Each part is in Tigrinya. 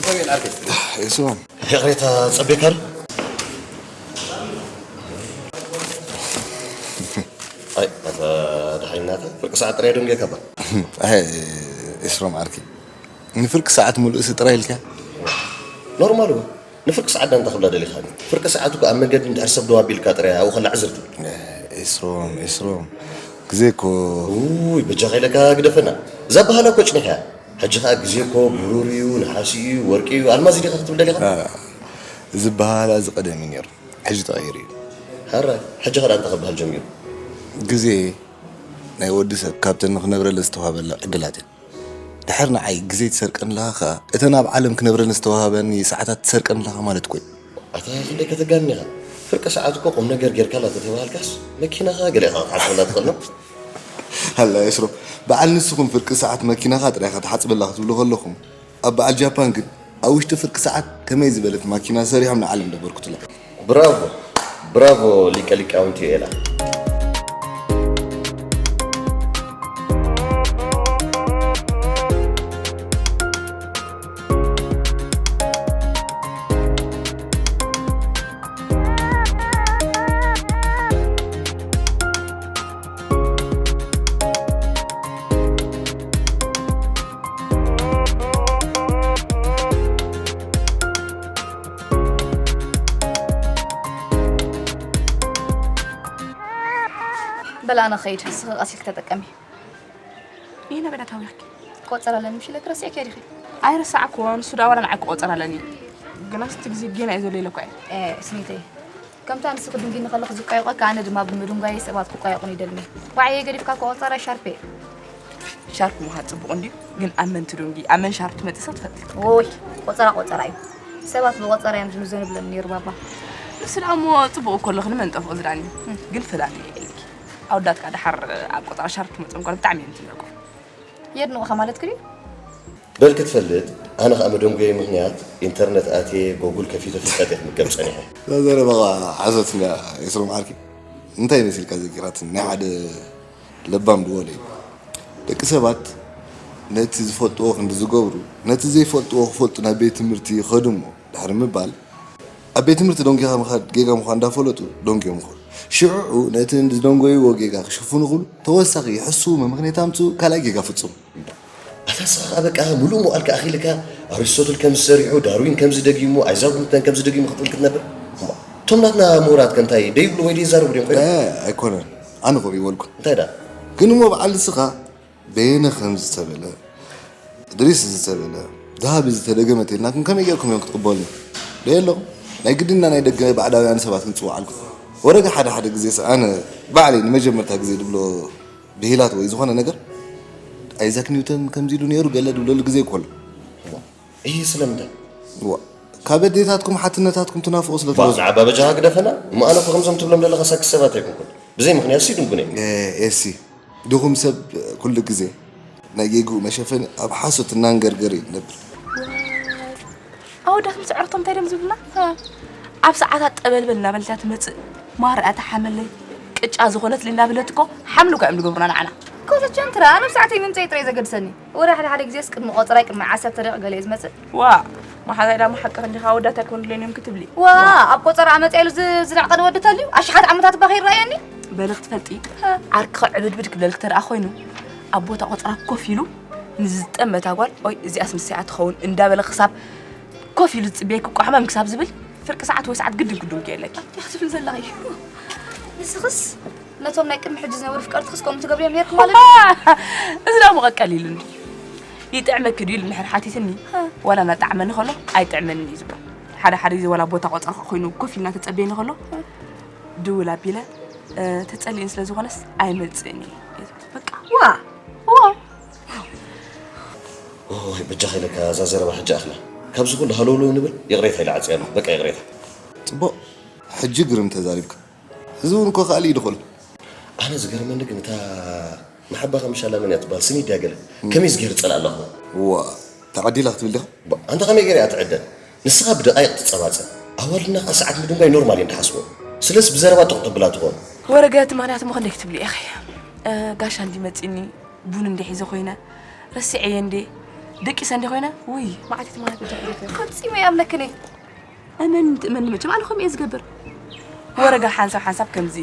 እሱ ይቕሬታ ጸቤካ ዶ? ኣይ፣ ኣታ ደሓይናታ፣ ፍርቂ ሰዓት ጥራይ ዶ ንጌርካ እባ? ኣይ፣ ኤስሮም ዓርኪ፣ ንፍርቂ ሰዓት ሙሉእ ሲ ጥራይ ኢልካ? ኖርማል እኮ። ንፍርቂ ሰዓት ዳ እንታይ ክብላ ደሊኻ? ፍርቂ ሰዓት እኮ ኣብ መንገዲ እንድሕር ሰብ ደው ኣቢልካ ጥራይ ኣብኡ ከላ ዕዝርቲ። ኤስሮም፣ ኤስሮም፣ ግዜ እኮ። ውይ፣ በጃኻ ኢለካ ግደፈና። እዛ በሃላ እኮ ጭኒኻ እያ። ሕጂ ኸኣ ግዜ እኮ ብሩር እዩ፣ ነሓሲ እዩ፣ ወርቂ እዩ፣ ኣልማዝ እዩ ዲኻ ክትብል ደሊኻ? አ፣ እዚ በሃላ እዚ ቀደም እዩ ነይሩ። ሕጂ ተቐይሩ እዩ። ሕራይ፣ ሕጂ ኸኣ እንታይ ክበሃል ጀሚሩ? ግዜ ናይ ወዲ ሰብ ካብተን ንኽነብረለን ዝተዋህበላ ዕድላት እየን። ድሕር ንዓይ ግዜ ትሰርቀኒ ኣለኻ ኸኣ፣ እተን ኣብ ዓለም ክነብረለን ዝተዋህበኒ ሰዓታት ትሰርቀኒ ኣለኻ ማለት እኮ እዩ። ኣታ ክንደይ ከተጋንን ኢኻ። ፍርቂ ሰዓት እኮ ቁም ነገር ጌርካላ ተተባሃልካስ፣ መኪናኻ ገለ ኢኻ ክትሓጽበላ ትኽእል ዶ? ሃላ ኤስሮም፣ በዓል ንስኹም ፍርቂ ሰዓት መኪናኻ ጥራይ ኢኻ ትሓጽበላ ክትብሉ ከለኹም፣ ኣብ በዓል ጃፓን ግን ኣብ ውሽጢ ፍርቂ ሰዓት ከመይ ዝበለት ማኪና ሰሪሖም ንዓለም ደበርኩትላ። ብራቮ፣ ብራቮ ሊቀ ሊቃውንቲ ኤላ። በል ኣነ ኸይድ፣ ንስኺ ቀስ ኢልኪ ተጠቀሚ። ይሄ ነገር ኣታዊኽኪ። ቆጸር ኣለኒ ምሽ ኢለኪ ረሲዕኪ ዲኺ? ኣይረሳዕኩዎ፣ ንሱ ደኣ ዋላ ንዓይ ክቆጸር ኣለኒ። ግናስ እቲ ግዜ ጌና እዩ ዘሎ ኢለ እኮ እየ። ኤ፣ ስኒተይ፣ ከምታ ንስኺ ድንጊኒ ከለኺ ዝቋየቆኪ፣ ኣነ ድማ ብምድንጓየይ ሰባት ክቋየቁኒ ይደልኒ። ባዕየይ ገዲፍካ እኮ ቆጸራ ሻርፔ። ሻርፕ ምዃን ጽቡቕ እንድዩ፣ ግን ኣብ መን ትድንጊ፣ ኣብ መን ሻርፕ ትመጽእ ሰብ ትፈልጢ? ኦይ፣ ቆጸራ ቆጸራ እዩ። ሰባት ብቆጸራ እዮም ዝምዘኑ ብለኒ ነይሩ ባባ። ንሱ ደኣ እሞ ጽቡቕ እኮ ኣለኺ፣ ንመን ጠፍኦ ዝዳኒ? እም። ግን ፍላልዮ የለኪ። ኣወዳት ከኣ ደሓር ኣብ ቆጸራ ሻርፕ ክመጽኦም ከሎ ብጣዕሚ እዮም ዝድነቁ። የድንቑኻ ማለትኪ ድዩ? በል ክትፈልጥ፣ ኣነ ኸኣ መደንጎየይ ምኽንያት ኢንተርነት ኣትየ ጎጉል ከፊተ ፍልጠት እየ ክምገብ ጸኒሐ። እዛ ዘረባ ኸኣ ሓሶት እንድያ ኤስሮም ዓርኪ። እንታይ መሲልካ ዘኪራትኒ? ናይ ሓደ ለባም ድወለ እዩ። ደቂ ሰባት ነቲ ዝፈልጥዎ ክንዲ ዝገብሩ፣ ነቲ ዘይፈልጥዎ ክፈልጡ ናብ ቤት ትምህርቲ ይኸዱ እሞ፣ ድሕሪ ምባል፣ ኣብ ቤት ትምህርቲ ደንጒኻ ምኻድ ጌጋ ምዃኑ እንዳፈለጡ ደንጒዮም ይኸዱ። ሽዑ ነቲ ዝደንጎይዎ ጌጋ ክሽፍኑ ክብሉ ተወሳኺ ይሕስዉ ምኽንያት ኣምጽኡ ካልኣይ ጌጋ ፍጽሙ። ኣታ ንስኻ ኸኣ በቃ ምሉእ መዋእልካ ኣኺልካ ኣሪስቶትል ከምዚ ሰሪሑ፣ ዳርዊን ከምዚ ደጊሙ፣ ኣይዛክ ኒውተን ከምዚ ደጊሙ ክትብል ክትነብር? እሞ፣ እቶም ናትና ምሁራት ከ እንታይ ደይብሉ ወይ ደይዛረቡ ድዮም ኮይኖም? እ፣ ኣይኮነን። ኣነ ከምኡ ይበልኩ። እንታይ ደኣ? ግን እሞ በዓል ንስኻ በየነ ከም ዝተበለ፣ እድሪስ ዝተበለ፣ ደሃቢ ዝተደገመ ተይልናኩም ከመይ ጌርኩም እዮም ክትቕበሉኒ? ዶ የለኹም? ናይ ግድና ናይ ደገ ባዕዳውያን ሰባት ክንጽውዓልኩም። ወረገ ሓደ ሓደ ግዜስ ኣነ ባዕለይ ንመጀመርታ ግዜ ድብሎ ብሂላት ወይ ዝኾነ ነገር፣ ኣይዛክ ኒውተን ከምዚ ኢሉ ነይሩ ገለ ድብለሉ ግዜ እኮ ኣሎ። እሂ፣ ስለምንታይ? ዋ፣ ካብ ኣዴታትኩም ሓትነታትኩም ትናፍቑ ስለ ባ፣ ትበዝሑ። ንዓባ በጃኻ ግደፈና። እሞ ኣነ እኮ ከምዞም ትብሎም ዘለኻ ሳክስ ሰባት ኣይኮንኩን። ብዘይ ምኽንያት ሲ ድንጉነ። ኤ፣ ኤሲ፣ ድኹም ሰብ ኩሉ ግዜ ናይ ጌግኡ መሸፈኒ ኣብ ሓሶት እናንገርገረ እዩ ዝነብር። ኣወዳት ምስ ዕረቶም እንታይ ድዮም ዝብሉና? ኣብ ሰዓታት ጠበልበል እናበለት እያ ትመጽእ። ማራ እታ ሓመለይ ቅጫ ዝኾነትለይ እናበለት እኮ ሓምሊ እኮ እዮም ዝገብሩና ንዓና። ኮተቸን ትራ፣ ኣነ ብሰዓተይ ምምፀይ ጥራይ ዘገድሰኒ። ወረ ሓደ ሓደ ግዜስ ቅድሚ ቆፀራይ ቅድሚ ዓሰርተ ደቂቕ ገለ እዩ ዝመጽእ። ዋ፣ መሓዛይ ዳሞ ሓቅኺ እንዲኻ፣ ኣወዳት ኣይኮኑለይን እዮም ክትብሊ። ዋ፣ ኣብ ቆፀራ ኣመፅያ ኢሉ ዝ-፣ ዝንዕቐኒ ወዲ ተልዩ ኣሽሓት ዓመታት እባ ከይረኣየኒ። በሊ ክትፈልጢ፣ ሃ። ዓርክኺ ዕብድብድ ክብለልኪ ተደኣ ኮይኑ፣ ኣብ ቦታ ቆፀራ ኮፍ ኢሉ ንዝጠመታ ጓል፣ ኦይ፣ እዚኣስ ንሰያ ትኸውን እንዳበለ ክሳብ ኮፍ ኢሉ ዝጽበየኪ እኮ ሕማም ክሳብ ዝብል ፍርቂ ሰዓት ወይ ሰዓት ግድን ክድንጉ የለኪ። እንታይ ክትብል ዘለኺ? ንስኽስ ነቶም ናይ ቅድሚ ሕጂ ዝነበሩ ፍቀርትኽስ ከምኡ ትገብርዮም ነይርኪ ማለት እዩ? እዚ ደኣ እሞ ቀቀል ኢሉኒ። ይጥዕመኪ ድዩ ኢሉ እንድሕር ሓቲትኒ፣ ሃ። ዋላ እናጠዓመኒ ከሎ ኣይጥዕመንን እዩ ዝብል። ሓደ ሓደ ግዜ ዋላ ቦታ ቆጸርካ ኮይኑ ኮፍ ኢልና ተጸበየኒ ከሎ፣ ሃ። ድውል ኣቢለ፣ እ፣ ተጸሊእን ስለ ዝኾነስ ኣይመጽእን እየ። በቃ። ዋ! ዋ! ኦይ፣ በጃኻ ኢለካ እዛ ዘረባ ሕጂ ኣኽላ። ካብዚ ኩሉ ሃለውለው ንብል፣ ይቕሬታ ኢለ ዓጽየ ኣለኹ። በቃ ይቕሬታ። ጽቡቕ። ሕጂ ግርም ተዛሪብካ። እዚ እውን እኮ ካልእ እዩ ድኹል። ኣነ ዝገርመኒ ግን እታ መሓባኻ ምሻላ መን እያ ትበሃል? ስኒ ድያ ገለ? እም። ከመይ ዝገይር ጸላእ ኣለኹ? ዋ፣ ተዓዲላ ክትብል ዲኻ? ባ፣ ኣንታ ከመይ ገይራ እያ ትዕደል? ንስኻ ብደቃይቕ ትጸባጸብ። ኣዋልድና ከኣ ሰዓት ምድንጓይ ኖርማል እየን ድሓስቦ። ስለስ ብዘረባ ጥቕ ተብላ ትኾን። ወረገ እቲ ምኽንያት እሞ ክንደይ ክትብሊ ኢኺ? እ፣ ጋሻ እንዲ መጺኒ፣ ቡን እንዲ ሒዘ ኮይነ፣ ረሲዐየ እንዴ? ደቂሰ እንደ ኮይነ ውይ መዓት እቲ ማለት ደቂሰ ፈጺመ ያምለክኒ። እመን ትእመን መቸም ኣነ ከምኡ እየ ዝገብር። ወረጋ ሓንሳብ ሓንሳብ ከምዚ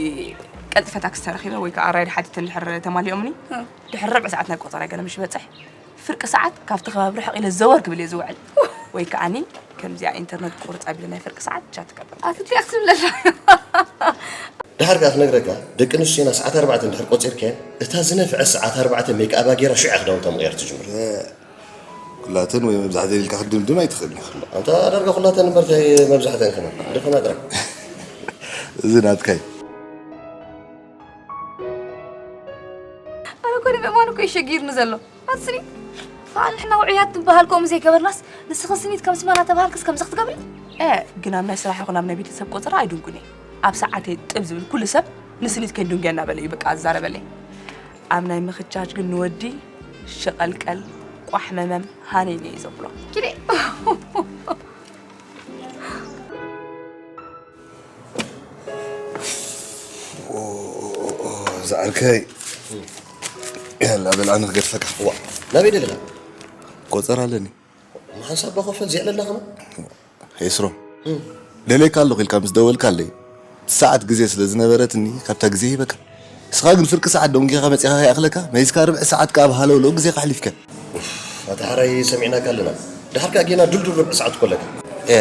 ቀልጥፈ ታክሲ ተረኺበ ወይ ከዓ ራይድ ሓቲተ እንድሕር ተማሊኦምኒ ድሕሪ ርብዒ ሰዓት ናይ ቆፀራ ገለ ምሽ በፅሕ ፍርቂ ሰዓት ካብቲ ከባቢ ርሕቕ ኢለ ዘወር ክብል እየ ዝውዕል። ወይ ከዓኒ ከምዚኣ ኢንተርነት ቁርፅ ኣቢለ ናይ ፍርቂ ሰዓት ቻት ከብል ኣትትያ ክትብለላ። ድሓር ከኣ ክነግረካ፣ ደቂ ኣንስትዮና ሰዓት ኣርባዕተ እንድሕር ቆጺርካየን፣ እታ ዝነፍዐት ሰዓት ኣርባዕተ ሜክኣባ ጌራ ሽዑ እያ ክዳውንታ ምቕያር ትጅምር። ኩላተን ወይ መብዛሕተን ኢልካ ክትድምድም ኣይትኽእልን ኢኻ። ኣንታ ዳርጋ ኩላተን እምበር እንታይ መብዛሕተን ከማን። ድፈና ጥራይ። እዚ ናትካ እዩ። ኣነ እኮ ንምእማን እኮ እዩ ሸጊርኒ ዘሎ። ኣትስኒ ከኣ ንሕና ውዑያት ንበሃል ከምኡ ዘይገበርናስ ንስኺ ስኒት ከም ስማ እናተባሃልክስ ከምዚ ክትገብሪ? እ ግን ኣብ ናይ ስራሕ ይኹን ኣብ ናይ ቤተሰብ ቆጸራ ኣይድንጉን እየ። ኣብ ሰዓተይ ጥብ ዝብል ኩሉ ሰብ ንስኒት ከይንድንጉያ እናበለ እዩ በቃ ዝዛረበለይ። ኣብ ናይ ምኽቻች ግን ንወዲ ሸቐልቀል ቋሕመመም ሃኒኒ እዩ ዘብሎ። ኪደ ዝዓርከይ ያላ በል ኣነ ክገድፈካ ዋ ናበይ ደለኻ ቆፀር ኣለኒ ንሓንሳብ ባኾፈል ዚዕለላ ከማ ሄስሮ ደለይካ ኣለኹ ኢልካ ምስ ደወልካለይ ሰዓት ግዜ ስለ ዝነበረትኒ ካብታ ግዜ ሂበካ ንስኻ ግን ፍርቂ ሰዓት ደንጊኻ መፂኻ ከይኣኽለካ መይዝካ ርብዒ ሰዓት ከኣ ብሃለውለው ግዜኻ ኣሕሊፍካ ኣታ ሓራይ ሰሚዕናካ ኣለና ድሓር ከኣ ጌና ድልዱል ርብዒ ሰዓት እኮ ኣለካ እ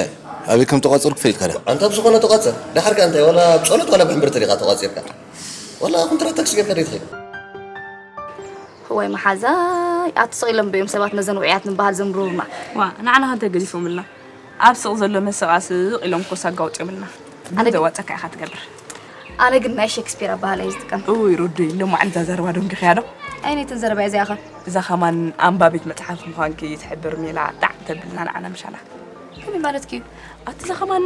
ኣበይ ከም ተቋፀርኩ ፈሊጥካ ዳ ኣንታ ብዝኾነ ተቋፀር ድሓር ከኣ እንታይ ዋላ ብፀሎት ዋላ ብሕምብርቲ ዲኻ ተቋፂርካ ዋላ ኮንትራት ታክሲ ጌርካ ዶ ትኸይድ እዋይ መሓዛይ ኣቲ ስቕ ኢሎም ዶ እዮም ሰባት ነዘን ውዑያት ንበሃል ዘምርሩና ዋ ንዓና ከ እንታይ ገዚፎምልና ኣብ ስቕ ዘሎ መሰቓ ስቕ ኢሎም እኮ ሳጋ ኣውፂኦምልና ኣነ ግን ዘዋፀካ ኢኻ ትገብር ኣነ ግን ናይ ሸክስፒር ኣበሃህላ እየ ዝጥቀም እውይ ሩዱይ ሎማዓንቲ እዛ ዘረባ ደንጊኽያ ዶ ኣየነይተን ዘረባ እያ እዚኣ ኸ እዛ ኸማን ኣንባቢት መፅሓፍ ምዃንኪ ትሕብር ሜላ ጣዕ ተብልና ንዓና ምሻላ ከመይ ማለትኪ እዩ ኣቲ እዛ ኸማን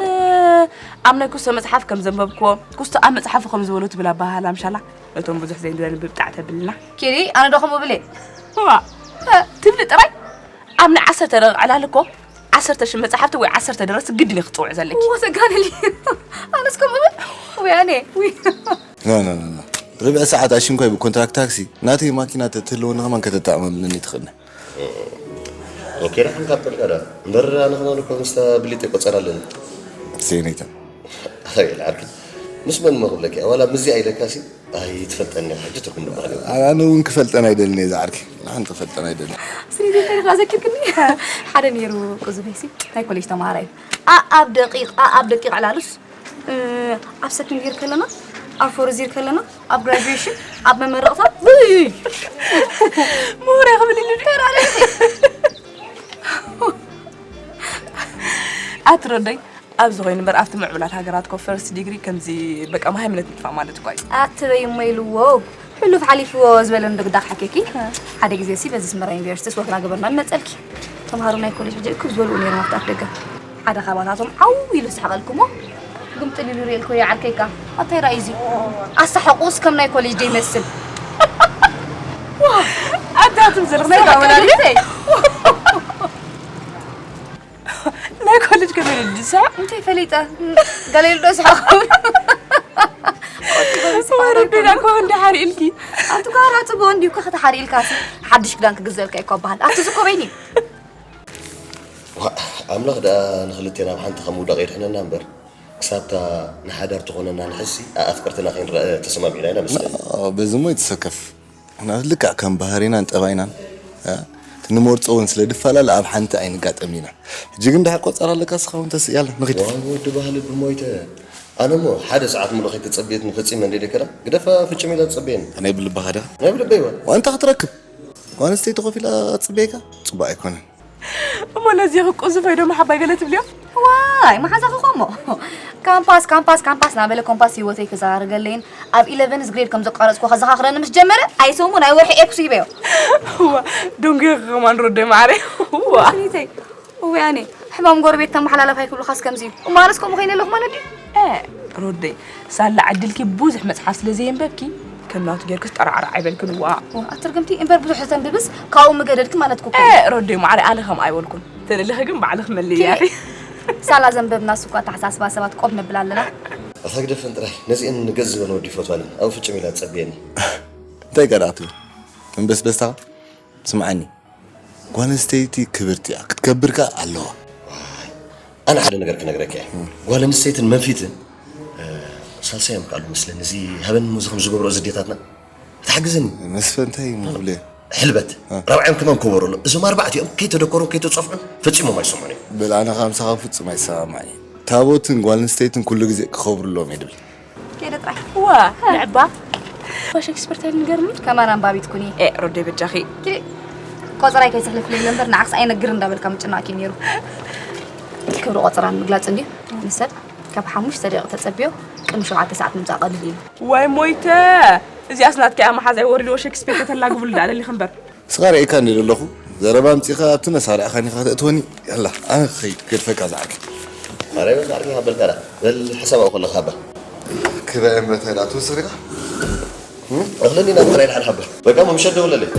ኣብ ናይ ኩስቶ መፅሓፍ ከም ዘንበብክዎ ኩስቶ ኣብ መፅሓፉ ከም ዝበሎ ትብል ኣበሃህላ ምሻላ ነቶም ብዙሕ ዘይንደንብብ ጣዕ ተብልና ኪዲ ኣነ ዶ ከምኡ እብል እየ ዋ ትብሊ ጥራይ ኣብ ናይ ዓሰርተ ደቂቕ ዕላል እኮ ዓሰርተ ሽሕ መጻሕፍቲ ወይ ዓሰርተ ደረስቲ ግድን እዩ ክትጽውዒ ዘለኪ። እወ ተጋደሊ ኣነስ ከምኡ እብል ወይ ኣነ ውይ ኖ ኖ ኖ ኖ ርብዒ ሰዓት ኣሽንኳይ ብኮንትራክት ታክሲ ናተይ ማኪና ተትህልወኒ ከማን ከተጠዕመምልኒ ትኽእልና ኦኬ ንሓን ካብ ጠልቃ ዳ እምበር ኣነ ከማን እኮ ምስታ ብሊጥ ቆጸር ኣለኒ ሴኔታ ኣይ ዓርኪ ምስ መን እሞ ክብለኪ ዋላ ምስዚኣ ኢለካሲ ኣይትፈልጠኒ ሕጂ ትርጉም ድበሃል ኣነ እውን ክፈልጠን ኣይደልን እየ ዝዓርኪ ንሓንቲ ክፈልጠን ኣይደልን ስኒት እንታይ ኢልካ ዘኪርክኒ ሓደ ነይሩ ቁዙበይሲ ናይ ኮሌጅ ተምሃራይ ኣኣብ ደቂቕ ኣኣብ ደቂቕ ዕላሉስ ኣብ ሰከንድ ይር ከለና ኣብ ፎርዝ ይር ከለና ኣብ ግራጁዌሽን ኣብ መመረቕታ ምሁር ክብል ኢሉ ኣትረደይ ኣብዚ ኮይኑ እምበር ኣብቲ ምዕቡላት ሃገራት ኮ ፈርስት ዲግሪ ከምዚ በቃ መሃይምነት ምጥፋእ ማለት እኳ እዩ ኣትበይ እሞ ኢልዎ ሕሉፍ ሓሊፍዎ ዝበለኒ ዶ ግዳ ክሓኬኪ ሓደ ግዜ ሲ በዚ ስመራ ዩኒቨርሲቲ ስወት ናገበርና ንመፀልኪ ተምሃሮ ናይ ኮሌጅ ሕጂ እክብ ዝበልኡ ነይሮም ኣብቲ ኣፍ ደገ ሓደ ካባታቶም ዓው ኢሉ ዝሓቐልኩሞ ግምጥል ኢሉ ሪኤልኮ ይዓርከይካ ኣታይ ራእዩ እዚ ኣሳሕቁስ ከም ናይ ኮሌጅ ዶ ይመስል ኣታትም ዘለኹ ናይ ናይ ኮሌጅ ከመይ ኢሉ ዝስሕቕ እንታይ ፈሊጠ ገለ ኢሉ ዶ ይስሕቕ ወይ ርዱና እኮ እንደ ሓሪእልኪ ኣብቲ ጓራ ፅቡቅ እንዲዩ እኮ ከተሓሪእልካ ሓድሽ ክዳን ክግዘልካ እኮ በሃል ኣብቲ ዝኮበይኒ ኣምላኽ ደኣ ንክልቴና ኣብ ሓንቲ ከም ውዳቕ የድሕነና እምበር ክሳብታ ንሓዳር ትኾነና ንሕሲ ኣፍቅርትና ከይንረአ ተሰማሚዕና ኢና መስለኒ በዚ ሞ ይትሰከፍ ምክንያቱ ልክዕ ከም ባህሪናን ጠባይናን እ፣ እቲ ንመርጾ እውን ስለ ድፈላለ ኣብ ሓንቲ ኣይንጋጠምን ኢና። ሕጂ ግን ድሓር ቆጸራ ኣለካ እስኻ እውን ተስእ ያላ ንኺድ። ዋይ ወዲ ባህሊ ብሞይተ ኣነ እሞ ሓደ ሰዓት ሙሉእ ከይተጸበየትኒ ፈጺመ እንድየ ደከላ ግደፋ ፍጭም ኢላ ትጸበየኒ። ናይ ብልብኻ ዳ? ናይ ብልበይ እወ። ዋንታ ክትረክብ። ጓል ኣንስተይቲ ኮፍ ኢላ ክትጽበየካ ጽቡቕ ኣይኮነን። እሞ ነዚ ክቁዝፎ ዶ መሓባይ ገለ ትብልዮ? ዋይ መሓዛኺ ኮሞ ካምፓስ ካምፓስ ካምፓስ ናበለ ኮምፓስ ህይወተይ ክዘራርገለይን ኣብ ኢለቨንስ ግሬድ ከም ዘቋረፅኩ ከዘኻኽረኒ ምስ ጀመረ ኣይሰሙ ናይ ወርሒ ኤክሱ ሂበዮ። እዋ ደንጉየ ከማን ሮደ ማዕረ። እዋ ስኒተይ እወያኔ ሕማም ጎረቤት ተመሓላላፍ ኣይክብሉኻስ ከምዚ እዩ እማለስ ከምኡ ኮይነ ኣለኹ ማለት ድዩ? እ ሮደይ ሳላ ዕድልኪ ብዙሕ መፅሓፍ ስለ ዘየንበብኪ ከም ናቱ ጌርክስ ጠራዕራዕ ኣይበልክን እዋ። ኣትርግምቲ እምበር ብዙሕ ዝተንብብስ ካብኡ ምገደድኪ ማለት ኩኩ። እ ሮደይ ማዕረ ኣነ ከምኣ ኣይበልኩን። ተደሊኺ ግን ባዕልኺ መልእያ ኢኺ። ሳላ ዘንበብናስ እኳ ኣተሓሳስባ ሰባት ቆብ ነብል ኣለና። ኣታ ግደፈን ጥራይ ነዚኤን ንገዝ ዝበለ ወዲ ይፈትዋን እየ ኣብኡ ፍጭም ኢላ ትጸብየኒ። እንታይ ጋር ኣትብል መንበስበስታ ስምዓኒ ጓል ኣንስተይቲ ክብርቲ እያ፣ ክትከብር ከኣ ኣለዋ። ኣነ ሓደ ነገር ክነግረካ እየ። ጓል ኣንስተይትን መንፊትን ሳልሳይ እዮም ካልኡ መስለኒ። እዚ ሃበን ሙዚ ከም ዝገብሮ እዚ ዴታትና ክትሓግዝኒ። መስፈ እንታይ ምብለ? ሕልበት ራብዓዮም ክመን ክበሩ ኣሎ። እዞም ኣርባዕቲኦም ከይተደኮሩን ከይተጸፍዑን ፈጺሞም ኣይሰምዑን እዮም። በል ኣነ ካብ ምሳኻ ፍጹም ኣይሰማማዕ እየ። ታቦትን ጓል ኣንስተይትን ኩሉ ግዜ ክኸብሩ ኣለዎም እየ ድብል። ከይደ ጥራሕ ዋ ንዕባ ዋ ሸክስፐር ታይ ንገርኒ ከማን ኣንባቢት ኩኒ ኤ ሮደይ በጃኺ ኪዲ ቆፅራይ ከይትሕልፍለይ ነበር ንዓክስ ኣይነግር እንዳበልካ ምጭናቂ ነይሩ ክብሪ ቆፅራ ንምግላፅ እንድዩ ንሰብ ካብ ሓሙሽተ ደቂቕ ተፀቢዮ ቅድሚ ሸውዓተ ሰዓት ምምፃእ ቀሊል እዩ ዋይ ሞይተ እዚኣስ ናትካ እያ መሓዛይ ወሪድዎ ሸክስፔር ከተላግብሉ ዳ ደሊኺ እምበር ንስኻ ርኤካ እንደ ዘለኹ ዘረባ ኣምጺኻ ኣብቲ መሳርዕኻኒ ኢኻ ከተእትወኒ። ያላ ኣነ ክኸይድ ክገድፈካ ዝዓርከይ። ማርያም ማርያም ሃበልካ ዳ በል ሓሳብ ኣብኡ ከለኻ ሃባ። ክበ መተ ዳ ትወስድ ኢኻ። እኽለኒ ናብ ጥራይ ድሓን ሃባ። በቃ መምሸት ደውለለይ።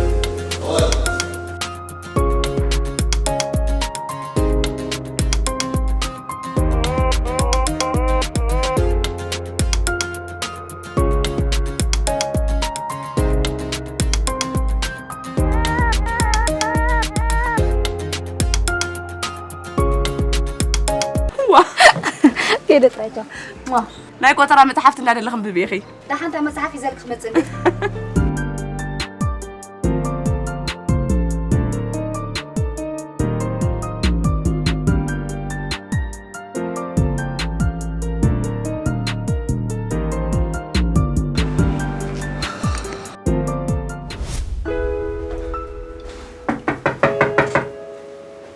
ከይደ ጥራይቶ ማ ናይ ቆጠራ መፅሓፍቲ እንዳደለ ክንብብ ኢኺ ደሓንታ መፅሓፍ ይዘልክ ክመፅእ እንዴ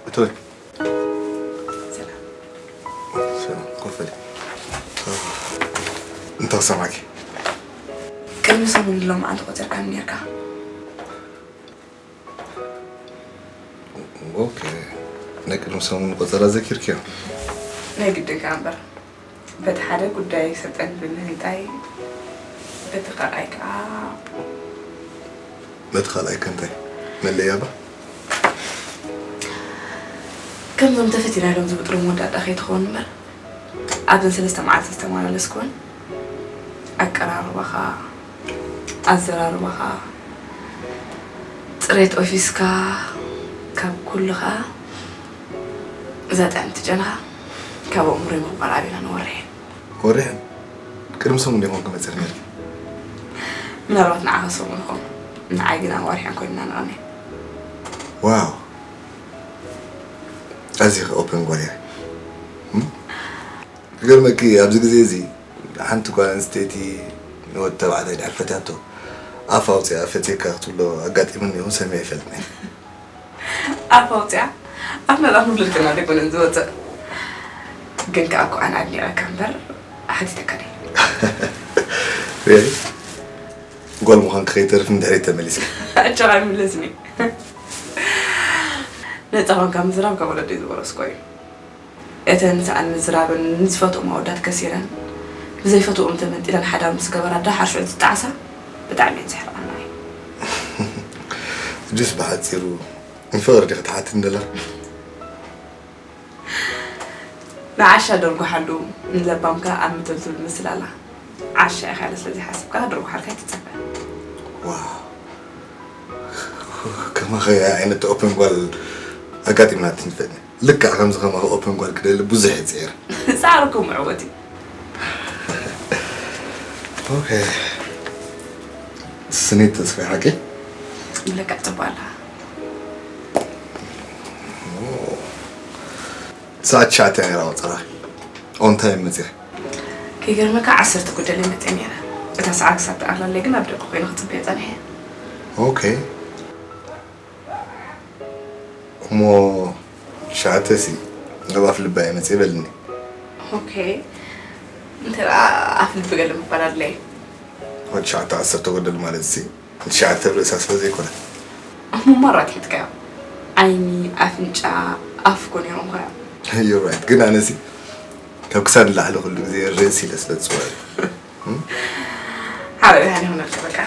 እቶይ ኮፈል እንታ ሰማኪ ቅድሚ ሰሙን ሎማዓንቲ ቆፂርካኒ ነርካ ኦኬ ናይ ቅድሚ ሰሙን ቆፀራ ዘኪርክዮ ናይ ግድን ከዓ እምበር በቲ ሓደ ጉዳይ ሰልጠን ዝብል ምህንጣይ በቲ ካልኣይ ከዓ በቲ ካልኣይ ከ እንታይ መለያ ባ ከምዞም ተፈቲና ኢሎም ዝብጥሩ መወዳእታ ከይትኸውን እምበር ኣብዘን ሰለስተ መዓልቲ ዝተመላለስኩወን ኣቀራርባኻ ኣዘራርባኻ፣ ፅሬት ኦፊስካ፣ ካብ ኩሉ ከዓ እዛ ጥዕምቲ ጨናኻ ካብ ኣእምሮይ ምቕባር ኣቢና ንወርሕ። ወርሕን? ቅድሚ ሰሙን ዶ ይኾን ክመፅእ ነይርኪ? ምናልባት ንዓኻ ሰሙን ይኸውን፣ ንዓይ ግን ኣዋርሕን ኮይንና ንቐንየ። ዋው! ኣዚኺ ኦፕን ጓል ኢኺ። ክገርመኪ ኣብዚ ግዜ እዚ ሓንቲ ጓል ኣንስተይቲ ንወዲ ተባዕታይ ድሕር ፈትያቶ ኣፍ ኣውፂኣ ፈትየካ ክትብሎ ኣጋጢሙኒ ይኹን ሰሚዐ ይፈልጥን እየ። ኣፍ ኣውፂኣ ኣፍ መፅኣ ክብለልክና ደይኮነን ዝወፅእ ግን ከዓ እኮ ኣነ ኣድኒቐካ እምበር ሓቲተካ ድየ። Really? ጓል ምዃንኪ ከይተርፍ ንድሕሪት ተመሊስኪ። ኣጆኻ ኣይምለስን እዩ። ነፃ ኾንካ ምዝራብ ካብ ወለዲ ዝወረስኮ እዩ። እተን ሰኣን ምዝራብን ንዝፈትኦም ኣወዳት ከሲረን ብዘይፈትዎም ተመንጢለን ሓዳር ምስ ገበራ ደሓር ሽዑ ዝጠዓሳ ብጣዕሚ እየን ዘሕርቓና እዩ። ሕጅስ ብሓፂሩ ንፍቕሪ ዲኺ ትሓትኒ ደለኺ? ንዓሻ ደርጉሓሉ ንለባም ከኣ ኣብ ምትልትሉ ምስል ኣላ። ዓሻ ኢኻ ኢለ ስለ ዘይሓሰብካ ደርጉሓልካ ኣይትጸበ። ዋው ከማኺ ዓይነት ኦፕን ጓል ኣጋጢምናትኒ ትፈልጥኒ። ልክዕ ከምዚ ከማኺ ኦፕን ጓል ክደሊ ብዙሕ እየ ጸይረ። ጻዕርኩም ዕወት እዩ። ኦኬ ስኒት ተስፋ ሓቂ ለካ ጽቡቅ ኣላ። ሰዓት ትሽዓተ ነይራ ቆጸራ ኦን ታይም መጽያ። ከይገርመካ ዓሰርተ ጉደል እየ መጽየ ነይረ። እታ ሰዓት ክሳብ ትኣኽለለይ ግን ኣብ ደገ ኮይነ ክጽበዮ ጸኒሐ። ኦኬ እሞ ትሽዓተ ሲ ናብ ኣፍ ልባ እየ መጽየ በልኒ። ኦኬ እንተ ደኣ ኣፍ ልቢ ገለ ምባል ኣድለየ። ትሽዓተ ዓሰርተ ጎደል ማለት ሲ ትሽዓተ ርእሳ ስለ ዘይኮነ። እሞ ማራ ኣትሒትካዮ። ዓይኒ፣ ኣፍንጫ፣ ኣፍ እኮ ነይሮም ከ። You're right ግን ኣነሲ ካብ ክሳድ ንላዕሊ ኩሉ ግዜ ርእሲ ኢለ ስለ ዝፅውዕ እዩ። ሓበሬታ ይኹነልካ በቃ።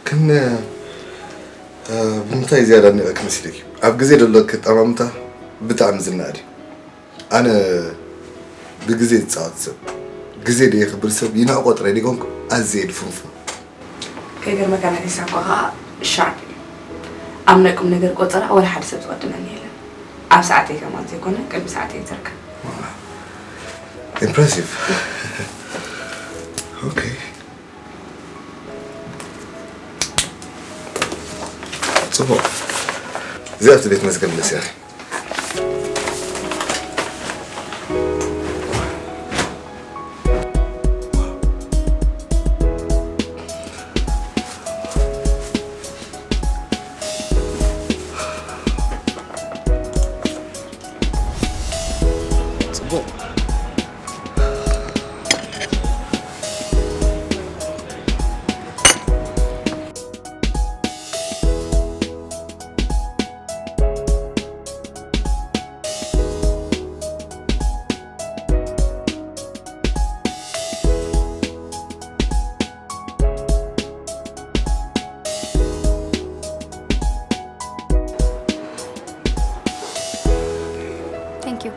ግን ብምንታይ ዝያዳ ኣድኒቐኪ መሲለኪ? ኣብ ግዜ ደሎ ኣቀማምጣ ብጣዕሚ ዝነኣድ እዩ። ኣነ ብግዜ ዝፃወት ሰብ፣ ግዜ ደየኽብር ሰብ ይንዕቆ ጥራይ ደይኮንኩ ኣዝየ ድፍንፉን። ከይገርመካ ናተይ ሳጓ ከዓ ሻርፕ እዩ። ኣብ ናይ ቁም ነገር ቆጸራ ወላ ሓደ ሰብ ዝቐድመኒ የለን። ኣብ ሰዓተይ ከማን ዘይኮነ ቅድሚ ሰዓተይ ይዝርጋ። Impressive. Okay. ጽቡቕ። እዚኣ ኣብቲ ቤት መዝገብ ንስያ። ጽቡቕ። Thank you.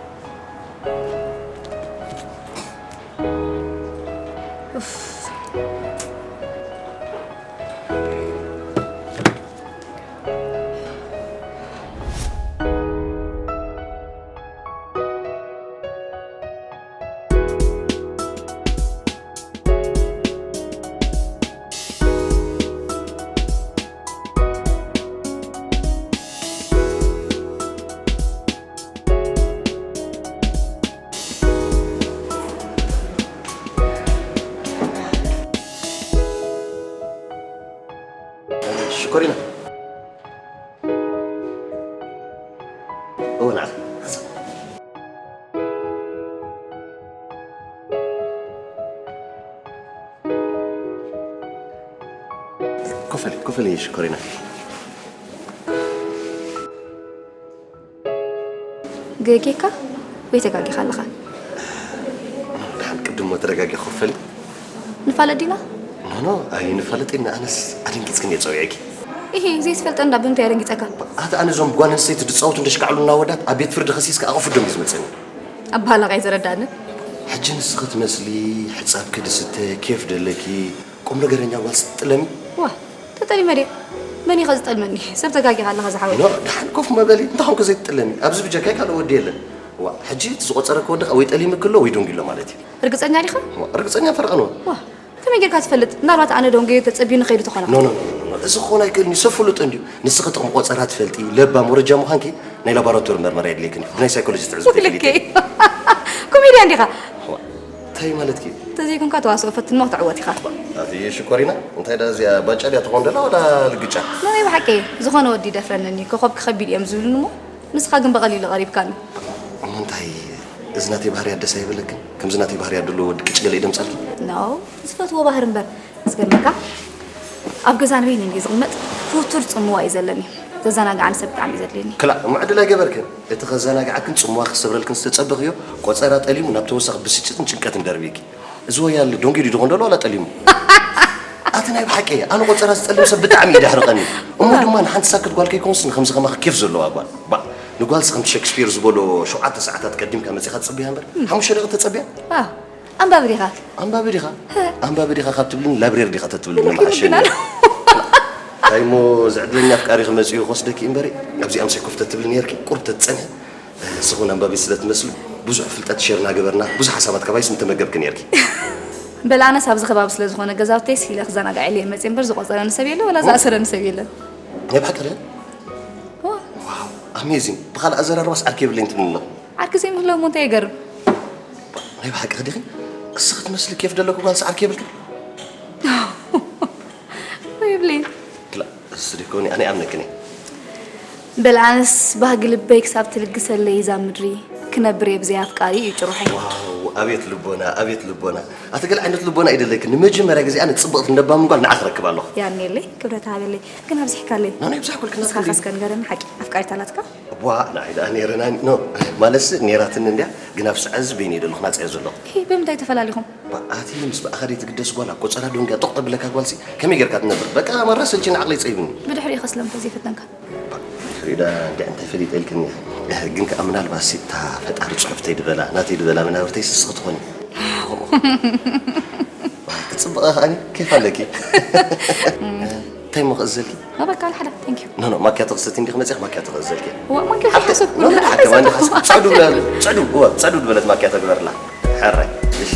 ሽኮሪና እወ ንዓ ኮፈሊ ኮፈሊ ሽኮሪና ገጌካ ወይ ተጋጊኻ ኣለኻ? ድሓን ቅድሞ ተረጋጊ ኮፈሊ ንፋለጥ ዲና? ኖኖ ኣይንፋለጥ ኢና ኣነስ ኣደንጊፅክን እየ ፀዊዐኪ ይሄ ዘይትፈልጠ እንዳ ብምንታይ ኣደንጊፀካ? ኣቲ ኣነ እዞም ጓል ኣንስተይቲ ዝፃወቱ እንደሽካዕሉ እናወዳት ኣብ ቤት ፍርዲ ከሲስካ ኣቑፍዶም እዩ ዝመፀኒ ኣባህላኻ ኣይዘረዳንን ሕጂ ንስኺ ትመስሊ ሕፃብ ክድስተ ኬፍ ደለኪ ቁም ነገረኛ ጓል ስትጥለሚ ዋ ተጠሊመ ድየ መን ኢኸ ዝጠልመኒ ሰብ ተጋጊኻ ኣለኻ ዝሓወይ ኖ ድሓን ኮፍ መበሊ እንታይ ኾንኩ ዘይትጥለሚ ኣብዚ ብጀካይ ካልእ ወዲ የለን ዋ ሕጂ እቲ ዝቆፀረኪ ወዲ ወይ ጠሊምኪ ኣሎ ወይ ደንጊሎ ማለት እዩ ርግፀኛ ዲኻ ዋ ርግፀኛ ፈረቐ ነው ዋ ከመይ ጌርካ ትፈልጥ ምናልባት ኣነ ደንጎዮ ተፀቢዩኒ ከይዱ ተኾና ኖ ኖ ኖ እዚ ክኾን ኣይክእልን እዩ ሰብ ፍሉጥ እንድዩ ንስኺ ጥቕሚ ቆፀራ ትፈልጢ ለባም ወረጃ ምዃንኪ ናይ ላቦራቶሪ መርመራ የድልየክን እዩ ብናይ ሳይኮሎጂ ትዕዝብቲ የድልየክን እዩ ኮሜድያን ዲኻ እንታይ ማለትኪ ተዘይኮንካ ተዋስኦ ፈትን ሞ ክትዕወት ኢኻ ኣቲ ሽኮሪና እንታይ ዳ እዚኣ ባጫ ድያ ትኾን ደላ ወላ ልግጫ ናይ ብሓቂ ዝኾነ ወዲ ደፍረነኒ ኮኾብ ክኸቢድ እዮም ዝብሉኒ ሞ ንስኻ ግን ብቐሊሉ ቀሪብካኒ እሞ እንታይ እዚ ናተይ ባህርያት ደስ ኣይበለክን ከምዚ ናተይ ባህርያት ደሎ ወዲ ቅጭ ገለ ይደምፀልኪ ኖ ዝፈትዎ ባህሪ እምበር ዝገርመካ ኣብ ገዛ ንበይነ እንድየ ዝቕመጥ ፉቱር ፅምዋ እዩ ዘለኒ ዘዘናግዓኒ ሰብ ብጣዕሚ እዩ ዘድልየኒ ክላእ እሞ ዕድል ኣይገበርክን እቲ ከዘናግዓክን ፅምዋ ክሰብረልክን ዝተፀበኽዮ ቆፀራ ጠሊሙ ናብ ተወሳኺ ብስጭትን ጭንቀትን ደርብየኪ እዚ ወያሊ ዶንጊ ድዩ ዝኾን ደሎ ዋላ ጠሊሙ ኣቲ ናይ ብሓቂ ኣነ ቆፀራ ዝጠልም ሰብ ብጣዕሚ እዩ ደሕርቐኒ እሞ ድማ ንሓንቲ ሳክት ጓል ከይኮንስ ንከምዚ ከማኺ ኬፍ ዘለዋ ጓል ባእ ንጓልሲ ከምቲ ሸክስፒር ዝበሎ ሸውዓተ ሰዓታት ቀዲምካ መፂኻ ትፅብያ እምበር ሓሙሽተ ደቂ ተፀብያ ኣንባቢ ዲኻ? ኣንባቢ ዲኻ? ኣንባቢ ዲኻ ካብ ትብልኒ ላብሬር ዲኻ ተትብልኒ ምሓሸኒ። እንታይ እሞ እዚ ዕድለኛ ኣፍቃሪኺ መፂኡ ክወስደኪ እምበሪ ኣብዚ ኣምሳይ ኮፍ ተትብሊ ነይርኪ ቁሩብ ተትፀንሒ ንስኺ እውን ኣንባቢት ስለ ትመስሊ ብዙሕ ፍልጠት ሼር እናገበርና ብዙሕ ሓሳባት ካባይስ ምተመገብኪ ነይርኪ። በል ኣነስ ኣብዚ ከባቢ ስለ ዝኾነ ገዛውተይስ ኢለ ክዘናጋዕ ኢለ እየ መፅየ እምበር ዝቖፀረኒ ሰብ የለ ወላ ዝኣሰረኒ ሰብ የለን። ናይ ብሓቂ ድያ? ዋው ኣሜዚንግ ብኻልእ ኣዘራርባስ ዓርኪ የብለይን ትብልኒ ኣለኹ። ዓርኪ ዘይምህላው እሞ እንታይ የገርም? ናይ ብሓቂ ዲኺ? እስኺ ትመስሊ ኬፍ ደለኪ ጓል ሰዓር ኬብልኪ? ይብሊ። ክላ እስሪ ኮኒ ኣነ ኣምነክኒ። በል ኣነስ ባህጊ ልበይ ክሳብ ትልግሰለይ እዛ ምድሪ ክነብር እየ ብዘይ ኣፍቃሪ እዩ ጭሩሐይ። ዋው ኣቤት ልቦና ኣቤት ልቦና ኣቲ ገለ ዓይነት ልቦና ይደለኪ ንመጀመርያ ግዜ ኣነ ጽብቕቲ ነባም ጓል ንዓ ክረክብ ኣለኹ። ያኔለይ ክብረት ሃበለይ ግን ኣብዚሕካለይ። ናናይ ብዛሕ ኩልክና እስኻ ከስከ ንገረኒ ሓቂ ኣፍቃሪት ኣላትካ? ቧ ንዓይ ደኣ ነይረናኒ ኖ ማለትሲ ነይራትኒ እንድያ ግን ኣብ ሰዓዚ በይነይ ደለኹ ናፀ እየ ዘለኹ። ሂ በምንታይ ተፈላሊኹም? ኣቲ ምስ ብኣኻ ደይትግደስ ጓል ኣብ ቆፀራ ዶንግያ ጦቕ ተብለካ ጓልሲ ከመይ ጌርካ ትነብር በቃ ማራ ሰልችኒ ዓቕለይ ፀይብኒ። ብድሕሪኡ ከ ስለምንታይ ዘይፈተንካ? ፍሪዳ እንድያ እንታይ ፈሊጠ ኢልክኒ ግን ከኣ ምናልባትሲ እታ ፈጣሪ ፅሑፍተይ ድበላ ናተይ ድበላ መናብርተይሲ ንስኺ ትኾኒ። ክፅብቐ ከኣኒ ኬፍ ኣለኪ። እንታይ እሞ ክእዘልኪ? በቃ ኣልሓዳ። Thank you። ኖ ኖ፣ ማኪያቶ ክሰቲ እንዲኽ መፂኽ ማኪያቶ ክእዘልኪ። ዋ ማንኪ ሓሰብኩ። ኖ ኖ፣ ሓንቲ ማንኪ ሓሰብ። ፅዕዱ ብለ-፣ ፅዕዱ፣ እወ፣ ፅዕዱ ዝበለት ማኪያቶ ግበርላ። ሕራይ። እሺ።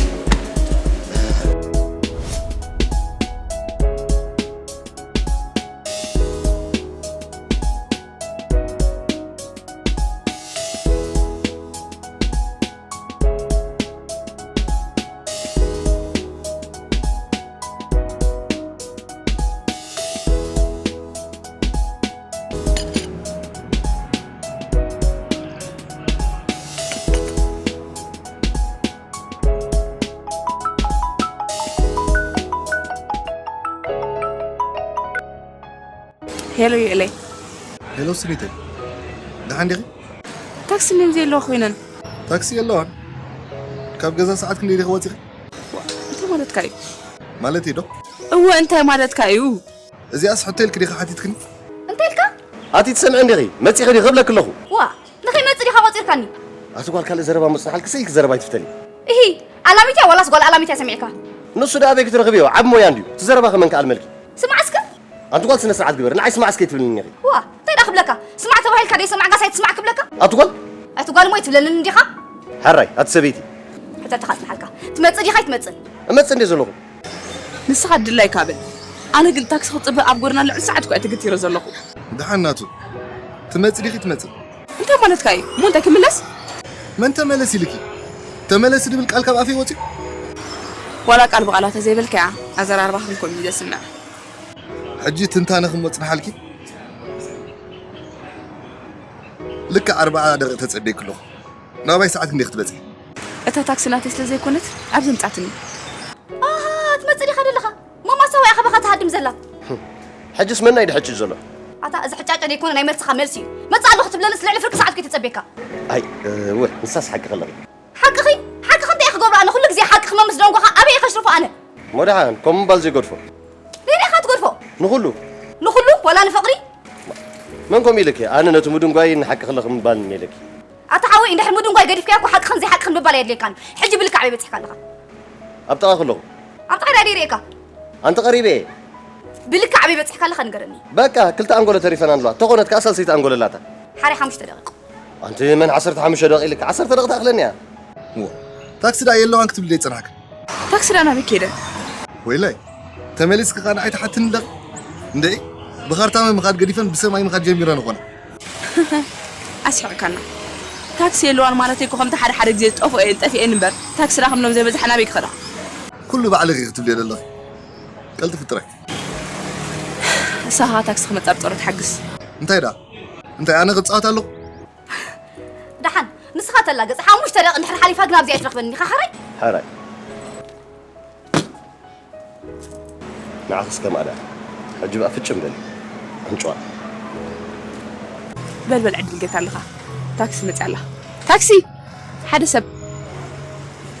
ሄሎ ዩኤለይ። ሄሎ ስኒተይ፣ ደሓን ዲኺ? ታክሲ ምን ዘይለዋ ኮይነን። ታክሲ የለዋን። ካብ ገዛ ሰዓት ክንደይ ዲኺ ወፂኺ? እንታይ ማለትካ እዩ? ማለት ዶ? እወ እንታይ ማለትካ እዩ? እዚኣስ ሕቶ ኢልኪ ዲኺ ሓቲትክኒ? እንታይ ኢልካ? ኣቲ ትሰምዒ እንዲኺ? መፂኺ ዲኺ ክብለኪ ኣለኹ። ዋ ንኸይ መፅእ ዲኻ ቆፂርካኒ? ኣቲ ጓል ካልእ ዘረባ ምፅናሓልኪ ስኢልኪ ዘረባ ኣይትፍተኒ። እሂ ኣላሚትያ ዋላስ ጓል ኣላሚትያ ሰሚዕካ? ንሱ ደኣ ኣበይ ክትረኽብዮ? ዓቢ ሞያ እንድዩ። እቲ ዘረባኺ መን ክኣልመልኪ? ስማዕ እስከ ኣንቲ ጓል ስነ ስርዓት ግበሪ። ንዓይ ስማዕ እስከ ኣይትብልኒ ኢኺ። ዋ እንታይ ደኣ ክብለካ? ስማዕ ተባሂልካ ደይሰማዕካስ ኣይትስማዕ ክብለካ? ኣቲ ጓል ኣቲ ጓል እሞ ኣይትብለንን እንዲኻ? ሕራይ ኣቲ ሰበይቲ። ሕተትኻ ጽንሓልካ ትመጽእ ዲኻ ኣይትመጽእን? እመጽእ እንድየ ዘለኹ። ንስኻ ድላይካ በል። ኣነ ግን ታክሲ ክጽበ ኣብ ጎደና ልዕሊ ሰዓት እኮ እየ ተገቲረ ዘለኹ። ደሓን ናቱ። ትመጽእ ዲኺ ትመጽእ? እንታይ ማለትካ እዩ? እሞ እንታይ ክምለስ? መን ተመለስ ኢልኪ? ተመለሲ ድብል ቃል ካብ ኣፈይ ወጺኡ? ዋላ ቃል ብቓላ ተዘይበልካያ ኣዘራርባኽን ኮን እዩ ዘስምዕ። ሕጂ ትንታነኽን ወጽንሓልኪ? ልክዕ ኣርብዓ ደቂቕ ተጸበይኪ ኣለኹ። ናባይ ሰዓት ክንደይ ክትበጽሒ? እታ ታክሲ ናተይ ስለ ዘይኮነት ኣብዚ ኣምጻትኒ። ኣሃ ትመጽእ ዲኻ ደለኻ? ሞማሳ ወይ ኣኸበኻ ትሃድም ዘላ? ሕጅስ መን ናይ ድሕጭ ዘሎ? ኣታ እዚ ሕጫጨ ደይኮነ ናይ መልስኻ መልሲ እዩ። መጽእ ኣለኹ ትብለንስ ልዕሊ ፍርቂ ሰዓት ከይተጸቤካ። ኣይ እወ ንሳስ ሓቂ ከለኺ። ሓቅኺ ሓቅኺ እንታይ ክገብሮ ኣነ ኩሉ ግዜ ሓቅኺ መምስ ደንጎኻ ኣበይ ከሽርፎ ኣነ? ሞደሓን ከምኡ ምባል ዘይገድፎ። ነይና ኢኻ ትገድፎ? ንኹሉ። ንኹሉ ዋላ ንፍቕሪ? መን ከምኡ ኢልኪ? ኣነ ነቲ ምድንጓይ ንሓቂ ክለኽ ምባል እኒኤለኪ። ኣታ ሓወይ እንድሕር ምድንጓይ ገዲፍካዮ እኮ ሓቅኽን ዘይሓቅኽን ምባል ኣየድልየካን። ሕጂ ብልክዕ ኣበይ በጺሕካ ኣለኻ? ኣብ ጥቓ ከለኹ። ኣብ ጥቓይ ዳኣ ደይርእየካ። ኣንተ ቀሪበ እየ። ብልክዕ ኣበይ በጺሕካ ኣለኻ ንገረኒ። በቃ ክልተ ኣንጎሎ ተሪፈን ኣለዋ። ተኾነት ከኣ ሳልሰይቲ ኣንጎሎ ኣላታ። ሓራይ ሓሙሽተ ደቂቕ። ኣንቲ መን ዓሰርተ ሓሙሽተ ደቂቕ ኢልካ? ዓሰርተ ደቂቕ ትኣኽለኒ እያ። እወ። ታክሲ ደኣ የለዋን ክትብሊ ደይ ጸናሕካ? ታክሲ ደኣ ናበይ ከይደ? ወይለይ ተመሊስኪ ከኣ ንዓይ ትሓትኒ ኣለኺ? እንድዒ ብኻርታ ምኻድ ገዲፈን ብሰማይ ምኻድ ጀሚረን እኾና። ኣስሒቕካና። ታክሲ የለዋን ማለተይ እኮ ከምቲ ሓደ ሓደ ግዜ ዝጠፍኦ እየን ጠፊኤን እምበር ታክሲ ረኺብሎም ዘይበዝሓ ናበይ ክኸዳ? ኩሉ ባዕልኺ ክትብልዮ ዘለኺ። ቀልጥፊ ጥራይ። ንስኻ ከኣ ታክሲ ክመጻ ብጸሎት ሓግዝ። እንታይ ደኣ? እንታይ ኣነ ክጻወት ኣለኹ? ደሓን ንስኻ ተላገጽ ሓሙሽተ ደቂቕ እንድሕር ሓሊፋ ግን ኣብዚ ኣይትረኽበኒ ኢኻ ሓራይ። ሕራይ ንዓኽስ ከም ኣዳ ሕጂ ብኣ ፍጭም በሊ ዕንጭዋ። በል በል ዕድል ጌታ ኣለኻ ታክሲ መጽያ ኣላ። ታክሲ ሓደ ሰብ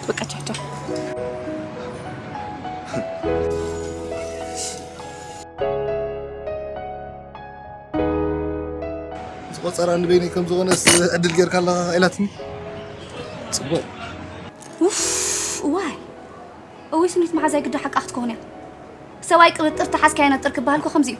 በቃ ቻቻ። ዝቆጸራ ንበይነይ ከም ዝኾነስ ዕድል ጌርካ ኣለኻ ኢላትኒ። ጽቡቕ። ኡፍ እዋይ እውይ ስኒት መሓዛይ ግዳ ሓቃ ክትከውን እያ። ሰብኣይ ቅብጥር ተሓዝካዮ ነጥር ክበሃል እኮ ከምዚ እዩ።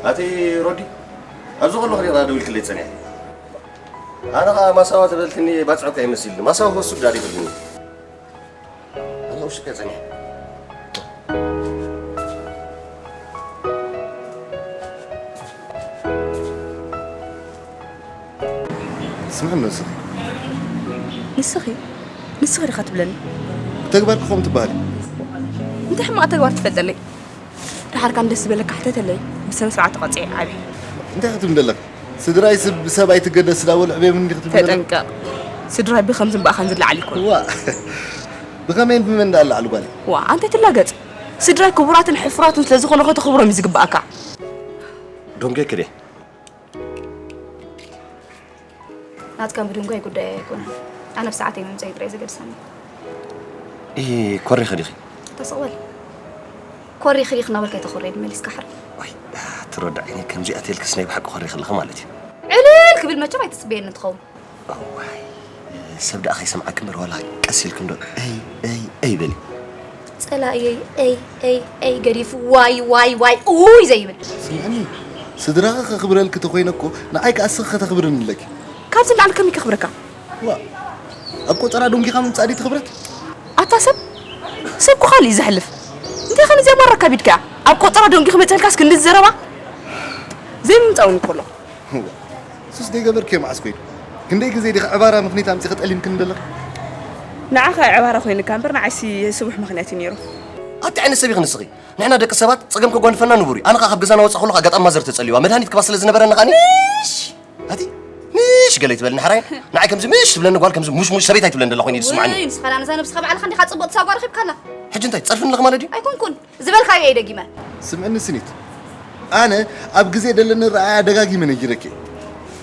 ኣቲ ሮዲ፣ ኣብዚ ከለኹ ዲኻ ደዊልክለይ ጸኒሐ? ኣነ ኸኣ ማሳዋ ተበልክኒ ባጽዕካ ይመስልኒ። ማሳዋ ክወስድ ዳዲ ይብልኒ። ኣነ ውሽጢ ጸኒሐ። ስምዕኒ ንስኺ። ንስኺ? ንስኺ ዲኻ ትብለኒ? ብተግባር ክኾም ትበሃሊ። እንታይ ሕማቕ ተግባር ትፈልጠለይ? ደሓር ካን ደስ ዝበለካ ሕተተለይ፣ ብስነ ስርዓት ተቐጺዐ ዓቢ። እንታይ ክትብል ዘለኺ? ስድራይ ስብ-፣ ብሰብ ኣይትገደስ ስዳበሉ ዕቤ ምን እንዲኽ ትብል ዘለኺ? ተጠንቀቕ። ስድራይ ብኸምዝን ብኣኻን ዝለዓል ይኮን። ዋ። ብኸመይን ብመን ደኣ ኣለዓሉ ጓለይ? ዋ፣ ኣንተ ትላገጽ። ስድራይ ክቡራትን ሕፉራትን ስለ ዝኾኑ ከተኽብሮም እዩ ዝግብኣካ። ዶንጌ ክዴ። ናትካ ምድንጓይ ጉዳይ ኣይኮነን። ኣነ ብሰዓተይ ምምፀይ ጥራይ ዘገድሰኒ። ኢ ኮሪኺ ዲኺ? ተስቕ በል። ኮሪኺ ዲኺ እናበልካ ኣይተኾርየኒ መሊስካ ሓር። ወይ፣ ትረዳዒኒ፣ ከምዚኣ ተልክስ ናይ ብሓቂ ኮሪኺ ኣለኺ ማለት እዩ። ዕልል ክብል መቸም ኣይትፅበየኒ እንትኸውን። እዋይ፣ ሰብ ደኣ ከይሰምዓኪ እምበር ዋላ ቀስ ኢልኪ እንዶ እይ፣ እይ፣ እይ በሊ። ጸላእየይ እይ፣ እይ፣ እይ ገዲፉ ዋይ፣ ዋይ፣ ዋይ ኡይ ዘይብል። ስምዕኒ፣ ስድራኺ ከኽብረልኪ ተኾይነ እኮ ንዓይ ከኣ እስኺ ከተኽብርኒ ኣለኪ። ካብዚ ንላዕሊ ከመይ ከኽብረካ? ዋ፣ ኣብ ቆጸራ ዶንጊኻ ምምጻእ ድዩ እቲ ክብረት? ኣታ ሰብ፣ ሰብ እኮ ካልእ እዩ ዘሕልፍ። እንታይ ኸን እዚኣ ማራ ካቢድካ እያ? ኣብ ቆጸራ ዶንጊ ክመጽኣልካስ ክንዲ ዘረባ? ዘይምምጻእ እውን እኮ ኣሎ። እዋ፣ እሱስ ደይገበርክዮ መዓስ ኮይኑ? ክንደይ ግዜ ዲኻ ዕባራ ምኽኒት ኣምጺኺ ጠሊምክኒ ዘለኺ? ንዓኻ ዕባራ ኮይንካ እምበር ንዓይሲ ስቡሕ ምኽንያት እዩ ነይሩ። ኣቲ ዓይነት ሰብ ኢኺ ንስኺ? ንሕና ደቂ ሰባት ጸገም ከጓንፈና ንቡር እዩ። ኣነ ኸኣ ካብ ገዛና ወጻእ ከለኹ ኣጋጣሚ ማዘር ተጸልዩዋ። መድሃኒት ክባ ስለ ዝነበረኒ ኸኣኒ። እሽ! ኣቲ ንሽ ገለ ይትበልኒ ሕራይ። ንዓይ ከምዚ ምሽ ትብለኒ ጓል ከምዚ ሙሽ ሙሽ ሰበይቲ ኣይትብለኒ ደላ ኮይኑ እዩ ዝስምዓኒ። ውይ፣ ንስኻ ዳኣ ነዛ ነብስኻ ባዕልኻ እንዲኻ ጽቡቕ ትሳጓርኺ ብካላ። ሕጂ እንታይ ጸርፊ ኣለኺ ማለት ድዩ? ኣይኮንኩን። ዝበልካዮ እየ ደጊመ። ስምዕኒ ስኒት፣ ኣነ ኣብ ግዜ ደለኒ ረኣያ ደጋጊመ ነጊረኪ።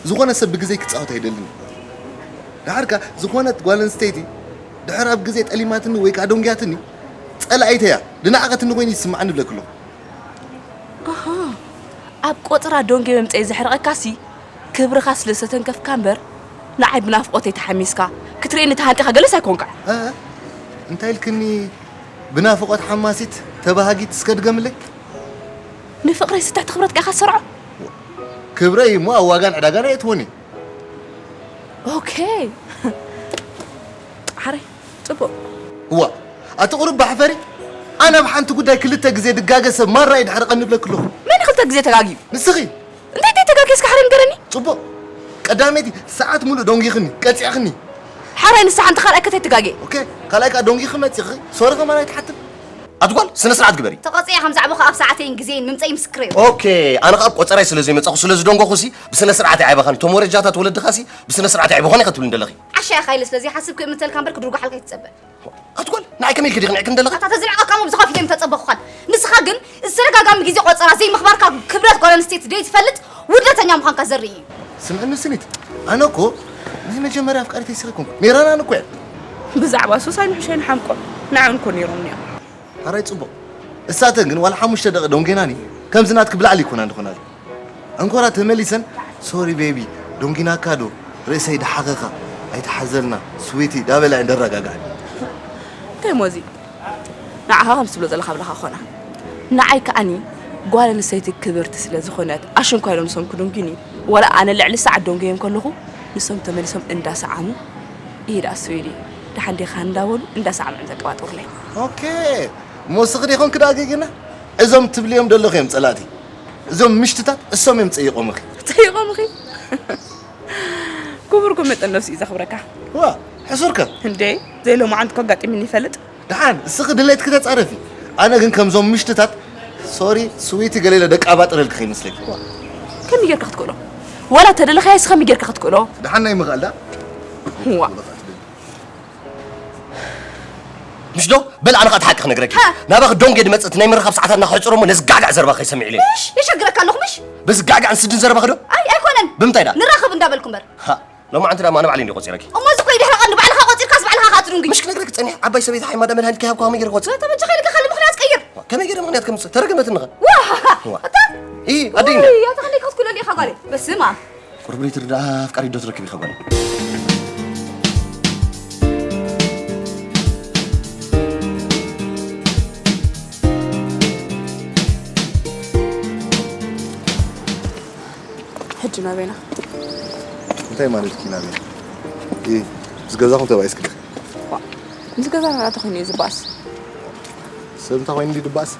ዝኾነ ሰብ ብግዜ ክጻወት ኣይደልን። ደሓር ከኣ ዝኾነት ጓል ኣንስተይቲ ድሕር ኣብ ግዜ ጠሊማትኒ ወይ ከኣ ደንጉያትኒ ጸላኢተይ እያ። ዝነዓቐትኒ ኮይኑ ይስምዓኒ እብለኪ ኣለኹ። ኣሃ፣ ኣብ ቆጽራ ደንጉየ ምምጸይ ዘሕርቐካሲ ክብርኻ ስለ ዝተንከፍካ እምበር ንዓይ ብናፍቖተይ ተሓሚስካ ክትርእየኒ ተሃንጢኻ ገለስ ኣይኮንካን። እ? እንታይ ኢልክኒ? ብናፍቖት ሓማሲት ተባሃጊት እስከ ድገምለይ። ንፍቕረይ ስተ ትኽብረት ቃኻ ትሰርዖ? ክብረይ እሞ ኣብ ዋጋን ዕዳጋን ኣየእትዎን እየ። ኦኬ። ሓረይ፣ ጽቡቕ። እዋ፣ ኣቲ ቁሩብ ባሕፈሪ፣ ኣነ ኣብ ሓንቲ ጉዳይ ክልተ ግዜ ድጋገ ሰብ ማራ እዩ ድሕሪ ቀኒ እብለኪ ኣለኹ። መን እዩ ክልተ ግዜ ተጋግዩ? ንስኺ። እንታይ እንታይ ተጋግየ እስከ ሓረይ ንገረኒ? ጽቡቕ። ቀዳመይቲ ሰዓት ሙሉእ ደንጊኽኒ፣ ቀጺዕኽኒ። ሓራይ ንሳ ሓንቲ ካልኣይ ከተይ ትጋጌ። ኦኬ፣ ካልኣይ ከኣ ደንጊኺ መጺኺ፣ ሶሪ ከማን ኣይትሓትን። ኣቲ ጓል፣ ስነ ስርዓት ግበሪ። ተቐጺዐ ከም ዛዕባኹ ኣብ ሰዓተይን ግዜን ምምጸይ ምስክረይ። ኦኬ፣ ኣነ ከኣ ኣብ ቆጸራይ ስለ ዘይመጻኹ፣ ስለ ዝደንጎኹሲ፣ ብስነ ስርዓት ኣይዕበኻን። እቶም ወረጃታት ወለድኻሲ ብስነ ስርዓት ኣይዕበኹን ኢኻ ትብልኒ ዘለኺ። ዓሻ ኢኻ ኢለ ስለ ዘይሓስብ ክእምተልካ እምበር ክድርጉሓልካ ኣይትጸበ። ኣቲ ጓል፣ ንዓይ ከመይ ኢልኪ ዲኺ ንዕቅኒ ዘለኺ? ኣታ ተዝንዕቀካ እሞ ብዝኸፍእ እየ ምተጸበኹኻን። ንስኻ ግን ዝተደጋጋሚ ግዜ ቆጸራ ዘይምኽባርካ ክብረት ጓል ኣንስተይቲ ዘይትፈልጥ ውርደተኛ ምዃንካ ዘርኢ እዩ። ስምዕኒ ስኒት፣ ኣነ እኮ ናይ መጀመርያ ኣፍቃሪተይ ስኺ ኮንኩ። ኔራና ንኮ እያ። ብዛዕባ ሱስ ኣይንሕሸይ ንሓምቆ። ንዓን እኮ ኔሮም እዮም። ሓራይ ጽቡቕ። እሳተን ግን ዋላ ሓሙሽተ ደቂ ደንጌናኒ ከምዚ ናትኪ ብላዕሊ ይኮና እንድኾናል። እንኮራ ተመሊሰን፣ ሶሪ ቤቢ፣ ዶንጊናካ ዶ? ርእሰይ ደሓኸኻ፣ ኣይተሓዘልና፣ ስዊቲ፣ ዳበላ እየን ደረጋግዓኒ። እንታይ ሞዚ? ንዓኻ ከምዚ ትብሎ ዘለኻ ብለኻ ኾና። ንዓይ ከኣኒ ጓል ኣንስተይቲ ክብርቲ ስለ ዝኾነት፣ ኣሽንኳይ ኢሎም ንሶም ክድንጉኒ፣ ዋላ ኣነ ልዕሊ ሰዓት ደንጉዮም ከለኹ፣ ንሶም ተመሊሶም እንዳሰዓሙ፣ "ይሄ ደኣ ስዊዲ፣ ደሓን ዲኻ?" እንዳበሉ እንዳሰዓሙ እዮም ዘቀባጥሩለይ። ኦኬ፣ ሞስኺ ዲኾን ክዳገግና? እዞም ትብልዮም ደለኹ እዮም ጸላእቲ። እዞም ምሽትታት እሶም እዮም ጸይቖምኺ። ጸይቖምኺ? ክቡር እኮ መጠን ነብሲ እዩ ዘኽብረካ። ዋ፣ ሕሱርከ? እንዴ፣ ዘይሎማዓንቲ እኮ ኣጋጢሙኒ ይፈልጥ። ደሓን፣ እስኺ ድሌትኪ ተጻረፊ። ኣነ ግን ከምዞም ምሽትታት፣ ሶሪ፣ ስዊቲ ገለ ኢለ ደቂ ኣባጥረልኪ ከይመስለኪ። ዋ፣ ከመይ ጌርካ ክትክእሎ? ዋላ ተደለኻዮ እስኺ ከመይ ጌርካ ክትክእሎ? ደሓን ናይ ምኽኣል ደኣ። ዋ። ምሽ ዶ? በል ኣነ ኸኣ እቲ ሓቂ ክነግረኪ። ሃ። ናባኺ ዶንጌ ድመጽእ እቲ ናይ ምርኻብ ሰዓታትና ክሕጽሮ እሞ ነዚ ጋዕጋዕ ዘረባ ከይሰምዕ ኢለ። ምሽ? የሸግረካ ኣለኹ ምሽ? በዚ ጋዕጋዕን ስድን ዘረባኺ ዶ? ኣይ፣ ኣይኮነን። ብምንታይ ደኣ? ንራኸብ እንዳበልኩ እምበር። ሃ፣ ሎማዓንቲ ደኣ ኣነ ባዕለይ እንድየ ቆጺረኪ። እሞ እዚ እኮ እዩ ድሕሪ ቀንዲ ባዕልኻ ቆጺርካስ ባዕልኻ ኢኻ ትድንጉይ። ምሽ ክነግረኪ ጸኒሐ፣ ዓባይ ሰበይቲ ሓይማ ደኣ መድሃኒት ከይሃብኩ ከመይ ገይረ ክወጽእ? ተበጃኻ ኢልካ ካልእ ምኽንያት ቀይር። ዋ፣ ከመይ ገይረ ምኽንያት ከምጽእ? ተረገመትኒ ኸ? ዋ! ዋ! ኣታ? ኢ፣ ኣደይ እንድያ። ውይ፣ ኣታ ክንደይ ክትኩለኒ ኢኻ ጓለይ። በስመ ኣብ። ቁርብ ለይቲ ርዳኣ ኣፍቃሪት ዶ ትረክብ ኢኻ ጓለይ? ናበይና? እንታይ ማለት ኪ ናበይና? እ፣ ምስ ገዛኹም ተባኢስኪ ዲኺ? ዋ፣ ምስ ገዛና ተኾይኑ እዩ ዝበኣስ። ሰብ እንታይ ኮይኑ ድዩ ዝበኣስ?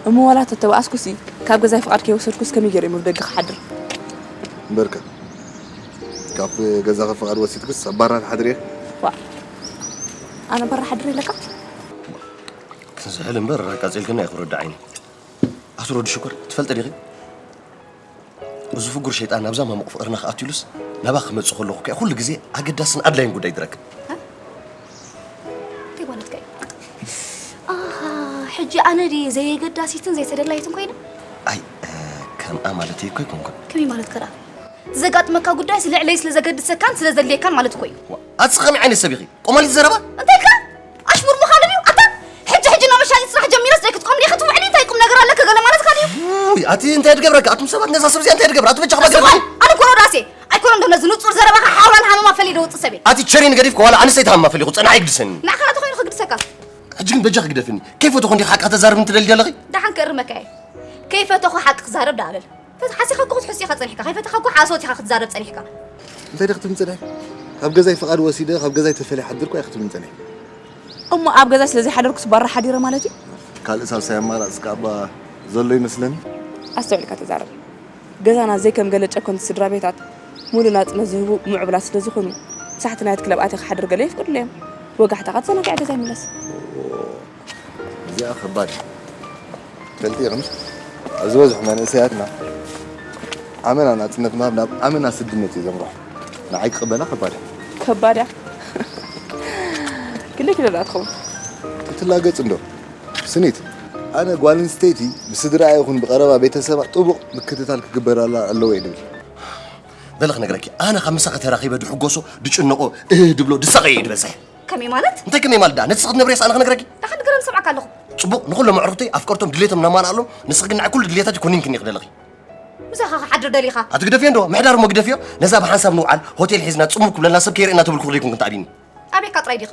እሞ ዋላ ተተባኣስኩሲ፣ ካብ ገዛይ ፍቓድ ከይወሰድኩስ ከመይ ገይረ እየ ኣብ ደገ ክሓድር? እምበርከ፣ ካብ ገዛኺ ፍቓድ ወሲድኩስ ኣብ ባራ ትሓድሪ እየ። ዋ፣ ኣነ ባራ ሓድር ኢለካ? ዝሕል እምበር ኣቃጺልክና እዩ ክርዳዓይኒ። ኣቶ ወዲ ሽኮር፣ ትፈልጢ ዲኺ? እዚ ፍጉር ሸይጣን ናብዛ ማሙቕ ፍቕርና ክኣቱ ኢሉስ፣ ናባኺ ክመጽእ ከለኹ ከኣ ኩሉ ግዜ ኣገዳስን ኣድላይን ጉዳይ ድረክብ። እንታይ ማለትካ እዩ? ኣሃ፣ ሕጂ ኣነ ድየ ዘየገዳሲትን ዘይተደላይትን ኮይነ? ኣይ፣ እ፣ ከምኣ ማለተይ እኮ ኣይኮንኩን። ከመይ ማለትካ ደኣ? ዘጋጥመካ ጉዳይስ ልዕለይ ስለ ዘገድሰካን ስለ ዘድልየካን ማለት እኮ እዩ። ዋ፣ ኣቲ ከመይ ዓይነት ሰብ ኢኺ? ቆማሊት ዘረባ? እንታይ ኢልካ? ኣሽሙር ምዃኑ ድዩ? ኣታ ሕጂ ሕጂ ናብ መሻጢት ስራሕ ጀሚረስ ደይ ክትቆም ዲኻ ትውዕሊ? እንታይ ቁም ነገር ኣለካ? ገለ ማለትካ ድዩ? ውይ፣ ኣቲ እንታይ ትገብረካ? ኣቱም ሰባት ነዛ ሰብ እዚኣ እንታይ ትገብራ? ኣቲ በጃኻ እሱ ባገርኒ። ኸኣ ኣነ እኮ ሮዳሴ ኣይኮነን ዶ ነዚ ንጹር ዘረባኻ ሓውላን ሃመማ ፈሊዶ ውጽእ ሰብ እየ። ኣቲ ቸሪን ገዲፍ ከዋላ ኣንስተይቲ ሃመማ ፈሊኹ ጸናሕ ይግድሰኒ። ንዓኻ ናቱ ኮይኑ ክግድሰካ። ሕጂ ግን በጃኺ ግደፍኒ። ከይፈተኹ እንዲኻ ሓቂ ከተዛርብኒ ትደሊ ዘለኺ? ደሓን ክእርመካ እየ። ከይፈተኹ ሓቂ ክዛረብ ደኣ በል። ፈት-፣ ሓሲኻ እኮ ክትሕሱ ኢኻ ጸኒሕካ። ከይፈተኻ እኮ ሓሶት ኢኻ ክትዛረብ ጸኒሕካ። እንታይ ደኣ ክትብል ጸኒሕካ? ካብ ገዛይ ፍቓድ ወሲደ፣ ካብ ገዛይ ተፈልየ ሓድርኩ እያ ክትብልኒ ጸኒሕካ። እሞ ኣብ ገዛይ ስለ ዘይሓደርኩስ ባራ ሓዲረ ማለት እዩ? ካልእ ሳልሳይ ኣማራጺ ከኣ እባ ዘሎ ይመስለኒ። ኣስተውዒልካ ተዛረብ። ገዛና ዘይከም ገለ ጨከንቲ ስድራ ቤታት፣ ሙሉእ ናጽነት ዝህቡ ምዕቡላት ስለ ዝኾኑ፣ ሳሕቲ ናይቲ ክለብ ኣትየ ክሓድር ገለ የፍቅዱለይ እዮም። ወጋሕታኻ ተዘናጊዐ ገዛይ ምለስ። እዚኣ ከባድ እያ። ትፈልጢ ኢኺ፣ ኣብ ዝበዝሑ መንእሰያትና ኣመና ናጽነት ምሃብ ናብ ኣመና ስድነት እዩ ዘምርሖ። ንዓይ ክቕበላ ከባድ እያ። ከባድ እያ። ክንደይ ኪሎ ደኣ ትኸውን? ክትላገጽ እንዶ። ስኒት፣ ኣነ ጓል ኣንስተይቲ ብስድራኣ ይኹን ብቐረባ ቤተሰባ ጥቡቕ ምክትታል ክግበረላ ኣለዎ እየ ድብል። በሊ ክነግረኪ፣ ኣነ ካብ ምሳኺ ተራኺበ ድሕጎሶ፣ ድጭነቆ፣ እህ ድብሎ፣ ድሳቐዮ እየ ድበዝሕ። ከመይ ማለት? እንታይ ከመይ ማለት ደኣ? ነቲ ንስኺ ትነብርዮስ ኣነ ክነግረኪ? ደሓን ንገረኒ፣ እሰምዓካ ኣለኹ። ጽቡቕ፣ ንኹሎም ኣዕሩኽተይ ኣፍቀርቶም ድሌቶም ነማልኣሎም፣ ንስኺ ግን ንዓይ ኩሉ ድሌታተይ ኮኒንክኒ ኢኺ ደለኺ። ምሳኻ ክሓድር ደሊኻ? ኣቲ ግደፍዮ እንዶ፣ ምሕዳር እሞ ግደፍዮ። ነዛ ብሓንሳብ ንውዓል፣ ሆቴል ሒዝና ጽምው ክብለና ሰብ ከይርእየና ተብልኩ ዶ ይኮንኩን ትኣልይኒ? ኣቤካ ጥራይ ዲኻ?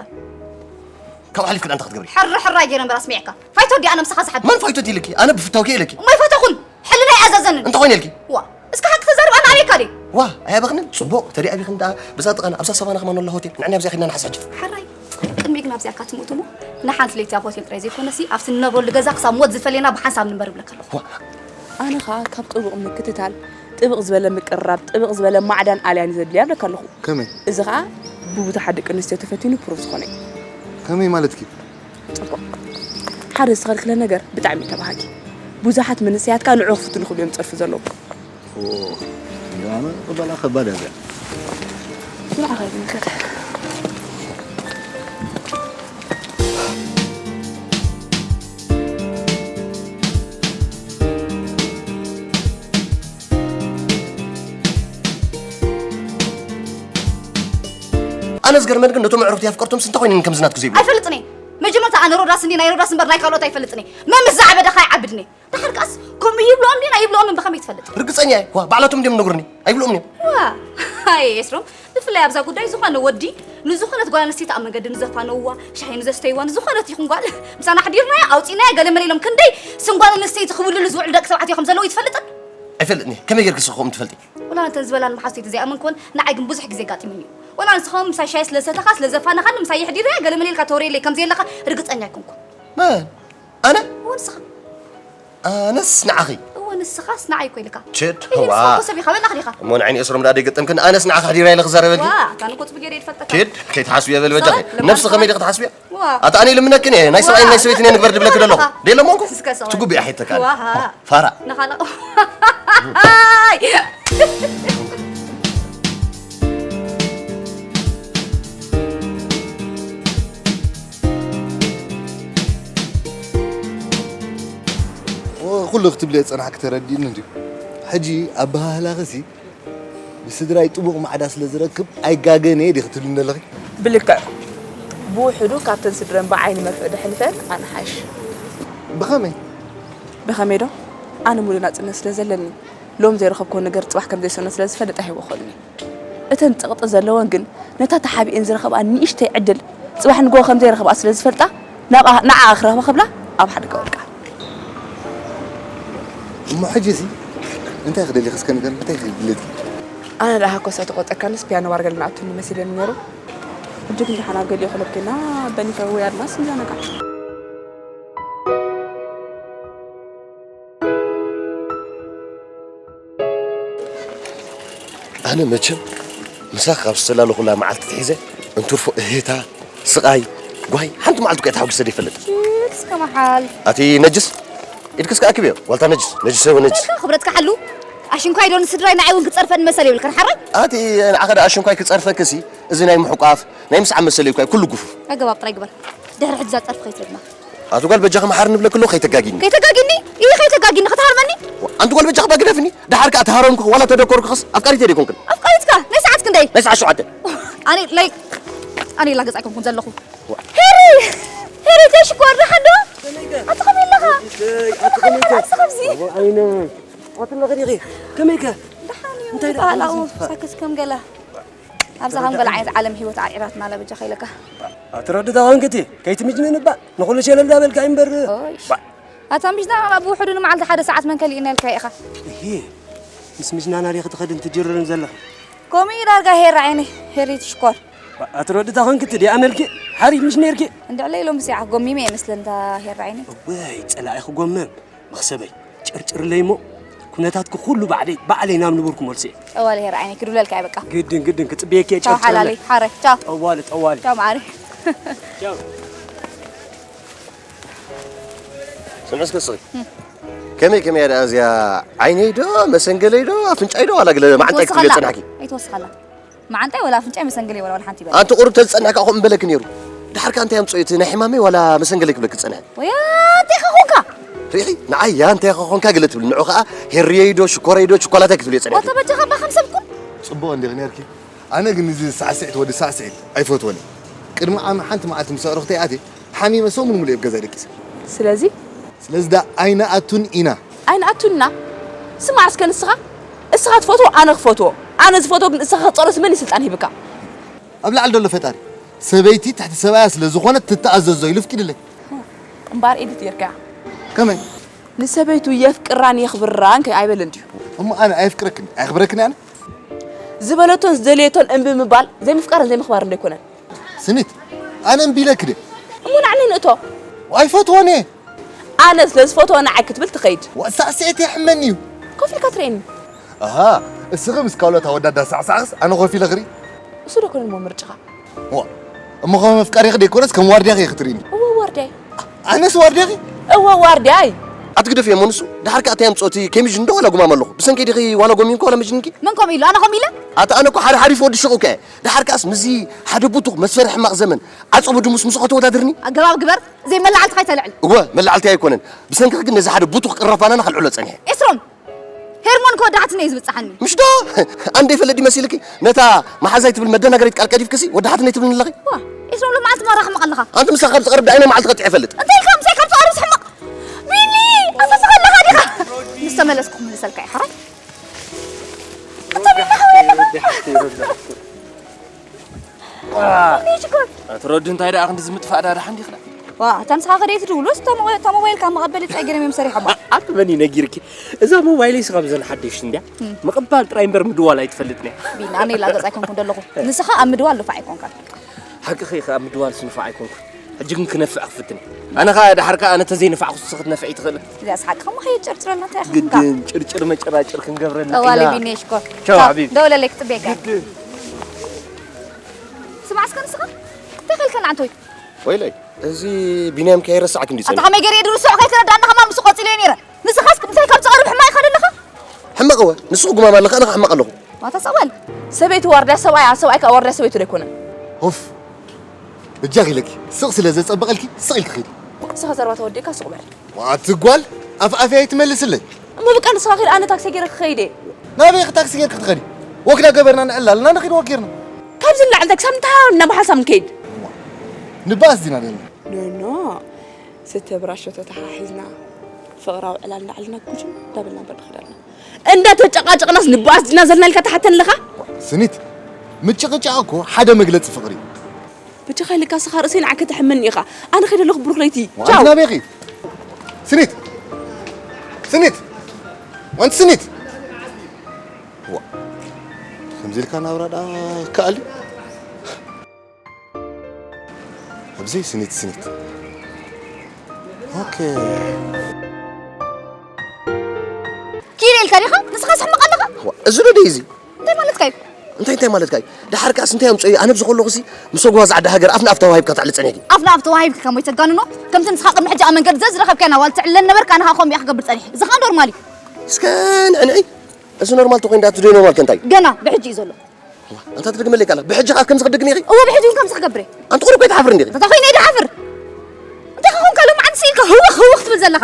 ካብኡ ሓሊፍኪ ደኣ እንታይ ክትገብሪ? ሕሪ ሕራይ ገይረ እምበር ኣስሚዕካ። ፋይቶ ድኣ ኣነ ምሳኻ ዝሓድር? መን ፋይቶ ኢልኪ? ኣነ ብፍታውኪ ኢለኪ። እሞ ኣይፈተኹን። ሕልናይ ኣዘዘንን። እንታይ ኮይነ ኢልኪ? ዋ፣ እስካ ሓቂ ተዛረብ፣ ኣነ ኣበይካ ድየ? ዋ፣ ኣያበኽንን ጽቡቕ ተዲኣቢኽን ደኣ ብዛ ጥቓና ኣብዛ ሰባና ከማን ወላ ሆቴል ንዕኒ ኣብዚኣ ኪድና ንሓስ ሕጂ። ሕራይ፣ ቅድሚ ግን ኣብዚኣ እካ ትሞት እሞ ንሓንቲ ለይቲ ኣብ ሆቴል ጥራይ ዘይኮነሲ ኣብቲ ንነብረሉ ገዛ ክሳብ ሞት ዝፈለየና ብሓንሳብ ንንበር እብለካ ኣለኹ። ዋ፣ ኣነ ኸኣ ካብ ጥቡቕ ምክትታል፣ ጥብቕ ዝበለ ምቅርራብ፣ ጥብቕ ዝበለ ማዕዳን ኣልያን እዩ ዘድልያ እብለካ ኣለኹ። ከመይ? እዚ ኸኣ ብብዙሓት ደቂ ኣንስትዮ ተፈቲኑ ፕሩፍ ዝኾነ እዩ። ከመይ ማለትኪ? ጽቡቕ። ሓደ ዝተኸልክለ ነገር ብጣዕሚ እዩ ተባሃጊ። ብዙሓት መንእሰያት ከኣ ንዑ ክፍትኑ ክብሉ እዮም ዝጸድፉ ዘለዉ። ኦ፣ ኣነ ክበላ ከባድ እያ እዚኣ። ንዓኻ ይምልከት። ኣነ ዝገርመኒ ግን ነቶም ኣዕሩኽቲ ኣፍቀርቶምስ እንታይ ኮይነን ከምዚ ናትኪ ዘይብሉ? ኣይፈልጥን እየ። መጀመርታ ኣነ ሮዳስ እንድየ ናይ ሮዳስ እምበር ናይ ካልኦት ኣይፈልጥን እየ። መን ምስ ዝዓበደኻ ይዓብድን እየ። ደሓር ከኣስ ከምኡ ይብልኦም ድዩ ኣይብልኦምን ብኸመይ ትፈልጥ? ርግጸኛ እየ። ዋ፣ ባዕላቶም ድዮም ነጉርኒ። ኣይብልኦምን እዮም። ዋ፣ ኣየ ኤስሮም፣ ብፍላይ ኣብዛ ጉዳይ ዝኾነ ወዲ ንዝኾነት ጓል ኣንስተይቲ ኣብ መንገዲ ንዘፋነውዋ፣ ሻሂ ንዘስተይዋ፣ ንዝኾነት ይኹን ጓል ምሳና ኣሕዲርናያ፣ ኣውጺእናያ፣ ገለ መለ ኢሎም ክንደይ ስም ጓል ኣንስተይቲ ክውልሉ ዝውዕሉ ደቂ ተባዕትዮ ከም ዘለዉ ይትፈልጥን? ኣይፈልጥን እየ። ከመይ ጌርኪ እስኺ ከምኡ ትፈልጢ? ወላ ነተን ዝበላኒ መሓዙተይ ተዘይኣመንክወን፣ ንዓይ ግን ብዙሕ ግዜ ኣጋጢሙኒ እዩ። ወላ ንስኻ ምሳይ ሻሂ ስለ ዝሰተኻ፣ ስለ ዘፋነኻኒ፣ ምሳይ የሕዲረያ፣ ገለ መለ ኢልካ ተወርየለይ ከም ዘየለኻ ርግጸኛ ኣይኮንኩን። መን? ኣነ? እወ፣ ንስኻ። ኣነስ ንዓኺ። እወ፣ ንስኻስ ንዓይ እኮ ኢልካ። ችድ፣ እይ፣ ዋ። ንስኻ እኮ ሰብ ኢኻ፣ በላኽ ዲኻ? እሞ ንዓይ ንኤስሮም ደኣ ደይገጠምክን፣ ኣነስ ንዓኺ ኣሕዲረ ኢለ ክዛረበልኪ? ዋ፣ ኣታ ንቁጽ ብጌር ይፈልጠካ። ችድ፣ ከይትሓስብዮ በል በጃኺ። ሰብ፣ ነብሲ ለማን ከመይ ዲኺ ትሓስብዮ? ዋ። ኣታ ኣነ ኢሉ ምነክን እየ፣ ናይ ሰብኣይን ናይ ሰበይትን እየ ንግበር ድብለኪ ደለኹ። ዋ። ደለሞ እንኩ? እስከ ሰብኣይ። ትጉቢ ኣሒተካ። ዋ። ፋራ። ንኻልእ። ኩሉ ክትብልዮ ዝጸናሕኪ ተረዲእኒ እንድዩ። ሕጂ ኣበሃህላኽሲ ብስድራይ ጥቡቕ ማዕዳ ስለ ዝረክብ ኣይጋገን እየ ዲኺ ትብልኒ ዘለኺ? ብልክዕ። ብውሕዱ ካብተን ስድረን ብዓይኒ መርፍእ ደሕንፈን ኣነ ሓይሽ። ብኸመይ? ብኸመይ ዶ? ኣነ ሙሉእ ናጽነት ስለ ዘለኒ፣ ሎም ዘይረኸብክዎ ነገር ጽባሕ ከም ዘይሰኖ ስለ ዝፈልጥ ኣይህወኸሉን እየ። እተን ጸቕጢ ዘለወን ግን ነታ ተሓቢኤን ዝረኸብኣ ንእሽተይ ዕድል ጽባሕ ንግሆ ከም ዘይረኸብኣ ስለ ዝፈልጣ ናብኣ፣ ንዓኣ ክረኽባ ክብላ ኣብ ሓደጋ ወድቃ። እሞ ሕጂሲ እንታይ ክደሊ እስከ ንገር እንታይ ክድልት ኣነ ደኣ ሃኮሳ ተቆጠካንስ ፒያኖ ባር ገለ ንኣቱኒ መሲለኒ ነይሩ። ሕጂ ግን ደሓና ገሊኡ ክለብክና በኒፈ ወይ ኣድማስ እንዘነጋ። ኣነ መቸም ምሳኽ ካብ ዝተላለኹላ መዓልቲ ትሒዘ እንትርፎ እህታ ስቓይ ጓይ ሓንቲ መዓልቲ እኳ ተሓጒሰ ዘይፈልጥ። እስከ መሓል ኣቲ ነጅስ ኢድክስ ከኣክብዮ ዋልታ ነጅስ ነጅስ ወይ ነጅስ ክብረትካ ሓሉ ኣሽንኳይ ዶ ንስድራይ ንዓይ እውን ክፀርፈኒ መሰል የብልክን ሓራይ ኣቲ ንዓኸ ደኣ ኣሽንኳይ ክፀርፈክሲ እዚ ናይ ምሕቋፍ ናይ ምስዓብ መሰል እኳ ኩሉ ጉፉፍ። ኣገባብ ጥራይ ግበር። ድሕሪ ሕጂ እዛ ፀርፊ ከይትረግማ። ኣቲ ጓል በጃኺ መሓር ንብለኪ ኣሎ ከይተጋጊኒ። ከይተጋጊኒ? እይ ከይተጋጊኒ ክትሃርመኒ? ኣንቲ ጓል በጃኺ ባግደፍኒ። ደሓር ከኣ ተሃረምኩ ዋላ ተደኮርኩ ኸስ ኣፍቃሪት የዲኮንክን። ኣፍቃሪትካ ናይ ሰዓት ክንደይ? ናይ ሰዓት ሸውዓተ። ኣነ ላይ ኣነ ኢላ ገጽ ኣይኮንኩን ዘለኹ። ሄሪ ሄሪ ተሽኮር ደሓን ዶ? ኣቲ ከመይ ኣለኻ? ኣቲ ከመይ ኣለኻ? ኣብዚ ኣብዚ ኣብዚ ኣትለኺ ዲኺ ከመይከ? ደሓን እዩ። እንታይ ደኣ ባህላኡ ሳክስ ከም ገለ ኣብዛ ከም ገለ ዓይነት ዓለም ህይወት ዓዒራትና ለበጃ ከይለካ። ኣትረድዳ ኾንክቲ ከይትምጅንን እባ ንኹሉ ሸለል ዳበልካ እምበር። ኣታ ምጅና ብውሕዱ ንመዓልቲ ሓደ ሰዓት መን ከሊእና ኢልካ ኢኻ። እሂ ምስ ምጅናና ዲኺ ትኸድን ትጅርርን ዘለኺ። ከምኡ እዩ ዳርጋ ሄራ ዓይኒ ሄሪት ሽኮር። ኣትረድዳ ኾንክቲ ዲኣ መልኪ ሓሪፍ ምሽ ነርኪ። እንድዕለ ኢሎም ብሰይዓ ጎሚመ እየ መስለን እታ ሄራ ዓይኒ። ወይ ጸላኢኺ ጎመም። መኽሰበይ ጭርጭርለይ እሞ ኩነታትኪ ኩሉ ባዕለይ ባዕለይ ናብ ንቡርኪ መልስየ። ጠዋሊ ሄር ዓይነይ ክድብለልካ እየ በቃ። ግድን ግድን ክጽብየኪ እየ ቻው ጨርጭርለይ። ሓላለይ ሓረ ቻው ጠዋሊ ጠዋሊ። ቻው ማዓረይ። ቻው። ስምዒ እስከ ስኺ ከመይ ከመይ እያ ደኣ እዚኣ ዓይነይ ዶ መሰንገለይ ዶ ኣፍንጫይ ዶ ዋላ ገለ መዓንጣይ ክትብልዮ ኣይትወስኸላ ጸናሕኪ? ኣይትወስኸላ። መዓንጣይ ወላ ኣፍንጫይ መሰንገለይ ወላ ወላ ሓንቲ ይበል። ኣንቲ ቁሩብ ተዝጸንሕ ከኣ ከምኡ ምበለኪ ነይሩ። ደሓር ከኣ እንታይ ኣምጽኦ እቲ ናይ ሕማመይ ዋላ መሰንገለይ ክብለኪ ዝጸንሐ? ወያ እንታይ ከ ኾንካ? ርኢኺ ንዓይ ያ እንታይ ከ ኾንካ ገለ ትብሊ ንዑ ከኣ ሄርየይ ዶ ሽኮረይ ዶ ችኮላታይ ክትብልዮ ጸኒሕኪ? ወተ በጃኻ እባ ከም ሰብ ኩን። ጽቡቕ እንዲኺ ነርኪ። ኣነ ግን እዚ ሳዕስዒት ወዲ ሳዕስዒት ኣይፈትዎን እየ። ቅድሚ ዓሚ ሓንቲ መዓልቲ ምስ ኣዕሩኽተይ ኣትየ ሓሚመ ሰሙን ሙሉእ እየ ኣብ ገዛይ ደቂሰ። ስለዚ? ስለዚ ደኣ ኣይንኣቱን ኢና። ኣይንኣቱን ኢና? ስማዕ እስከ ንስኻ እስኻ ትፈትዎ ኣነ ክፈትዎ ኣነ ዝፈትዎ ግን እስኻ ክትጸርስ መን እዩ ስልጣን ሂብካ? ኣብ ላዕሊ ዘሎ ፈጣሪ ሰበይቲ ትሕቲ ሰብኣያ ስለ ዝኾነት ትተኣዘዞ ኢሉ ኣፍቂድለይ። እምበኣር ኤዲት ጌርካያ። ከመይ? ንሰበይቱ የፍቅራን የኽብራን ከ ኣይበለን ድዩ? እሞ ኣነ ኣየፍቅረክን ኣየኽብረክን ኣነ? ዝበለቶን ዝደለየቶን እምቢ ምባል ዘይምፍቃርን ዘይምኽባርን ዶ ኣይኮነን? ስኒት ኣነ እምቢ ኢለኪ ድየ? እሞ ንዓኒ ንእቶ። ኣይፈትዎን እየ። ኣነ ስለ ዝፈትዎ ንዓይ ክትብል ትኸይድ። ዋእ ሳዕስዒት የሕመኒ እዩ። ኮፍ ኢልካ ትርእየኒ። ኣሃ እስኺ ምስ ካልኦት ኣወዳት ዳሳዕሳዕኽስ ኣነ ኮፍ ኢለ ክርኢ? እሱ ዶ ኮነ እሞ ምርጫኻ? ዋእ እሞ ከም ኣፍቃሪኺ ደይኮነስ ከም ዋርድያኺ ኢኺ ትርእይኒ? እወ ዋርድያይ። ኣነስ ዋርድያኺ? እወ ዋርድያይ። ኣትግደፍዮ እሞ ንሱ ደሓር ከኣ እንታይ ኣምጽኦ እቲ ኬሚዥ እንዶ ዋላ ጉማም ኣለኹ ብሰንከይ ዲኺ ዋላ ጎሚምኪ ዋላ መጅኒንኪ? መን ከምኡ ኢሉ ኣነ ከምኡ ኢለ? ኣታ ኣነ እኮ ሓደ ሓሪፍ ወዲ ሽቕ እኮ እየ ደሓር ከኣስ ምስዚ ሓደ ቡቱኽ መስፈሪ ሕማቕ ዘመን ዓጸቦ ድሙስ ምስኡ ከተወዳድርኒ? ኣገባብ ግበር ዘይመላዕልቲ ከይተልዕል። እወ መላዕልቲ ኣይኮነን ብሰንክኺ ግን ነዚ ሓደ ቡቱኽ ቅራፍ ባናና ከልዕሎ ጸኒሐ። ኤስሮም ሄርሞን ክወዳሓትኒ እዩ ዝብጽሓኒ። ምሽ ዶ ኣንደ ይፈለዲ መሲልኪ ነታ መሓዛይ ትብል መደናገሪት ቃልቀዲፍክሲ ወዳሓትኒ ትብልኒ ኣለኺ። ዋ ኢስሮም ሎማዓንቲ ማራ ሕመቕ ኣለኻ። ኣንቲ ምሳኻ ኣብ ዝቐርብ ዳኣይ ናይ መዓልቲ ቀጢዐ ይፈልጥ። እንታይ ኢልካ ምሳይ ካብ ዝቐርብ ዝሕመቕ? ቢኒ ኣንተ ስኻ ኣለኻ ዲኻ? ምስ ተመለስኩ ክምልሰልካ እየ ሓራይ። ኣታ ቢኒ ሓወይ ኣለኻ። ኣትረዱ እንታይ ደኣ ክንዲ ዝምጥፋእ ዳዳ ሓንዲኽና ዋ እታ ንስኻ ከደይ ትድውሉስ እታ ሞባይል ካብ መቐበሊ ጻይ ገይሮም እዮም ሰሪሖማ ኣቲ መን እዩ ነጊርኪ እዛ ሞባይለይ ስኻ ብዘን ሓደሽቲ እንድያ ምቕባል ጥራይ እምበር ምድዋል ኣይትፈልጥን እያ ቢኒ ኣነ ኢላ ገጽ ኣይኮንኩን ዘለኹ ንስኻ ኣብ ምድዋል ንፉዕ ኣይኮንካን ሓቅኺ ኢኺ ኣብ ምድዋልስ ንፉዕ ኣይኮንኩን ሕጂ ግን ክነፍዕ ክፍትን እየ ኣነ ኸኣ ደሓር ከኣ ኣነ ተዘይነፋዕኩስ ንስኺ ክትነፍዒ ትኽእሊ እዚኣስ ሓቅኻ እሞ ከየጨርጭረልና እንታይ ኢኻ ጌጋ ግድን ጭርጭር መጨራጭር ክንገብረላ ጠዋሊ ኢና ቢኒ ሽኮር ቻው ሓቢቢ ደውለለይ ክጽበየካ እየ ግድን ስማዕ እስከ ንስኻ እንታይ ከልከን ኣንቶይ ወይለይ እዚ ቢንያም ከ ኣይረሳዕክን ድዩ ኣታ ጸኒሑ? ከመይ ገይረ ድርሶዕ ከይተረዳእና ከማን ምስ ቆጺለዮ ነይረ ንስኻስ ምሳይ ካብ ጸርብ ሕማቕ ይኸደልኻ ሕመቕ እወ ንስኺ ጉማም ኣለኺ ኣነ ከኣ ሕመቕ ኣለኹ ዋታ ጸወል ሰበይቱ ዋርድያ ሰብኣይ ሰብኣይ ከኣ ዋርድያ ሰበይቱ ዶ ኣይኮነን ኡፍ በጃኺ ኢለኪ ስቕ ስለ ዘጸበቐልኪ ስቕ ኢልኪ ኺዲ ንስኻ ዘረባ ተወዲእካ ሱቕ በል ዋቲ ጓል ኣፍ ኣፍያ ኣይትመልስለይ እሞ ብቃ ንስኻ ኺድ ኣነ ታክሲ ገይረ ክኸይድ እየ ናበይ ኢኺ ታክሲ ጌርኪ ትኸዲ ወክ ዳ ገበርና ንዕላልና ንኺድ ወክ ጌርና ካብዚ ንላዕሊ እንታይ ክሳብ እንታይ ናብ ሓሳብ ንከይድ ንባኣስ ዲና ደለና ኖኖ ስተ ብራሾ ተተሓሒዝና ፍቕራዊ ዕላል ንላዕልና ጉጅም እንዳበልና እምበር ንኸይድ ኣለና እንዳተጨቃጨቅናስ ንባኣስ ዲና ዘለና ኢልካ ትሓተኒ ኣለኻ ስኒት ምጭቕጫቕ እኮ ሓደ መግለፂ ፍቕሪ እዩ በጃኻ ኢለካ ስኻ ርእሰይ ንዓካ ተሕመኒ ኢኻ ኣነ ከይደ ኣለኹ ብሩኽ ለይቲ ቻው ናበይ ኺድ ስኒት ስኒት ወንቲ ስኒት ዝልካ ናብራ ደኣ ይከኣል እዩ። ኣብዘይ ስኒት ስኒት። ኦኬ። ኪድ ኢልካ ዲኻ? ንስኻስ ሕመቕ ኣለኻ? ዋ፣ እዚ ዶ ደይ እዚ? እንታይ ማለትካ እዩ? እንታይ እንታይ ማለትካ እዩ? ደሓር ከኣስ እንታይ ኣምፅኦ እዩ? ኣነ ኣብዚ ከለኹ ሲ ምስ ወግዋ ዝዓዲ ሃገር ኣፍ ንኣፍ ተዋሂብካ ተዕሊ ፀኒሕኪ። ኣፍ ንኣፍ ተዋሂብኪ ከመይ ተጋንኖ? ከምቲ ንስኻ ቅድሚ ሕጂ ኣብ መንገዲ ዘዝረኸብካያ ናብ ዋልታ ትዕለን ነበርካ፣ ኣነ ኸኣ ከምኡ እየ ክገብር ፀኒሐ። እዚ ኸኣ ኖርማል እዩ። እስከ ንዕንዒ። እዚ ኖርማል ተኾይኑ ዳኣ እቲ ደይ ኖርማል ከ እንታይ እዩ? ገና ብሕጂ እዩ ዘሎ። ኣንታ ትድግመለይ ካላ ብሕጂ ከኣ ከምዚ ክድግም ኢኺ? እወ ብሕጂ እውን ከምዚ ክገብር እየ። ኣንታ ቁሩብ ከይትሓፍሪ እንዲኺ። እንተ ተኾይነ እየ ድሓፍር። እንታይ ኸውን ካልእ መዓልቲ ስኢልካ ህውኽ ህውኽ ትብል ዘለኻ?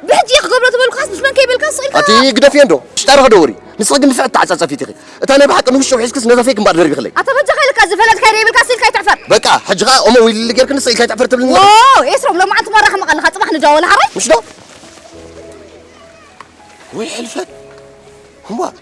ብሕጂ እየ ክገብሮ ዝበልኩኻስ ምስ መን ከይበልካ ስቕ ኢልካ ኣቲ ግደፍዮ እንዶ ሽጣርኺ ደውሪ። ንስኺ ግን ንፍዕቲ ተዓጻጸፊት ኢኺ። እታ ናይ ብሓቂ ንውሽጢ ውሒዝክስ ነዛ ፌክ እምበኣር ደርቢኽለይ። ኣታ በጃኻ ኢልካ ዝፈለጥካዮ ደይብልካ ስኢልካ ኣይትሕፈር። በቃ ሕጂ ኸኣ ኦሞ ዊልሊ ጌርክኒ ስኢልካ ኣይትሕፈር ትብልኒ። ዎ ኤስሮም ሎማዓንቲ ማራ ሕመቕ ኣለኻ ጽባሕ ንደዋወል ሓራይ? ምሽ ዶ? ወይ ሕልፈት። እምቧእ።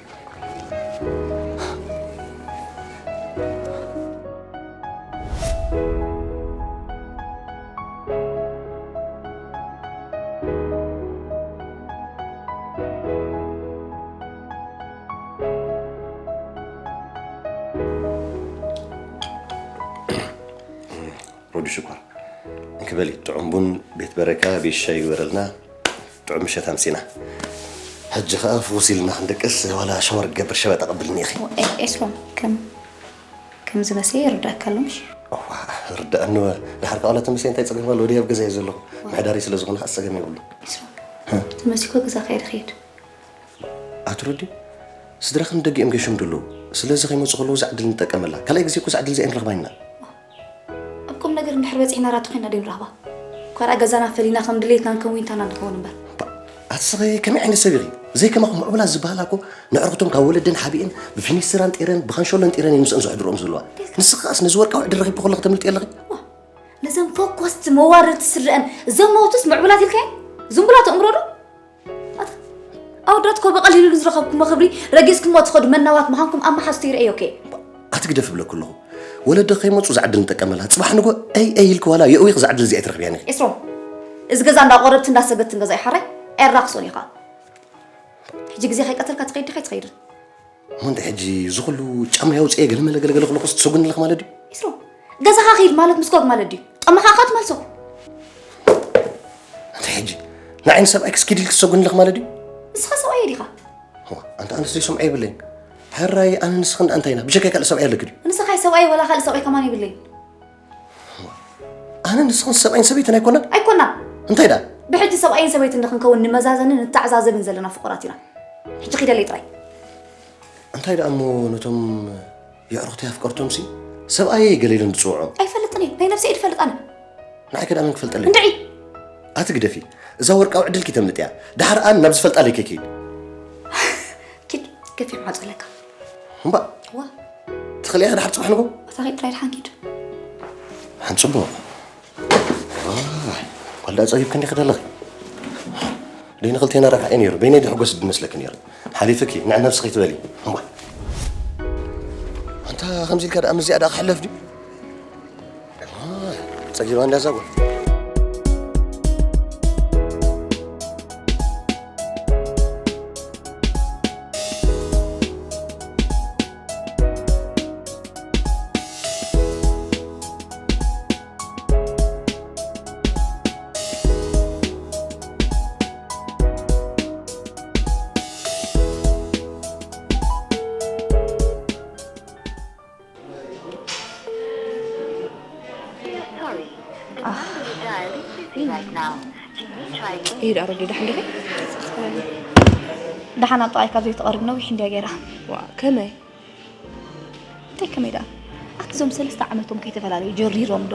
ሮዲ ሽኮር እንክበሊ ጥዑም ቡን ቤት በረካ ቤት ሻሂ ይግበረልና። ጥዑም ምሸት ኣምጺና። ሕጂ ኸኣ ፍኹስ ኢልና ክንድቅስ ዋላ ሻወር ክገብር ሸበጥ ኣቐብልኒ ኢኺ። ኤስሮም ከም ከም ዝመሰየ ይርዳእካ ኣሎ ምሽ? እዋ ርዳእኒ ወ ድሓር ካብ ዋላ ተመሰየ እንታይ ጸገም ኣለዎ ደይ ኣብ ገዛ እየ ዘለኹ። ምሕዳረይ ስለ ዝኾነ ከኣ ጸገም የብሉ። ኤስሮም ተመሲኮ ገዛ ከይደ ከይድ። ኣትረድዩ? ስድራኺ ንደገ እዮም ገይሾም ደለዉ። ስለዚ ከይመጹ ከለዉ እዛ ዕድል ንጠቀመላ። ካልኣይ ግዜ እኮ እዛ ዕድል እዚኣ ኣይንረኽባን ኢና። ኣብ ቁም ነገር እንድሕር በጺሕና ራእቲ ኮይና ደይንራኽባ። እኳ ደኣ ገዛና ፈሊና ከም ድሌትና ንከውን ዊንታና ንኸውን እምበር። ኣቲ እስኺ ከመይ ዓይነት ሰብ ኢኺ? ዘይከማኹም ምዕቡላት ዝበሃላ እኮ ነዕርኽቶም ካብ ወለደን ሓቢኤን ብፊኒስትራን ጤረን ብኻንሾሎን ጤረን እየን ምስአን ዘሕድርኦም ዘለዋ። ንስኺ ከኣስ ነዚ ወርቃዊ ዕድል ረኺብኪ ከለኺ ተምልጥዮ ኣለኺ። ነዘን ፈኮስቲ መዋረድቲ ስድረአን ዘመውትስ ምዕቡላት ኢልካየን? ዝንቡላት ኣእምሮ ዶ? ኣታ ኣወዳት እኮ ብቐሊሉ ንዝረኸብኩሞ ክብሪ ረጊጽኩሞ ትኸዱ መናዋት ምዃንኩም ኣብ መሓዙተይ ርእየዮ እኮ እየ። ኣቲ ግደፊ እብለኪ ኣለኹ። ወለዲ ከይመጹ እዛ ዕድል ንጠቀመላ። ጽባሕ ንግሆ ኣይ ኣይ ኢልኪ ዋላ የእዊኺ እዛ ዕድል እዚኣ ኣይትረኽብያን ኢኺ። ኤስሮም፣ እዚ ገዛ እንዳ ቆረብቲ እንዳ ሰገድትን ገዛ እዩ ሓራይ? ኣየራኽሶን እዩ ኸኣ። ሕጂ ግዜ ከይቀተልካ ትኸይድ ዲኻ ኣይትኸይድን? እሞ እንታይ ሕጂ እዚ ኩሉ ጫማይ ኣውፅኤ ገለመለ ገለገለ ክብለኩስ ትሰጉኒ ኣለኺ ማለት ድዩ? ኢስሮ ገዛኻ ኺድ ማለት ምስጓግ ማለት ድዩ? ጠመኻ እኻ ትመልሶ። እንታይ ሕጂ ንዓይ ንሰብኣይክስ ኪድ ኢልኪ ትሰጉኒ ኣለኺ ማለት ድዩ? ንስኻ ሰብኣየይ ዲኻ? እዋ ኣንታ ኣነስ ዘይሰምዖ የብለይን። ሕራይ ኣነ ንስኽን ደኣ እንታይ ኢና? ብጀካይ ካልእ ሰብኣይ ኣለኪ ድዩ? ንስኻ ሰብኣየይ ወላ ካልእ ሰብኣይ ከማን የብለይን። ኣነ ንስኽን ሰብኣይን ሰበይትን ኣይኮናን? ኣይኮናን። እንታይ ደኣ? ብሕጂ ሰብኣይን ሰበይትን ንኽንከውን ንመዛዘንን ንተዓዛዘብን ዘለና ፍቑራት ኢና። ሕጂ ኺደለይ ጥራይ። እንታይ ደኣ እሞ ነቶም የዕሩኽተይ ኣፍቀርቶምሲ ሰብኣየይ ገለ ኢለን ዝጽውዖም? ኣይፈልጥን እየ። ናይ ነብሰይ እየ ዝፈልጥ ኣነ። ንዓይ ከ ደኣ መን ክፈልጠለይ? እንድዒ! ኣቲ ግደፊ። እዛ ወርቃዊ ዕድልኪ ተምልጥያ። ደሓር ኣን ናብ ዝፈልጣለይ ከይከይድ። ኪድ ገፊሕ ማዕጾ ኣለካ። እምባ ዋ ትኽእሊ ኢኻ ድሓር ጽባሕ ንግሆ? ኣታ ኸይድ ጥራይ ድሓን ኪድ። ሓን ጽቡቕ። ዋይ ጓል ደኣ ጸቢብክኒ ኸ ደለኺ? ደይ ንኽልቴና ረብሓ እዩ ነይሩ። በይነይ ድሕጎስ ድመስለኪ ነይሩ። ሓሊፍኪ ንዕ ነብስኺ ትበሊ። እምባ ኣንታ ከምዚ ኢልካ ደኣ ምስዚኣ ደኣ ክሕለፍ ድዩ? ጸጊባ እንዳዛ ጓል። ኢድ ኣረዲ ዳሕን ዲኺ? ደሓን ኣብ ጥቓይ ካብ ዘይትቐርብ ነዊሕ እንድያ ገይራ። ዋ ከመይ? እንታይ ከመይ ደኣ? ኣቲ እዞም ሰለስተ ዓመቶም ከይተፈላለዩ ጀሪሮም ዶ?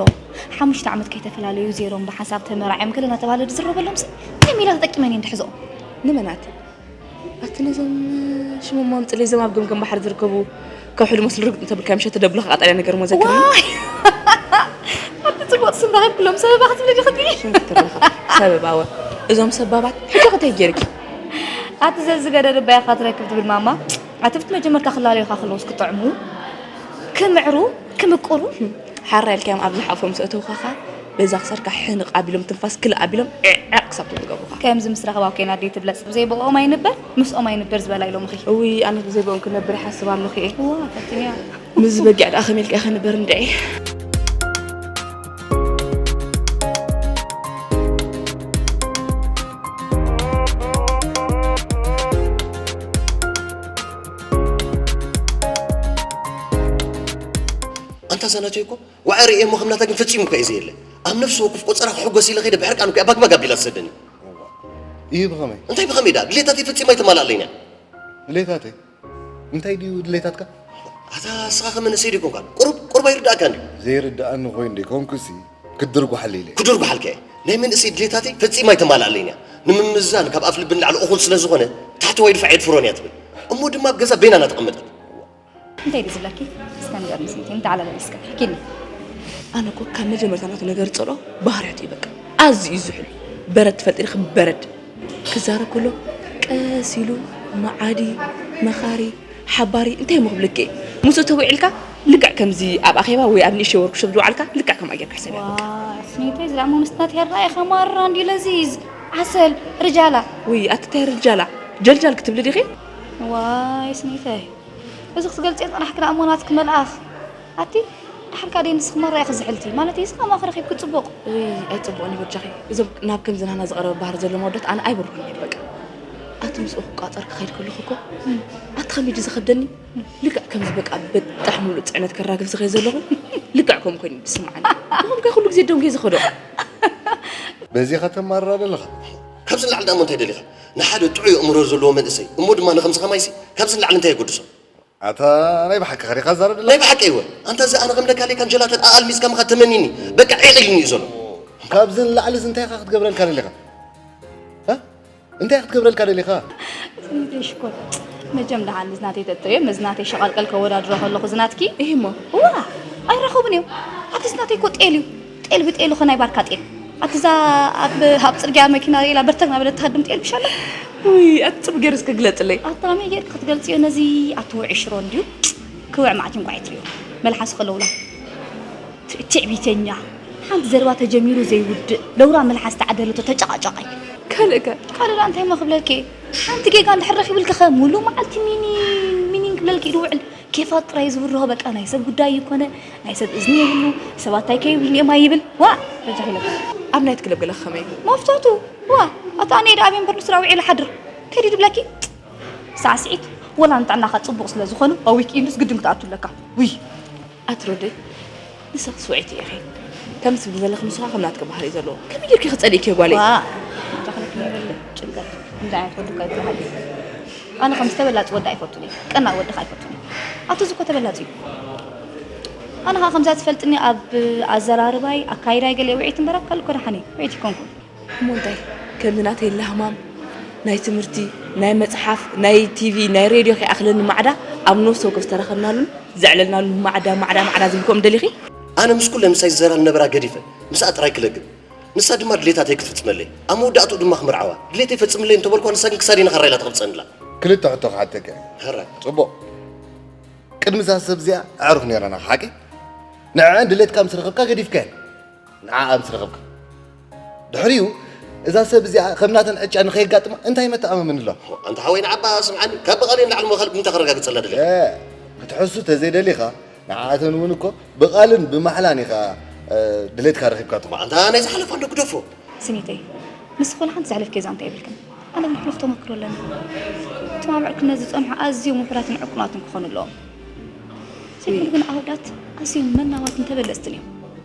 ሓሙሽተ ዓመት ከይተፈላለዩ ዜሮም ብሓንሳብ ተመራዕዮም ገለ እናተባህለ ዝዝረበሎምሲ እንታይ ሜላ ተጠቂመን እየን ዝሕዝኦም? ንመናት? ኣቲ ነዞም ሽሞም ኣምፅለይ እዞም ኣብ ገምገም ባሕሪ ዝርከቡ ከውሒ ዝመስሉ ርግጥ እንተብልካዮም ሸተ ደብሎ ከቃጠልያ ነገር እሞ ዘክርኒ ዋይ ኣቲ ፅቡቅ ስም ረኪብክሎም ሰበባ ክትብሊ ዲኽቲ ሽም ክትርልኻ ሰበባ ወ እዞም ሰባባት ሕጂ ክተይ ጌርኪ ኣቲ ዘዝገደድ እባይ ኢኻ ትረክብ ትብል ማማ ኣቲ ብቲ መጀመርታ ክላለዩኻ ከለውስ ክጥዕሙ ክምዕሩ ክምቅሩ ሓራ ኢልካዮም ኣብ ዝሓፎም ዘእተውኻኻ በዛ ክሳድካ ሕንቕ ኣቢሎም ትንፋስ ክልእ ኣቢሎም ዕዕዕ ክሳብ ትብሉ ገብሩኻ። ከምዚ ምስ ረኸባ ኮይና ድዩ ትብለጽ? ብዘይ ብኦም ኣይንበር ምስኦም ኣይንበር ዝበላ ኢሎምኺ። እውይ ኣነ ብዘይ ብኦም ክነብር ይሓስብ ኣለኹ እየ። ዋ ፈትንያ። ምስዚ በጊዕ ደኣ ከመይ ኢልካ ኢኺ ንበር እንድዒ። ኣንታ እዛ ናተይ እኮ ዋዒ ርእየ እሞ ከም ናታ ግን ፈጺሙ እኳ እዩ ዘየለ። ኣብ ነፍሲ ወከፍ ቆጸራ ክሕጎስ ኢለ ከይደ ብሕርቃን እኮ እያ ባግባግ ኣቢላ ትሰደኒ። ይህ ብኸመይ? እንታይ ብኸመይ ደኣ? ድሌታተይ ፈጺማ ኣይተማልኣለይን እያ። ድሌታተይ? እንታይ ድዩ ድሌታትካ? ኣታ ንስኻ ከ መንእሰይ ዶ ኣይኮንካን? ቁሩብ ቁሩብ ኣይርድኣካን ድዩ? ዘይርድኣኒ ኮይኑ ዶ ኣይኮንኩሲ ክድርጉሓለይ ኢለ። ክድርጉሓልካ እየ። ናይ መንእሰይ ድሌታተይ ፈጺማ ኣይተማልኣለይን እያ። ንምምዝዛን ካብ ኣፍ ልቢ ንላዕሊ እኹል ስለ ዝኾነ ታሕተዋይ ድፋዕ የድፍሮን እያ ትብል። እሞ ድማ ኣብ ገዛ በይና እናተቐመጠት። እንታይ ድዩ ዝብለኪ? እስከ ንገርኒ ስንኪ፣ ንተዓላለል እስከ፣ ሓኪኒ። ኣነ እኮ ካብ መጀመርታ ናቱ ነገር ጸልኦ ባህርያቱ እዩ በቃ። ኣዝዩ እዩ ዝሑል። በረድ ትፈልጢ ዲኺ? በረድ። ክዛረብ ከሎ ቀስ ኢሉ መዓዲ፣ መኻሪ፣ ሓባሪ እንታይ እሞ ክብለኪ እየ? ምስኡ ተዊዒልካ ልክዕ ከምዚ ኣብ ኣኼባ ወይ ኣብ ንእሽተይ ወርክሾፕ ዝወዓልካ ልክዕ ከምኣ ጌርካ ሕሰብያ በቃ። ዋይ ስኒተይ፣ እዚ ደኣ እሞ ምስቲ ናተይ ኣረኣእያ ከማራ እንድዩ ለዚዝ። ዓሰል፣ ርጃላ። ውይ ኣቲ እንታይ ርጃላ? ጀልጃል ክትብሊ ዲኺ? ዋይ ስኒተይ። እዚ ክትገልጽዮ ዝጸናሕኪ ደኣ እሞ ናትኪ መልኣኽ። ኣቲ፣ ደሓር ከኣ ደይ ንስኺ ማራ ኢኺ ዝሕልቲ። ማለተይ፣ እዚ ከማኺ ረኺብኪ ጽቡቕ። ውይ፣ ኣይጽቡቕን እዩ በጃኺ። እዞም ናብ ከምዚ ናህና ዝቐረበ ባህሪ ዘለዎም ኣወዳት ኣነ ኣይበርሁን እየ በቃ። ኣቲ ምስኡ ክቋጸር ክኸይድ ከለኹ እኮ፣ ኣቲ ከመይ ድዩ ዝኸብደኒ? ልክዕ ከምዚ በቃ በጣሕ ሙሉእ ጽዕነት ከራግፍ ዝኸይድ ዘለኹ፣ ልክዕ ከምኡ ኮይኑ እዩ ዝስምዓኒ። ብኸምኡ ከ ኩሉ ግዜ ደንጉየ ዝኸዶ። በዚኻ ተማርር ኣለኻ? ካብዚ ንላዕሊ ደኣ እሞ እንታይ ደሊኻ? ንሓደ ጥዑይ ኣእምሮ ዘለዎ መንእሰይ፣ እሞ ድማ ንኸምዚ ከማይሲ፣ ካብዚ ንላዕሊ እንታይ የገድሶ? ኣታ ናይ ብሓቂ ኸሪኻ ዛረብ ደላ? ናይ ብሓቂ እወ። ኣንታ እዚ ኣነ ከም ደካሌ ካንጀላተን ኣኣልሚዝካ ምኻድ ተመኒኒ። በቃ ዒቕ ኢሉኒ እዩ ዘሎ። ካብዚ ንላዕሊ እንታይ ኢኻ ክትገብረልካ ደሊኻ? እ? እንታይ ኢኻ ክትገብረልካ ደሊኻ? ስኒተይ ሽኮር። መቸም ደሓን እዚ ናተይ ተጠዮ፣ ምስ ናተይ ሸቐልቀል ከወዳድሮ ከለኹ እዚ ናትኪ? እሂ እሞ። እዋ፣ ኣይራኸቡን እዮም። ኣቲ እዚ ናተይ እኮ ጤል እዩ። ጤል ብጤሉ ኸ ናይ ባርካ ጤል። ኣቲ እዛ ኣብ፣ ኣብ ጽርግያ መኪና ኢላ በርተግ እናበለት ትሃድም ጤል ምሽ ኣላ? ውይ፣ ኣቲ ጽቡቕ ገይሩ እስከ ግለጽለይ። ኣታ ከመይ ጌርኪ ክትገልጽዮ ነዚ ኣቲ ውዑይ ሽሮ እንድዩ? ክውዕ መዓት እንቋዕ ትርእዮ። መልሓሱ ከለውላ። ት-፣ ትዕቢተኛ። ሓንቲ ዘረባ ተጀሚሩ ዘይውድእ። ለውራ መልሓስ ተዓደለቶ ተጨቓጫቓይ። ካልእ ከ? ካልእ ደኣ እንታይ እሞ ክብለልኪ? ሓንቲ ጌጋ እንድሕር ረኺብልኪ ኸ ሙሉ መዓልቲ ሚኒን፣ ሚኒን ክብለልኪ እዩ ዝውዕል። ኬፋት ጥራይ ዝብርሆ በቃ ናይ ሰብ ጉዳይ ይኮነ፣ ናይ ሰብ እዝኒ የብሉ፣ ሰባት እንታይ ከይብሉኒ እዮም ኣይብል። ዋ! በጃኺ ኢለካ። ኣብ ናይት ክለብ ገለ ከመይ? መፍታቱ! ዋ! ኣታ ኣነ ደኣ ኣብ እምበር ንሱ ደኣ ውዒሉ ሓድር። ከይዱ ድብለኪ? ሳዕስዒት፣ ወላ ንጥዕናኻ ጽቡቕ ስለ ዝኾኑ፣ ኣብ ዊክ ኢንዱስ ግድን ክትኣቱ ኣለካ። ውይ! ኣቲ ሮደይ፣ ንስኽስ ውዕይቲ ኢኺ። ከምዚ ትብሊ ዘለኺ ንሱ ኸኣ ከም ናትኪ ባህሪ እዩ ዘለዎ። ከመይ ጌርኪ ኢኺ ጸሊእክዮ ጓለይ? ዋ! በጃኺ ኢለኪ ይበል ጭንቀት። ከምዚ ዓይነት ወዲ እኮ ኣይበሃል። ኣነ ከምዚ ተበላጺ ወዲ ኣይፈቱን እየ። ቀናእ ወዲ ኸኣ ኣይፈቱን እየ። ኣቲ እዚ እኮ ተበላጺ እዩ። ኣነ ኸኣ ከምዛ ትፈልጥኒ ኣብ ኣዘራርባይ፣ ኣካይዳይ ገለ ውዕይቲ እምበር ኣብ ካልእ እኮ ደሓን እየ። ውዕይቲ ኣይኮንኩን። እሞ እንታይ? ከምዚ ናተይ ላህማም ናይ ትምህርቲ፣ ናይ መጽሓፍ፣ ናይ ቲቪ፣ ናይ ሬድዮ ከይኣኽለኒ ማዕዳ ኣብ ነፍሲ ወከፍ ዝተረኸብናሉን ዘዕለልናሉን ማዕዳ፣ ማዕዳ፣ ማዕዳ ዝብል ከምኡ ደሊኺ? ኣነ ምስ ኩለን ምሳይ ዝዘራ ዝነበራ ገዲፈ፣ ምስኣ ጥራይ ክለግብ። ንሳ ድማ ድሌታተይ ክትፍጽመለይ፣ ኣብ መወዳእትኡ ድማ ክምርዓዋ። ድሌተይ ፈጽምለይ እንተበልኳ፣ ንሳ ግን ክሳደይ ነኸራ ኢላ ተቕብጸኒ ኣላ። ክልተ ሕቶ ክሓተካ እየ። ሕራይ። ጽቡቕ። ቅድሚ እዛ ሰብ እዚኣ ኣዕሩኽ ነይረና፣ ሓቂ? ንዕኣን ድሌትካ ምስ ረኸብካ ገዲፍካየን። ንዓኣ ምስ ረኸብካ። ድሕሪኡ፣ እዛ ሰብ እዚኣ ከም ናተን ዕጫ ንኸየጋጥማ እንታይ መተኣማመኒ ኣሎ? ኣንታ ሓወይ ንዓባ ስምዓኒ፣ ካብ ብቓለይ ንላዕሊ እሞ ካልእ ብምንታይ ከረጋግጸላ ደሊኻ? እ፣ ክትሕሱ ተዘይደሊኻ፣ ንዓኣተን እውን እኮ ብቓልን ብማሕላን ኢኻ፣ እ፣ ድሌትካ ረኺብካቶ። እሞ ኣንታ ናይ ዝሓለፋ እንዶ ግደፎ። ስኒተይ፣ ንስኺ ወላ ሓንቲ ዘሕለፍክዮ ዛንታ የብልክን። ኣነ ግን ሕሉፍ ተመክሮ ኣለኒ። እቶም ኣብ ዕርክነት ዝጸንሑ ኣዝዮም ውሑዳትን ዕቁናትን ክኾኑ ኣለዎም። ዘይኮነ ግን ኣወዳት ኣዝዮም መናዋትን ተበለጽትን እዮም።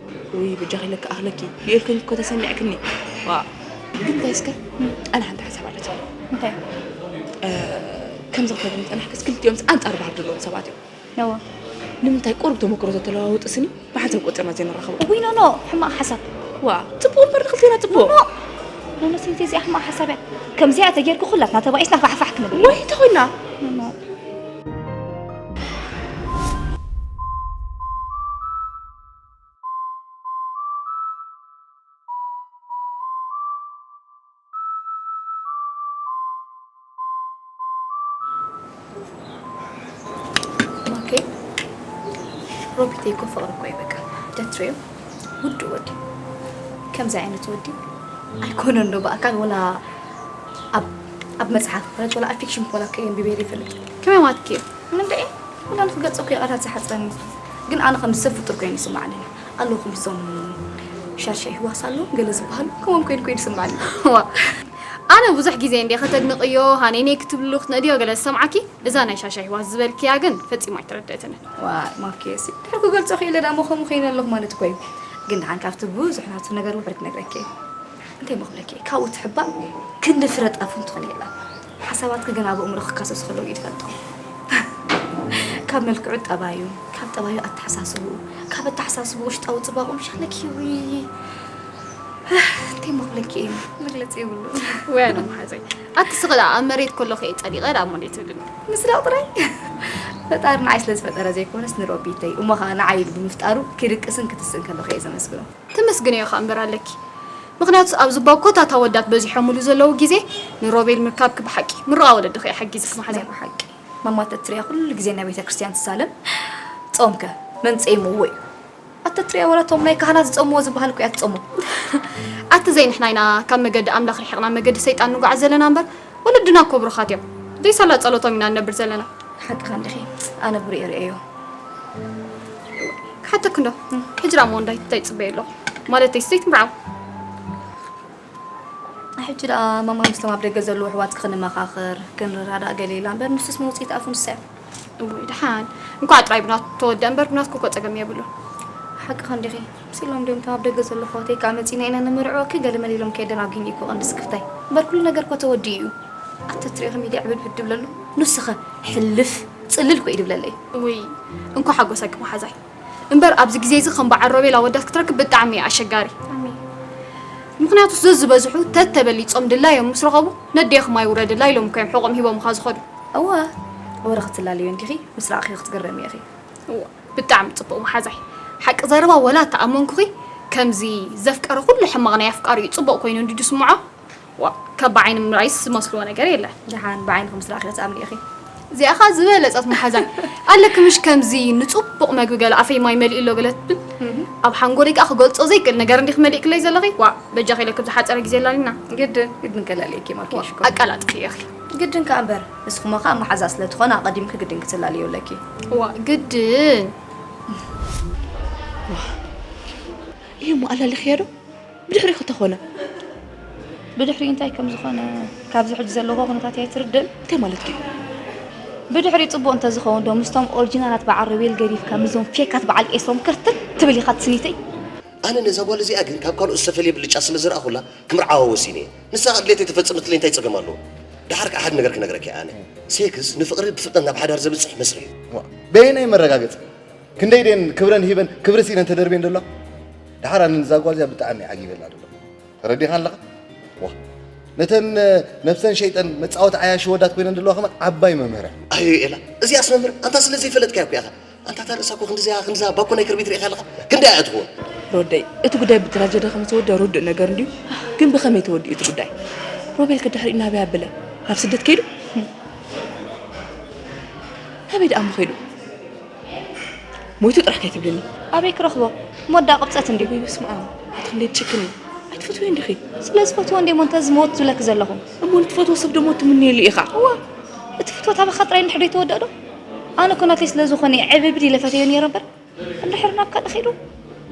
ውይ፣ በጃኺ ለካ ኣኽለኪ፣ ሊኤልክን እኮ ተሰሚዕክኒ። ዋ፣ ግን እንታይ እስከ? ኣነ ሓንቲ ሓሳብ ኣለትኒ። እንታይ? እ፣ ከምዚ ክትነግርኒ ዝጸናሕክስ ክልቲኦምስ ኣንጻር ባህሪ ዘለዎም ሰባት እዮም። ነዋ። ንምንታይ ቁሩብ ተመክሮ ተተለዋወጥስኒ ብሓንሳብ ቆጺርና ዘይንራኸቦ? ውይ፣ ኖ፣ ኖ፣ ሕማቕ ሓሳብ። ዋ፣ ጽቡቕ እምበር ንኽልቴና ጽቡቕ። ኖ፣ ኖ፣ ኖ፣ ስኒተይ እዚኣ ሕማቕ ሓሳብ እያ። ከምዚኣ ተጌርኪ ኩላትና ተባኢስና ፋሕፋሕ ክንብል። ወይ ተኾይና። ኖ፣ ኖ። ኦኬ። ሮቢተይ እኮ ፍቕሪ እኮ እዩ በቃ። ደትሪዮ ውዱእ ወዲ። ከምዚ ዓይነት ወዲ ኣይኮነን ዶ ብኣካል ወላ ኣብ ኣብ መጽሓፍ ማለት ወላ ኣብ ፊክሽን ኮላ ከየንብበ ይፈልጥ። ከመይ ማትኪ? ምንድዒ? ወላ ንክገልጾ እኮ ቃላት ዝሓጽረኒ። ግን ኣነ ከም ሰብ ፍጡር ኮይኑ ይስማዓኒ። ኣለኹም እዞም ሻሻይ ህዋስ ኣለዎም ገለ ዝበሃሉ ከምኦም ኮይኑ ኮይኑ ይስማዓኒ። ዋ ኣነ ብዙሕ ግዜ እንደ ከተድንቕዮ ሃነይነይ ክትብሉ ክትነድዮ ገለ ዝሰምዓኪ እዛ ናይ ሻሻይ ህዋስ ዝበልክያ ግን ፈጺሙ ኣይተረደእትንን። ዋ ማኪ ሲ ድሕር ክገልጾ ክኢለ ዳሞ ከምኡ ኮይነ ኣለኹ ማለት እኮ እዩ። ግን ደሓን ካብቲ ብዙሕ ናቱ ነገር ውሑድ ክነግረኪ እየ። እንታይ እሞ ክብለኪ እየ? ካብኡ ትሕባእ ክንዲ ፍረ ጣፍ እውን ትኾን የላ። ሓሳባትኪ ግን ኣብ ኣእምሮኺ ክካሰሱ ከለዉ እዩ ትፈልጦ። ካብ መልክዑ ጠባዩ፣ ካብ ጠባዩ ኣተሓሳስብኡ፣ ካብ ኣተሓሳስብኡ ውሽጣዊ ጽባቕኡ ምሻለኪ ውይ። እንታይ እሞ ክብለኪ እየ? መግለጺ የብሉን። ወይ ኣነ መሓዘይ ኣቲ ስቕ ደኣ ኣብ መሬት ከለኹ እየ ጸሊቐ ደኣ እሞ እንዴት ትብልኒ? ምስዳቕ ጥራይ። ፈጣሪ ንዓይ ስለ ዝፈጠረ ዘይኮነስ ንሮቢተይ እሞ ኸኣ ንዓይ ኢሉ ብምፍጣሩ ክድቅስን ክትስእን ከለኹ እየ ዘመስግኖ። ተመስግንዮ ከኣ እምበር ኣለኪ። ምኽንያቱስ ኣብዚ ባኮታት ኣወዳት በዚሖምሉ ዘለዉ ግዜ ንሮቤል ምርካብኪ ብሓቂ ምርቓ ወለድኺ እያ ሓጊዝኪ መሓዘይ። ናይ ብሓቂ ማማ ተትሪያ ኩሉ ግዜ ናብ ቤተ ክርስቲያን ትሳለም ጾምከ መን ጸይምዎ እዩ? ኣተትሪያ ወላ እቶም ናይ ካህናት ዝጸምዎ ዝበሃል እኮ እያ ትጸሞ። ኣቲ ዘይንሕና ኢና ካብ መገዲ ኣምላኽ ርሒቕና መገዲ ሰይጣን ንጓዓዝ ዘለና እምበር ወለድና እኮ ብሩኻት እዮም። ዘይሳላ ጸሎቶም ኢና ንነብር ዘለና። ሓቅኻ እንዲኺ ኣነ ብሪኤ ርእየዮ። ክሓተክ እንዶ ሕጂ ደኣ እሞ እንታይ እንታይ ትጽበይ ኣለኹ ማለተይ ስተይት ምርዓው። ሕጂ ደኣ ማማ ምስቶም ኣብ ደገ ዘለዉ ኣሕዋትኪ ክንመኻኸር ክንረዳዳእ ገለ ኢላ እምበር ንሱስ መውጽኢት ኣፉ ንሳ እያ። እውይ ደሓን እንኳዕ ጥራይ ብናቱ ተወድአ እምበር ብናትኩ እኮ ጸገም የብሉን። ሓቅኻ እንዲኺ። ምስ ኢሎም ድዮም እቶም ኣብ ደገ ዘለዉ ኣሕዋተይ ከኣ መጺና ኢና ነመርዕወኪ ገለ መለ ኢሎም ከየደናጉይኒ እኮ ቀንዲ ስክፍታይ። እምበር ኩሉ ነገር እኮ ተወዲኡ እዩ። ኣተትሪኦ ከመይ ድየ ዕብድብድ ድብለሉ። ንሱኸ ሕልፍ ጽልል እኮ እዩ ድብለለይ። እውይ እንኳዕ ሓጎሰኪ መሓዛይ። እምበር ኣብዚ ግዜ እዚ ከም በዓል ሮቤል ኣወዳት ክትረክብ ብጣዕሚ እዩ ኣሸጋሪ። ምኽንያቱ ዘዝበዝሑ ተተበሊጾም ድላዮም ምስ ረኸቡ ነዴኽማ ይውረድላ ኢሎም እኮ እዮም ሕቖም ሂቦምኻ ዝኸዱ። እወ ወረ ክትላለዮ እንዲኺ ምስ ረኣኺ ክትግረሚ ኢኺ። እወ ብጣዕሚ ጽቡቕ መሓዛይ። ሓቂ ዘረባ ወላ ተኣመንኩኺ ከምዚ ዘፍቀረ ኩሉ ሕማቕ ናይ ኣፍቃሪኡ ጽቡቕ ኮይኑ እንዲ ዝስምዖ ዋ ካብ ብዓይኒ ምርኣይስ ዝመስልዎ ነገር የለን። ደሓን ብዓይንኺ ምስ ረኣኺ ክትኣምኒ ኢኺ። እዚኣ ኸኣ ዝበለጸት መሓዛይ ኣለኪ ምሽ ከምዚ ንጽቡቕ መግቢ ገለ ኣፈይ ማይ መሊኡ ኣሎ ገለ ትብል ኣብ ሓንጎለይ ከኣ ክገልጾ ዘይክእል ነገር እንዲኺ መሊእክለይ ዘለኺ ዋ በጃኺ ኢለኪ ብዝሓጸረ ግዜ ኣላሊና። ግድን ግድን ከላልየኪ ማኪ ሽኮር። ኣቀላጥፊ ኢኺ። ግድን ከኣ እምበር ንስኹማ ከኣ መሓዛ ስለ ትኾና ኣቐዲምኪ ግድን ክትላልዮ ኣለኪ። ዋ ግድን። እዩ እሞ ኣላሊኽያ ዶ? ብድሕሪኡ ከተኾነ። ብድሕሪኡ እንታይ ከም ዝኾነ ካብዚ ሕጂ ዘለኹዎ ኩነታት ኣይትርድእን። እንታይ ማለትኪ እዩ? ብድሕሪኡ ጽቡቕ እንተዝኸውን ዶ ምስቶም ኦሪጂናላት በዓል ሮቤል ገዲፍካ ምስዞም ፌካት በዓል ኤስሮም ክርትት ትብል ኢኻ ትስኒተይ? ኣነ ነዛ ጓል እዚኣ ግን ካብ ካልኦት ዝተፈልየ ብልጫ ስለ ዝረኣኹላ ክምርዓዋ ወሲነ እየ። ንሳ ከኣ ድሌተይ ተፈጽመትለይ እንታይ ጸገም ኣለዎ? ደሓር ከኣ ሓደ ነገር ክነግረኪ እየ ኣነ። ሴክስ ንፍቕሪ ብፍጥነት ናብ ሓዳር ዘብጽሕ መስርሕ እዩ። ዋ፣ በየናይ መረጋገጺ? ክንደይ ደን ክብረን ሂበን ክብሪ ስኢነን ተደርብየን ዘለዋ? ደሓር ኣነ ንዛ ጓል እዚኣ ብጣዕሚ ዓጊበላ ዘሎ። ተረዲኻ ኣለኻ? ዋ፣ ነተን ነብሰን ሸይጠን መጻወቲ ዓያሺ ወዳት ኮይነን ዘለዋ ከማን ዓባይ መምህር እያ። ኣዮ ኤላ፣ እዚኣስ መምህር ኣንታ ስለ ዘይፈለጥካያ እኮ ኢኻ። ኣንታ እታ ርእሳ እኮ ክንድዚኣ ክንድዛ ባኮ ናይ ክርቢት ርኢኻ ኣለኻ? ክንደይ እያ ትኸውን? ሮደይ፣ እቲ ጉዳይ ብትራጀዲ ከም ዝተወድአ ርዱእ ነገር እንድዩ። ግን ብኸመይ ተወዲኡ እቲ ጉዳይ? ሮቤል ከ ድሕሪኡ ናበይ ኣበለ? ናብ ስደት ከይዱ? ናበይ ደኣ እሞ ከይዱ? ሞይቱ ጥራሕ ከይትብልኒ። ኣበይ ክረኽቦ? ሞት ደኣ ቅብጸት እንድዩ። ወይ በስመ ኣብ፣ ኣቲ ክንደይ ትጭክኒ። ኣይትፈትውዮ እንዲኺ። ስለ ዝፈትዎ እንድየ እሞ እንተ ዝሞት ዝብለኪ ዘለኹ። እሞ ንትፈትዎ ሰብ ደሞ ትምነየሉ ኢኻ። እዋ፣ እቲ ፍትወት ኣባኻ ጥራይ እንድሕር ዘይተወደአ ዶ? ኣነ እኮ ናተይ ስለ ዝኾነ እየ ዕብድብድ ኢለ ፈትየዮ ነይረ እምበር፣ እንድሕር ናብ ካልእ ኸይዱ?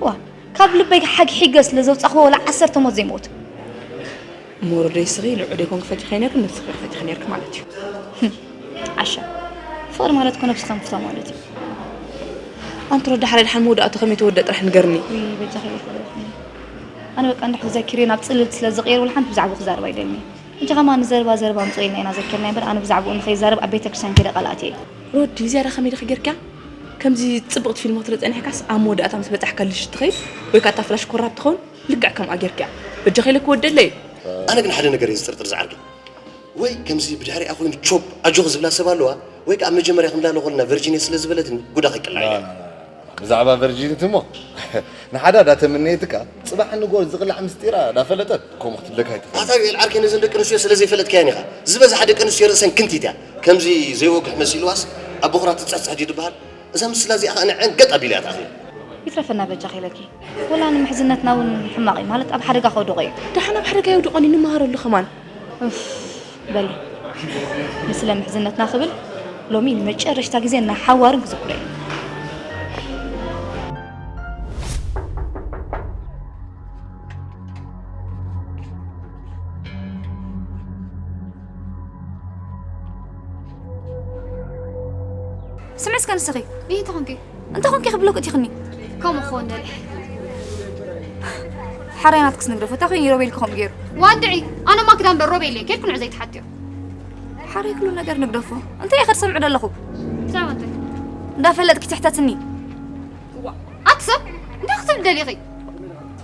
እዋ፣ ካብ ልበይ ሓግሒገ ስለ ዘውጻእክዎ ወላ ዓሰርተ ሞት ዘይመውት። እሞ ሮደይ ስኺ ንዑ ደይኮንኪ ፈቲኺ ነይርኪ፣ ነብስኺ ፈቲኺ ነይርኪ ማለት እዩ። ህም፣ ዓሻ። ፍቕሪ ማለት እኮ ነብስኻ ምፍታው ማለት እዩ። ኣንቲ ሮዳ ሓራይ ደሓን መውዳእቱ ከመይ ተወደእ ጥራሕ ንገርኒ። ውይ፣ በጃኺ ኣይትበልኒ። ኣነ በቃ እንድሕር ዘኪርዮ ናብ ጽልልቲ ስለ ዝቕየር ወላ ሓንቲ ብዛዕባኡ ክዛረብ ኣይደልን እየ። ሕጂ ከማን ንዘረባ ዘረባ ኣምጽኦ ኢልና ኢና ዘኪርናዮ እምበር ኣነ ብዛዕባኡ ንኸይዛረብ ኣብ ቤተክርስትያን ከይደ ቃል ኣትየ እየ። ሮዲ፣ ዝያዳ ከመይ ዲኺ ጌርክያ? ከምዚ ጽብቕቲ ፊልም ክትርኢ ጸኒሕካስ ኣብ መወዳእታ ምስ በጻሕካ ልሽቲ ትኸይድ ወይ ከኣ እታ ፍላሽ ኮራፕት ትኸውን፣ ልክዕ ከምኣ ጌርክያ። በጃኺ ኢለኪ ወደለይ። ኣነ ግን ሓደ ነገር እየ ዝጥርጥር ዝዓርከይ። ወይ ከምዚ ብድሕሪኣ ኮይኑ ቾፕ ኣጆኺ ዝብላ ሰብ ኣለዋ፣ ወይ ከኣ መጀመርያ ክንዳሎ ከለና ቨርጂንያ ስለ ዝበለትኒ ጉዳ ከይቅላዕ ኢለ። ብዛዕባ ቨርጂኒቲ እሞ ንሓዳ ዳተመነየትካ ጽባሕ ንጎ ዝቕላዕ ምስጢራ ዳፈለጠት ከምኡ ክትብለካ ኣይትኽእል። ኣታ ዮኤል ዓርከይ ነዘን ደቂ ኣንስትዮ ስለ ዘይፈለጥካየን ኢኻ። ዝበዝሓ ደቂ ኣንስትዮ ርእሰን ክንቲት እያ። ከምዚ ዘይወግሕ መሲልዋስ ኣብ በኹራ ትጽሕጽሕ ድዩ ዝበሃል? እዛ ምስላ እዚኣ ኸኣ ንዐን ገጥ ኣቢላ እያ ትኣኽለን። ይትረፈና በጃኺ ኢለኪ። ወላ ንምሕዝነትና እውን ሕማቕ እዩ፣ ማለት ኣብ ሓደጋ ከውድቖ እዩ። ደሓን ኣብ ሓደጋ የውድቖኒ፣ ንመሃረሉ ከማን። እፍ፣ በሊ፣ ንስለ ምሕዝነትና ክብል ሎሚ ንመጨረሽታ ግዜ እናሓዋርን ክዝክሮ እዩ። ስምዒ እስከ ንስኺ። ይህ እንተ ኾንኪ? እንተ ኾንኪ ክብለኪ እቲኽኒ። ከምኡ ክኸውን ደልየ። ሓራይ ናትክስ ንግደፎ። እንታይ ኮይኑ ሮቤል ከምኡ ገይሩ? ዋድዒ፣ ኣነ ማክዳ እምበር ሮቤል እየ። ኬድኩ ንዕ ዘይትሓትዮ። ሓራይ ኩሉ ነገር ንግደፎ። እንታይ ኢኺ ትሰምዒ ዘለኹ? ብዛዕባ እንታይ? እንዳፈለጥኪ ትሕተትኒ። ዋ፣ ኣቲ ሰብ፣ እንታይ ክትብል ደሊኺ?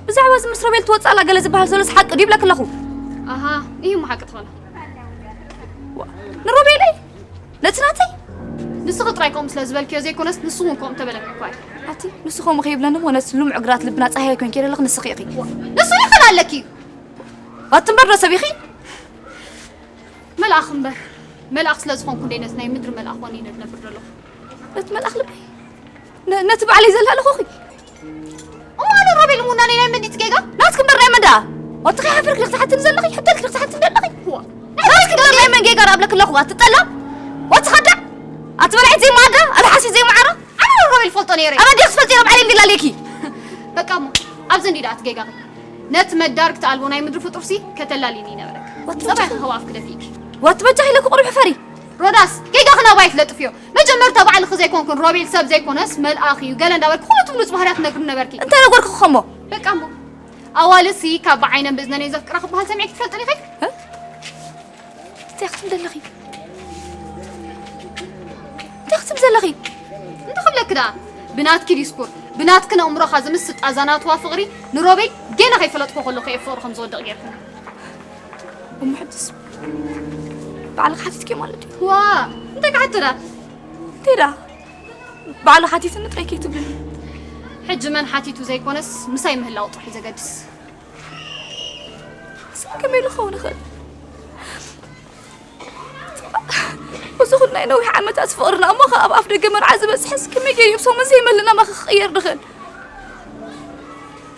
ብዛዕባ እዚ ምስ ሮቤል ትወፅእ ኣላ ገለ ዝበሃል ዘሎስ ሓቂ ድዩ ይብለኪ ኣለኹ? ኣሃ፣ ይህ እሞ ሓቂ ትኾነ። ዋ፣ ንሮቤለይ? ነቲ ናተይ? ንስኺ ጥራይ ከምኡ ስለ ዝበልክዮ ዘይኮነስ፣ ንሱ እውን ከምኡ እንተበለኪ እኳ እዩ። ኣቲ፣ ንሱ ከምኡ ከይብለኒ እሞ፣ ነቲ ልሙዕ ግራት ልብና ፃህያይ ኮይንኪ ዘለኺ ንስኺ ኢኺ። ዋ፣ ንሱ ይኽእል ኣለኪ እዩ። ኣቲ እምበር ዶ ሰብ ኢኺ? መልኣኽ እምበር። መልኣኽ ስለ ዝኾንኩ እንደ ነቲ ናይ ምድሪ መልኣኽ ኮነ ኢለ ዝነብር ዘለኹ። ነቲ መልኣኽ ልበይ? ነ-፣ ነቲ ባዕለይ ዘላለኹኺ? እሞ ኣነ ሮቤል ምውናነይ ናይ መን ድዩ እቲ ጌጋ? ናትኪ እምበር ናይ መን ደኣ? ወትኺ ሓፊርኪ ክትሓትኒ ዘለኺ፣ ሕተልኪ ክትሓትኒ ዘለኺ? ዋ። ናትኪ እምበር ናይ መን ጌጋ ደኣ እብለኪ ኣለኹ? ኣቲ ጠላም? ወቲ ኸዳዕ? ኣቲ በላዒት ዘይመኣዳ? ኣቲ ሓሲት ዘይመዓራ? ኣነ ሮቤል ፈልጦ ነይረ። ኣበ ድየ ክትፈልጢ? ባዕለይ እንዲላለኪ። በቃ እሞ፣ ኣብዚ እንዲ ደኣ እቲ ጌጋኺ። ነቲ መዳርግቲ ኣልቦ ናይ ምድሪ ፍጡርሲ ከተላልይኒ ይነበረኪ። ወቲ ጸባይ በጃኺ። ከኸው ኣፍኪ ደፊእኪ። ወቲ በጃኺ ኢለኪ ቁሩብ ሕፈሪ። ሮዳስ፣ ጌጋኺ ናባይ ትለጥፍዮ። መጀመርታ ባዕልኺ ዘይኮንክን ሮቤል ሰብ ዘይኮነስ መልኣኽ እዩ ገለ እንዳበልኪ ኩሉ እቲ ብሉጽ ባህርያት ትነግርኒ ነበርኪ። እንታይ ነገርኩኺ እሞ? በቃ እሞ። ኣዋልድሲ ካብ ብዓይነን ብእዝነን እየን ዘፍቅራ ክበሃል ሰሚዕኪ ትፈልጢ ዲኺ? እ? እንታይ ክትብሊ ዘለኺ? እንታይ ክትብሊ ዘለኺ? እንታይ ክብለኪ ደኣ? ብናትኪ ዲስኩር፣ ብናትክን ኣእምሮኻ ዝምስጥ ኣዛናትዋ ፍቕሪ ንሮቤል ጌና ከይፈለጥኩ ከለኹ እየ ፍቕሪ ከም ዝወድቕ ጌርክኒ። እሞ ሕጅስ ባዕልኺ ሓቲትኪዮ ማለት ድዩ? ዋ፣ እንታይ ክሓቶ ደኣ? እንታይ ደኣ? ባዕሉ ሓቲትኒ ጥራይ ከይትብልኒ። ሕጂ መን ሓቲቱ ዘይኮነስ ምሳይ ምህላው ጥራሕ እዩ ዘገድስ። ስቕ ከመይ ኢሉ ክኸውን ይኽእል? እዚ ኩሉ ናይ ነዊሕ ዓመታት ፍቕርና እሞ ኸኣ ኣብ ኣፍ ደገ መርዓ ዝበጽሐስ ከመይ ገይሩ እዩ ብሰሙን ዘይመልእ ናባኺ ክቕየር ዝኽእል?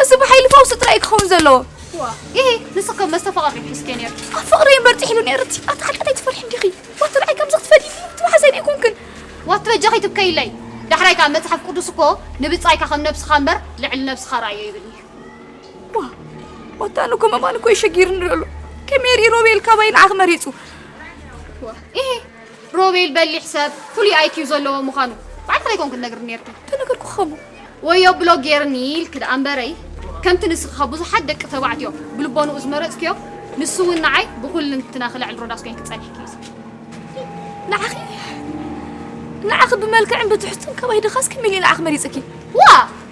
እዚ ብሓይሊ ፈውሲ ጥራይ እዩ ክኸውን ዘለዎ። ዋ፣ ኢሂ፣ ንስኺ ከም መስተፋቕር ሒዝኪ ነይርኪ። ኣብ ፍቕሪ እምበር ጥሒሉ ነይሩ እቲ። ኣቲ ሓጢኣት ኣይትፈርሒ እንዲኺ። ዋቲ ንዓይ ከምዚ ክትፈድይኒ፣ እቲ መሓዛይ ኣይኮንክን። ዋቲ በጃኺ ትብከይለይ። ዳሕራይ ከኣ መጽሓፍ ቅዱስ እኮ ንብጻይካ ከም ነብስኻ እምበር ልዕሊ ነብስኻ ረኣዮ ይብል እዩ። ዋ፣ ዋታ ኣነ እኮ መማን እኮ ይሸጊርኒ ዘሎ። ከመይ ሪኢ ሮቤል ካባይ ንዓኺ መሪጹ? ዋ፣ ኢሂ፣ ሮቤል በሊሕ ሰብ፣ ፍሉይ ኣይ ኪው ዘለዎ ምዃኑ ባዕልኺ ኣይኮንክን ትነግርኒ ነይርኪ። ተነገርኩኺ እሞ። ወዮ ብሎክ ገይርኒ ኢልኪ ደኣ እምበረይ፣ ከምቲ ንስኺ ካብ ብዙሓት ደቂ ተባዕትዮ ብልቦንኡ ዝመረጽክዮ፣ ንሱ እውን ንዓይ ብኹልንትናኺ ልዕሊ ሮዳስ ኮይንኪ ጸኒሕኪ እዩ ዝብል። ንዓኺ፣ ንዓኺ ብመልክዕን ብትሕዝቶን ካባይ ድኻስ ከመይ ኢሉ ንዓኺ መሪጽኪ? ዋ!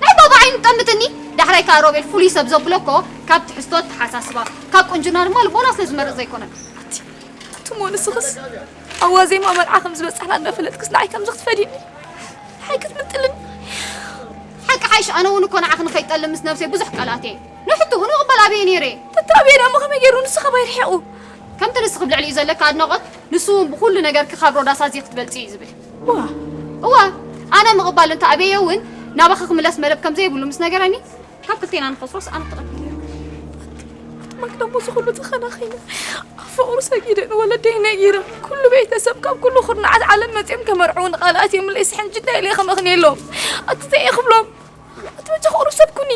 ናይ ባባ ዓይኒ ጠምትኒ። ዳሕራይ ከኣ ሮቤል ፍሉይ ሰብ ዘብሎ እኮ ካብ ትሕዝቶ ኣተሓሳስባ፣ ካብ ቁንጅና ድማ ልቦና ስለ ዝመርጽ ዘይኮነን። ኣቲ፣ ኣቲ እሞ ንስኽስ ኣብ ዋዜማ መርዓ ከም ዝበጻሕና እንዳፈለጥክስ ንዓይ ከምዚ ክትፈድይኒ? ንዓይ ክትምንጥልኒ? ሓቂ ሓይሽ፣ ኣነ እውን እኮ ንዓኺ ንኸይጠልም ምስ ነብሰይ ብዙሕ ቃላት እየ። ንሕቱ እውን ምቕባል ኣብየ ነይረ። ተተኣብየ ደኣ እሞ ከመይ ገይሩ ንሱ ካባይ ርሒቑ? ከምቲ ንስኺ ኣብ ልዕሊኡ ዘለካ ኣድናቖት፣ ንሱ እውን ብኹሉ ነገርኪ ካብ ሮዳስ ኣዝየ ክትበልጺ እዩ ዝብል። ዋ! እወ፣ ኣነ ምቕባል እንተ ኣብየዮ እውን ናባኺ ክምለስ መደብ ከም ዘይብሉ ምስ ነገረኒ፣ ካብ ክልቴና ንኸስሮስ ኣነ ተቐቢለ። ኣቲ ማክዳ እሞ እዚ ኩሉ ተኸናኺነ፣ ኣብ ፍቕሩ ሰጊደ፣ ንወለደይ ነጊረ፣ ኩሉ ቤተሰብ ካብ ኩሉ ኩርናዓት ዓለም መጺኦም ከመርዕዉኒ ቃላት የብለይ፣ ስሕን ጅዳ ኢለ ከመኽንየሎም። ኣቲ እንታይ እየ ክብሎም? ኣቲ በጃኺ ቁሩብ ሰብ ኩኒ።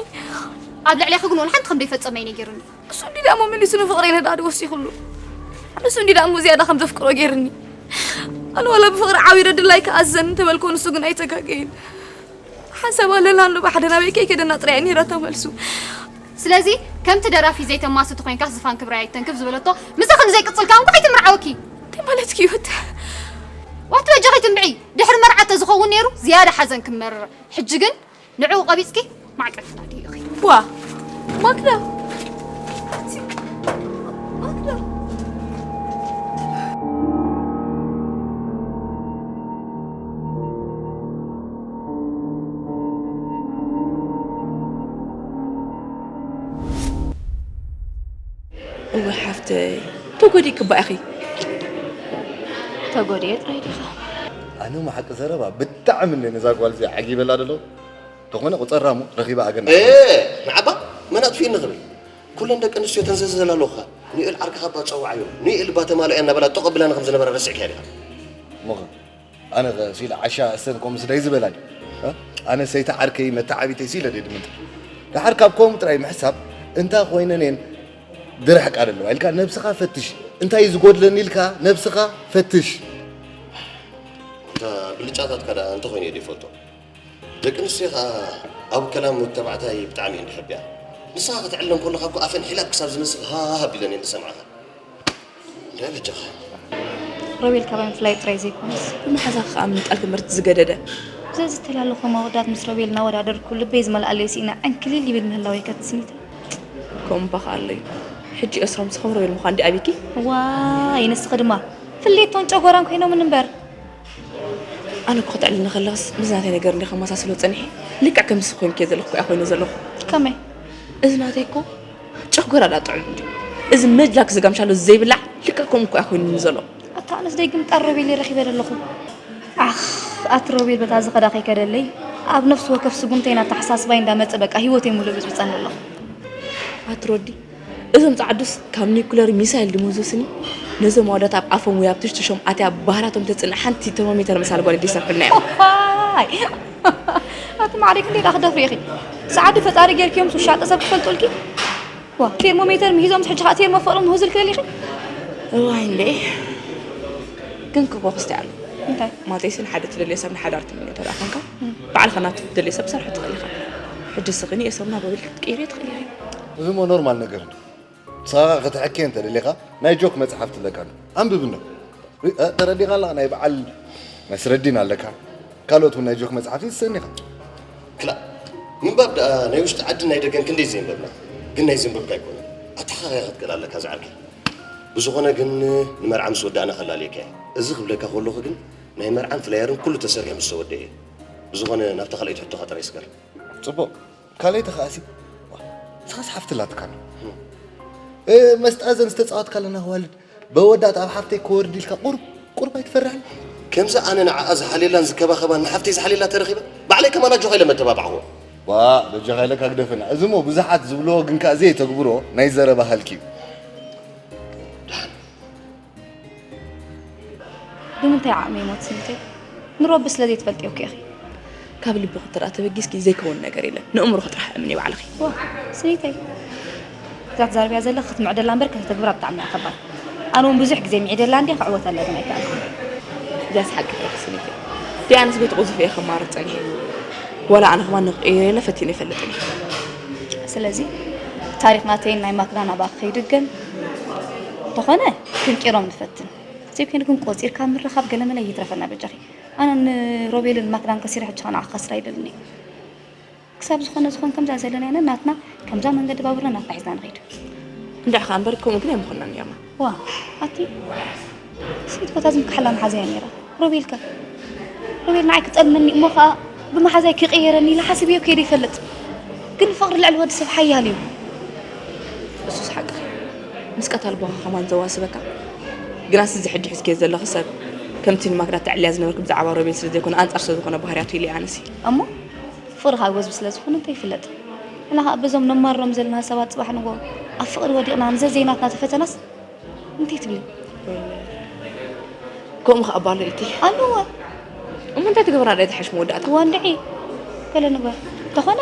ኣብ ልዕሌኺ ግን ወላ ሓንቲ ከም ዘይፈጸመ እዩ ነጊሩኒ። ንሱ እንዲ ደኣ እሞ መሊሱ ንፍቕረይ ነዳዲ ወሲኹሉ። ንሱ እንዲ ደኣ እሞ ዝያዳ ከም ዘፍቅሮ ገይርኒ። ኣነ ዋላ ብፍቕሪ ዓዊረ ድላይካ ኣዘኒ እንተበልኮ ንሱ ግን ኣይተጋገየን። ሓንሳብ ኣለና ኣሎ ብሓደ ናበይ ከይከደና ጥራይ እያ ነይራ ተመልሱ። ስለዚ ከምቲ ደራፊ ዘይተማስቲ ኮይንካ ዝፋን ክብራይ ኣይተንክፍ ዝበለቶ ምሳኺ ንዘይቅጽል ከኣ እንኳዕ ኣይትምርዓወኪ። እንታይ ማለትኪ እዩ እቲ? ዋቲ በጃኺ ትንብዒ። ድሕሪ መርዓ ተዝኸውን ነይሩ ዝያዳ ሓዘን ክመርር። ሕጂ ግን ንዕኡ ቀቢጽኪ ማዕቀብ ትናድዩ ኢኺ። ዋ፣ ማክዳ። ማክዳ። እወ ሓፍተይ፣ ተጎዲእኪ እባ ኢኺ። ተጎዲኤ ጥራይ ዲኻ? ኣነ እሞ ሓቂ ዘረባ ብጣዕሚ እንደ ነዛ ጓል እዚኣ ዓጊበላ ደሎ። ተኾነ ቁፀራ እሞ ረኺባ ኣገና ንዓባ መን ኣጥፊእኒ ክብል ኩለን ደቂ ኣንስትዮ ተንዘዘላ ኣለኹ። ኒኤል ዓርክኻ እባ ፀዋዓዮ፣ ኒኤል እባ ተማልኦ እያ እናበላ ጠቕ ኣቢላኒ ከም ዝነበራ ረሲዕካዮ ዲኻ? እሞኸ ኣነ ኸ ሲለ ዓሻ እሰን ከምኡ ስደይ ዝበላ ድዩ? እ? ኣነ ሰይቲ ዓርከይ መተዓቢተይ ሲለ ድየ ድምንጥር? ደሓር ካብ ከምኡ ጥራይ ምሕሳብ እንታይ ኮይነን እየን ዝርሕቃ ዘለዋ ኢልካ ነብስኻ ፈትሽ። እንታይ እዩ ዝጎድለኒ ኢልካ ነብስኻ ፈትሽ። እታ ብልጫታትካ ደኣ እንተኾይኑ እየ ዘይፈልጦ። ደቂ ኣንስትዮ ከኣ ኣብ ከላም ወዲ ተባዕታይ ብጣዕሚ እየን ዝሕብያ። ንስኻ ከተዕልለን ከለኻ እኮ ኣፈን ሒላት ክሳብ ዝመስል ሃሃ ኣቢለን እየን ዝሰምዓኻ። እንታይ በጃኻ? ሮቤል ካባይ ምፍላይ ጥራይ ዘይኮነስ ብመሓዛኺ ከኣ ምንጣል ትምህርቲ ዝገደደ። ብዘይ ዝተላለኹ ኣወዳት ምስ ሮቤል እናወዳደርኩ ልበይ ዝመልኣለይ ስኢነ ዕንክሊል ይብል ምህላወይ ከትስኒተ። ከምኡ እባ ከኣ ኣሎ እዩ። ሕጂ ኤስሮም ስኽም ሮቤል ምዃን ድዩ ኣቢኪ? ዋይ ንስኺ ድማ ፍልየቶን ጨጎራን ኮይኖምን እምበር። ኣነ እኮ ክትዕልኒ ከለኽስ ምስ ናተይ ነገር እንዲ ከመሳስሎ ጸኒሐ ልክዕ ከምዚ ኮይንኪ ዘለኹ እኮ እያ ኮይነ ዘለኹ። ከመይ? እዚ ናተይ እኮ ጨጎራ ዳ ጥዑም እንዲ እዚ መጅላክ ዘጋምሻሎ ዘይብላዕ ልክዕ ከምኡ እኮ እያ ኮይኑኒ ዘሎ። ኣታ ኣነስ ደይ ግምጣር ሮቤል ረኺበ ዘለኹ። ኣኽ ኣቲ ሮቤል በታ ዝኸዳ ከይከደለይ ኣብ ነፍሲ ወከፍ ስጉምተይን ኣተሓሳስባይ እንዳመጸ በቃ ህይወተይ ሙሉእ ብጽብጸኒ ኣለኹ። ኣቲ ሮዲ እዞም ጻዕዱስ ካብ ኒኩለር ሚሳይል ድምዙስኒ ነዞም ኣወዳት ኣብ ኣፎም ወይ ኣብ ትሽትሾም ኣትያ ባህራቶም ተጽንዕ ሓንቲ ተርሞሜተር መሳል ጓል ድሰርሑልና እዮም። ዋይ ኣቲ ማዕረይ ክንደይ ዳ ክደፍሪ ኢኺ? ጻዕዱ ፈጣሪ ጌርክዮምስ ውሻጠ ሰብ ክፈልጡልኪ? ዋ ቴርሞሜተር ምሂዞምስ ሕጂ ከዓ ቴርሞ ፍቕሪ ምሁዝልኪ ደሊኺ? እዋይ እንዴ ግን ክቦ ክስቲ ኣሎ እንታይ? ማለተይሲ ንሓደ ትደልዮ ሰብ ንሓዳር ትምንዮ ተደኣ ኮንካ ባዕልኻ ናብቲ ትደልዮ ሰብ ትሰርሖ ትኽእል ኢኻ። ሕጂ ስኺ ንኤሰብና ዶ ኢልኪ ክትቅይርዮ ትኽእል ኢኺ። እዚ እሞ ኖርማል ነገር እንዶ ንስኻ ክትሕኬ እንተደሊኻ ናይ ጆክ መጽሓፍቲ ኣለካ ኣሎ ኣንብብ እንዶ። እ፣ ተረዲኻ ኣለኻ ናይ በዓል መስረዲን ኣለካ ካልኦት እውን ናይ ጆክ መጽሓፍቲ ትሰኒኻ። ክላእ ምንባብ ደኣ ናይ ውሽጢ ዓድን ናይ ደገን ክንደይ ዘየንበብና ግን ናይ ዘንበብካ ኣይኮነን ኣተሓኻኺኻ ክትክእል ኣለካ ዝዓርከይ። ብዝኾነ ግን ንመርዓ ምስ ወዳእና ከላልየካ እየ። እዚ ክብለካ ከለኹ ግን ናይ መርዓን ፍላየርን ኩሉ ተሰሪሑ ምስ ተወደአ እየ። ብዝኾነ ናብታ ካልኣይቲ ሕቶኻ ጥራይ ስገር። ጽቡቕ ካልኣይቲ ከኣሲ ንስኻስ ሓፍቲ ኣላትካ ዶ? እ፣ መስጣ እዘን ዝተጻወትካለን ኣዋልድ በወዳእታ ኣብ ሓፍተይ ክወርድ ኢልካ ቁርብ ቁርብ ኣይትፈርሕን? ከምዚ ኣነ ንዓኣ ዝሓልየላን ዝከባኸባን ንሓፍተይ ዝሓልየላ ተረኺበ ባዕለይ ከማን ኣጆኻ ኢለ መተባባዕኽዎ። ዋእ በጃኻ ኢለካ ግደፈና። እዚ እሞ ብዙሓት ዝብልዎ ግን ከኣ ዘየተግብሮ ናይ ዘረባ ሃልኪ እዩ። ብምንታይ ዓቕሚ ይሞት ስኒተይ? ንሮቢ ስለ ዘይትፈልጥዮ እኮ ኢኺ። ካብ ልብኺ እንተ ተበጊስኪ ዘይከውን ነገር የለን። ንእምሮኺ ጥራሕ እመኒ ባዕልኺ። ዋእ ስኒተይ እዛ ትዛረብያ ዘለኺ ክትምዕደላ እምበር ከተተግብራ ብጣዕሚ እያ ከባድ። ኣነ እውን ብዙሕ ግዜ ምዒደላ እንድየ ክዕወተላ ግን ኣይከኣልኩን። እዚኣስ ሓቂ ኢኺ ስኒተይ። ደይ ኣነስ በቲ ቅልጡፍ እየ ከማርር ጸኒሐ። ዋላ ኣነ ከማን ንኽቕይሮ ኢለ ፈቲነ ኣይፈልጥን እየ። ስለዚ ታሪኽ ናተይን ናይ ማክዳን ናባኺ ከይድገም እንተኾነ ክንቂሮም ንፈትን። ዘይኮይኑ ግን ቆጺርካ ምርኻብ ገለመለ ይትረፈና በጃኺ። ኣነ ንሮቤልን ማክዳን ከሲረ ሕጂ ከኣ ንዓኺ ከስር ኣይደልን እየ። ክሳብ ዝኾነ ዝኾን ከምዛ ዘለናዮ ነናትና ከምዛ መንገዲ ባቡርና ናትና ሒዝና ንኸይድ። እንድዒ ከኣ እምበር ከምኡ ግን ኣይምኾንናን ኔርና። ዋእ ኣቲ ስኒት ኮታ ዝምክሓላ መሓዛይ እያ ኔራ። ሮቤል ከ? ሮቤል ንዓይ ክጠልመኒ እሞ ከኣ ብመሓዛይ ክቕየረኒ ኢለ ሓሲበዮ ከይደ ይፈልጥ። ግን ፍቕሪ ልዕሊ ወዲ ሰብ ሓያል እዩ። እሱስ ሓቅኺ ምስ ቀታል ቦኻ ከማን ዘዋስበካ። ግናስ እዚ ሕጂ ሒዝክዮ ዘለኺ ሰብ ከምቲ ንማክዳ ተዕልያ ዝነበርኪ ብዛዕባ ሮቤል ስለ ዘይኮነ ኣንጻር ስለ ዝኾነ ባህርያቱ ኢለ ኣነሲ። እሞ ፍቕሪ ከኣ ጎዝቢ ስለ ዝኾነ እንታይ ይፍለጥ። ንሕና ከኣ በዞም ነማርሮም ዘለና ሰባት ጽባሕ ንግሆ ኣብ ፍቕሪ ወዲቕና ንዘዘይናትና ተፈተናስ እንታይ ትብሊ? ከምኡ ከኣ ባሎ ኢቲ ኣለዋ። እሞ እንታይ ትገብራ ዳይ ትሓሽ መወዳእታ? ዋንድዒ ገለ ንግበር ተኾነ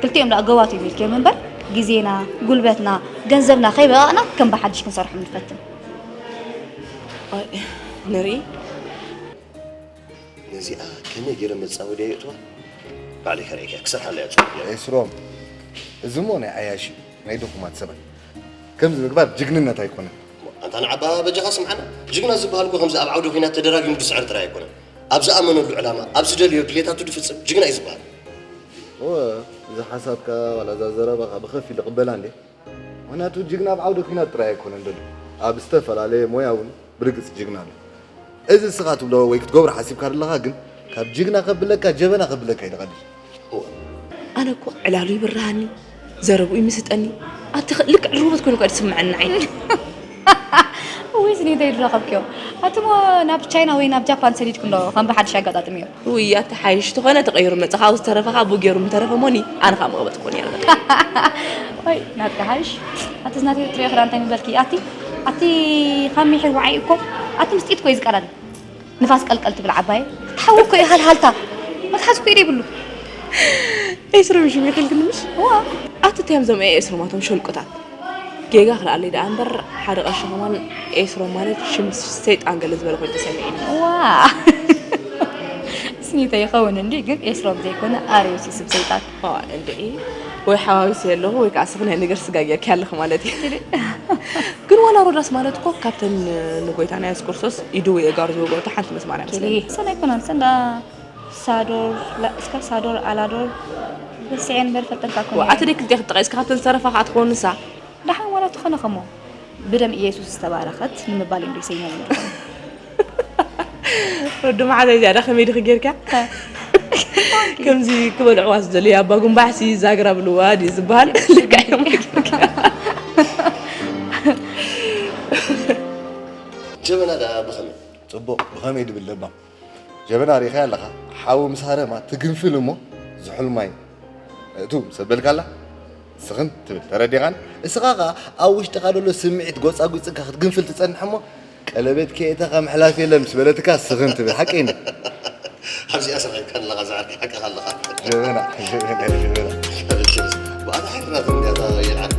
ክልቲኦም ደኣ ገዋት እዩ ሚልክዮም እምበር ግዜና፣ ጉልበትና፣ ገንዘብና ከይበቐቕና ከም ብሓድሽ ክንሰርሖም ንፈትን። ኣይ፣ ንርኢ። ነዚኣ ከመይ ገይረ መጻወድያ የእትዋ? ባዕለይ ከርእየካ እየ፣ ክሰርሓላ እየ ጽቡቕ ገይረ። ኤስሮም፣ እዚ እሞ ናይ ዓያሽ እዩ፣ ናይ ድኹማት ሰባት። ከምዚ ምግባር ጅግንነት ኣይኮነን። ኣንታ ንዓባ በጃኻ ስምዓና፣ ጅግና ዝበሃል እኮ ከምዚ ኣብ ዓውደ ኲናት ተደራጊሙ ዝስዕር ጥራይ ኣይኮነን። ኣብ ዝኣመነሉ ዕላማ፣ ኣብ ዝደልዮ ድሌታቱ ዝፍጽም ጅግና እዩ ዝበሃል። እወ፣ እዚ ሓሳብካ ዋላ እዛ ዘረባኻ ብኸፊል እቕበላ እንድየ። ምኽንያቱ ጅግና ኣብ ዓውደ ኲናት ጥራይ ኣይኮነን ዘሎ፣ ኣብ ዝተፈላለየ ሞያ እውን ብርግጽ ጅግና ኣሎ። እዚ ንስኻ ትብሎ ወይ ክትገብሮ ሓሲብካ ዘለኻ ግን ካብ ጅግና ከብለካ ጀበና ከብለካ እዩ ዝቐልል። ኣነ እኮ ዕላሉ ይብርሃኒ፣ ዘረብኡ ይምስጠኒ። ኣቲ ኸ- ልክዕ ሩበት ኮይኑ እኳ ዝስምዐኒ ንዓይ። ወይ ስኒተይ ድረኸብክዮ? ኣቱሞ ናብ ቻይና ወይ ናብ ጃፓን ሰዲድኩም ዶ ከም ብሓድሽ ኣጋጣጥምዮ? ውይ ኣቲ ሓይሽ ተኾነ ተቐይሩ መጽ ካብኡ ዝተረፈ ካብ ገይሩ ምተረፈ ሞኒ ኣነ ካብ መቐበጥ ኮን እያ። ወይ ናትካ ሓይሽ። ኣቲ ዝናተይ ትሪኦ ክዳን እንታይ ምበልኪ ኣቲ ኣቲ ካብ ሚሒር ወዓይ እኮ ኣቲ ምስጢት ኮይ ዝቀላል ንፋስ ቀልቀል ትብል ዓባየ። ትሓዊ እኮ እዩ ሃልሃልታ። መትሓዚ እኮ ኢደ ይብሉ። ኤስሮም ሽም ይኽልክኒ ምሽ? እዋ። ኣቲ እቲያም ዘም ኤስሮም ኣቶም ሸልቁታት። ጌጋ ክልኣለይ ደኣ እምበር ሓደ ቀሺ ከማን ኤስሮም ማለት ሽም ሰይጣን ገለ ዝበለ ኮይኑ ተሰሚዒኒ። እዋ። ስኒተ ይኸውን እንዲ ግን ኤስሮም ዘይኮነ ኣርዮስ እዩ ስም ሰይጣን። ዋ እንድዒ ወይ ሓዋዊሰ ኣለኹ ወይ ከዓ ስኽናይ ነገር ስጋ ጌርኪ ኣለኺ ማለት እዩ። ግን ዋላ ሮዳስ ማለት እኮ ካብተን ንጎይታና የሱስ ክርስቶስ ኢዱ ወይ እጋሩ ዝወገወቶ ሓንቲ ምስ ማርያም ስለ ሰን ኣይኮነን ሰንዳ ሳዶር እስከ ሳዶር ኣላዶር በስዐ ንበር ፈጠርካ ኮነ ኣቲ ደይ ክልተ ክትጠቐስ ካብተን ዝተረፋ ከዓ ትኸውን ንሳ። ደሓን ዋላ ትኾነ ከሞ ብደም ኢየሱስ ዝተባረኸት ንምባል እዮም ሪሰይሞም እንድኾኑ። ወዲ መሓዛይ ዝያዳ ከመይ ድኺ ጌርካ ከምዚ ክበልዕዋ ዝደለዩ ኣባ ጉንባሕሲ ዛግራ ብልዋ ድዩ ዝበሃል ልክዕ እዮም ጌርካ። ጀበና ደኣ ብኸመይ? ጽቡቕ ብኸመይ ድብል ለባም ጀበና ሪኢኻያ ኣለኻ ሓዊ ምስ ሃረማ ትግንፍል እሞ ዝሑል ማይ እቱ ምስ ኣበልካላ ስኽን ትብል ተረዲኻን እስኻ ኸኣ ኣብ ውሽጥኻ ዘሎ ስምዒት ጎጻጒጽካ ክትግንፍል ትጸንሕ እሞ ቀለቤት ከየእተኻ ምሕላፍ የለን ምስ በለትካ ስኽን ትብል ሓቀይ እንዲ ኣብዚኣ ሰኺንካ ኣለኻ ዝዓርከይ ሓቅኻ ኣለኻ ጀበና ጀበና ጀበና ብኣታ ሓይልና ትምንያታ የልዓል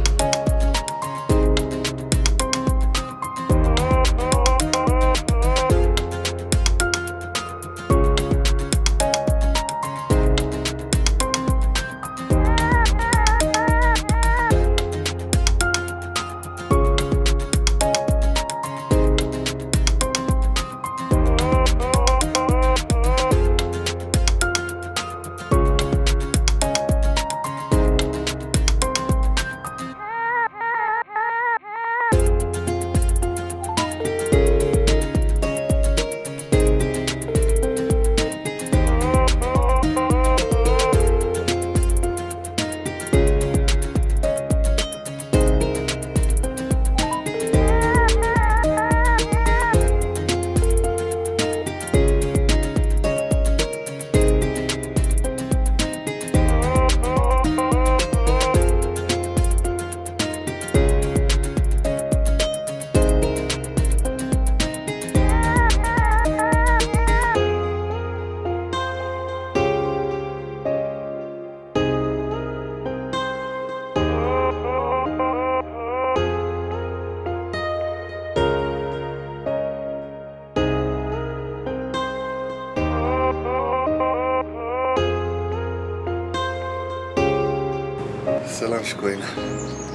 ሰላም ሽኮይና።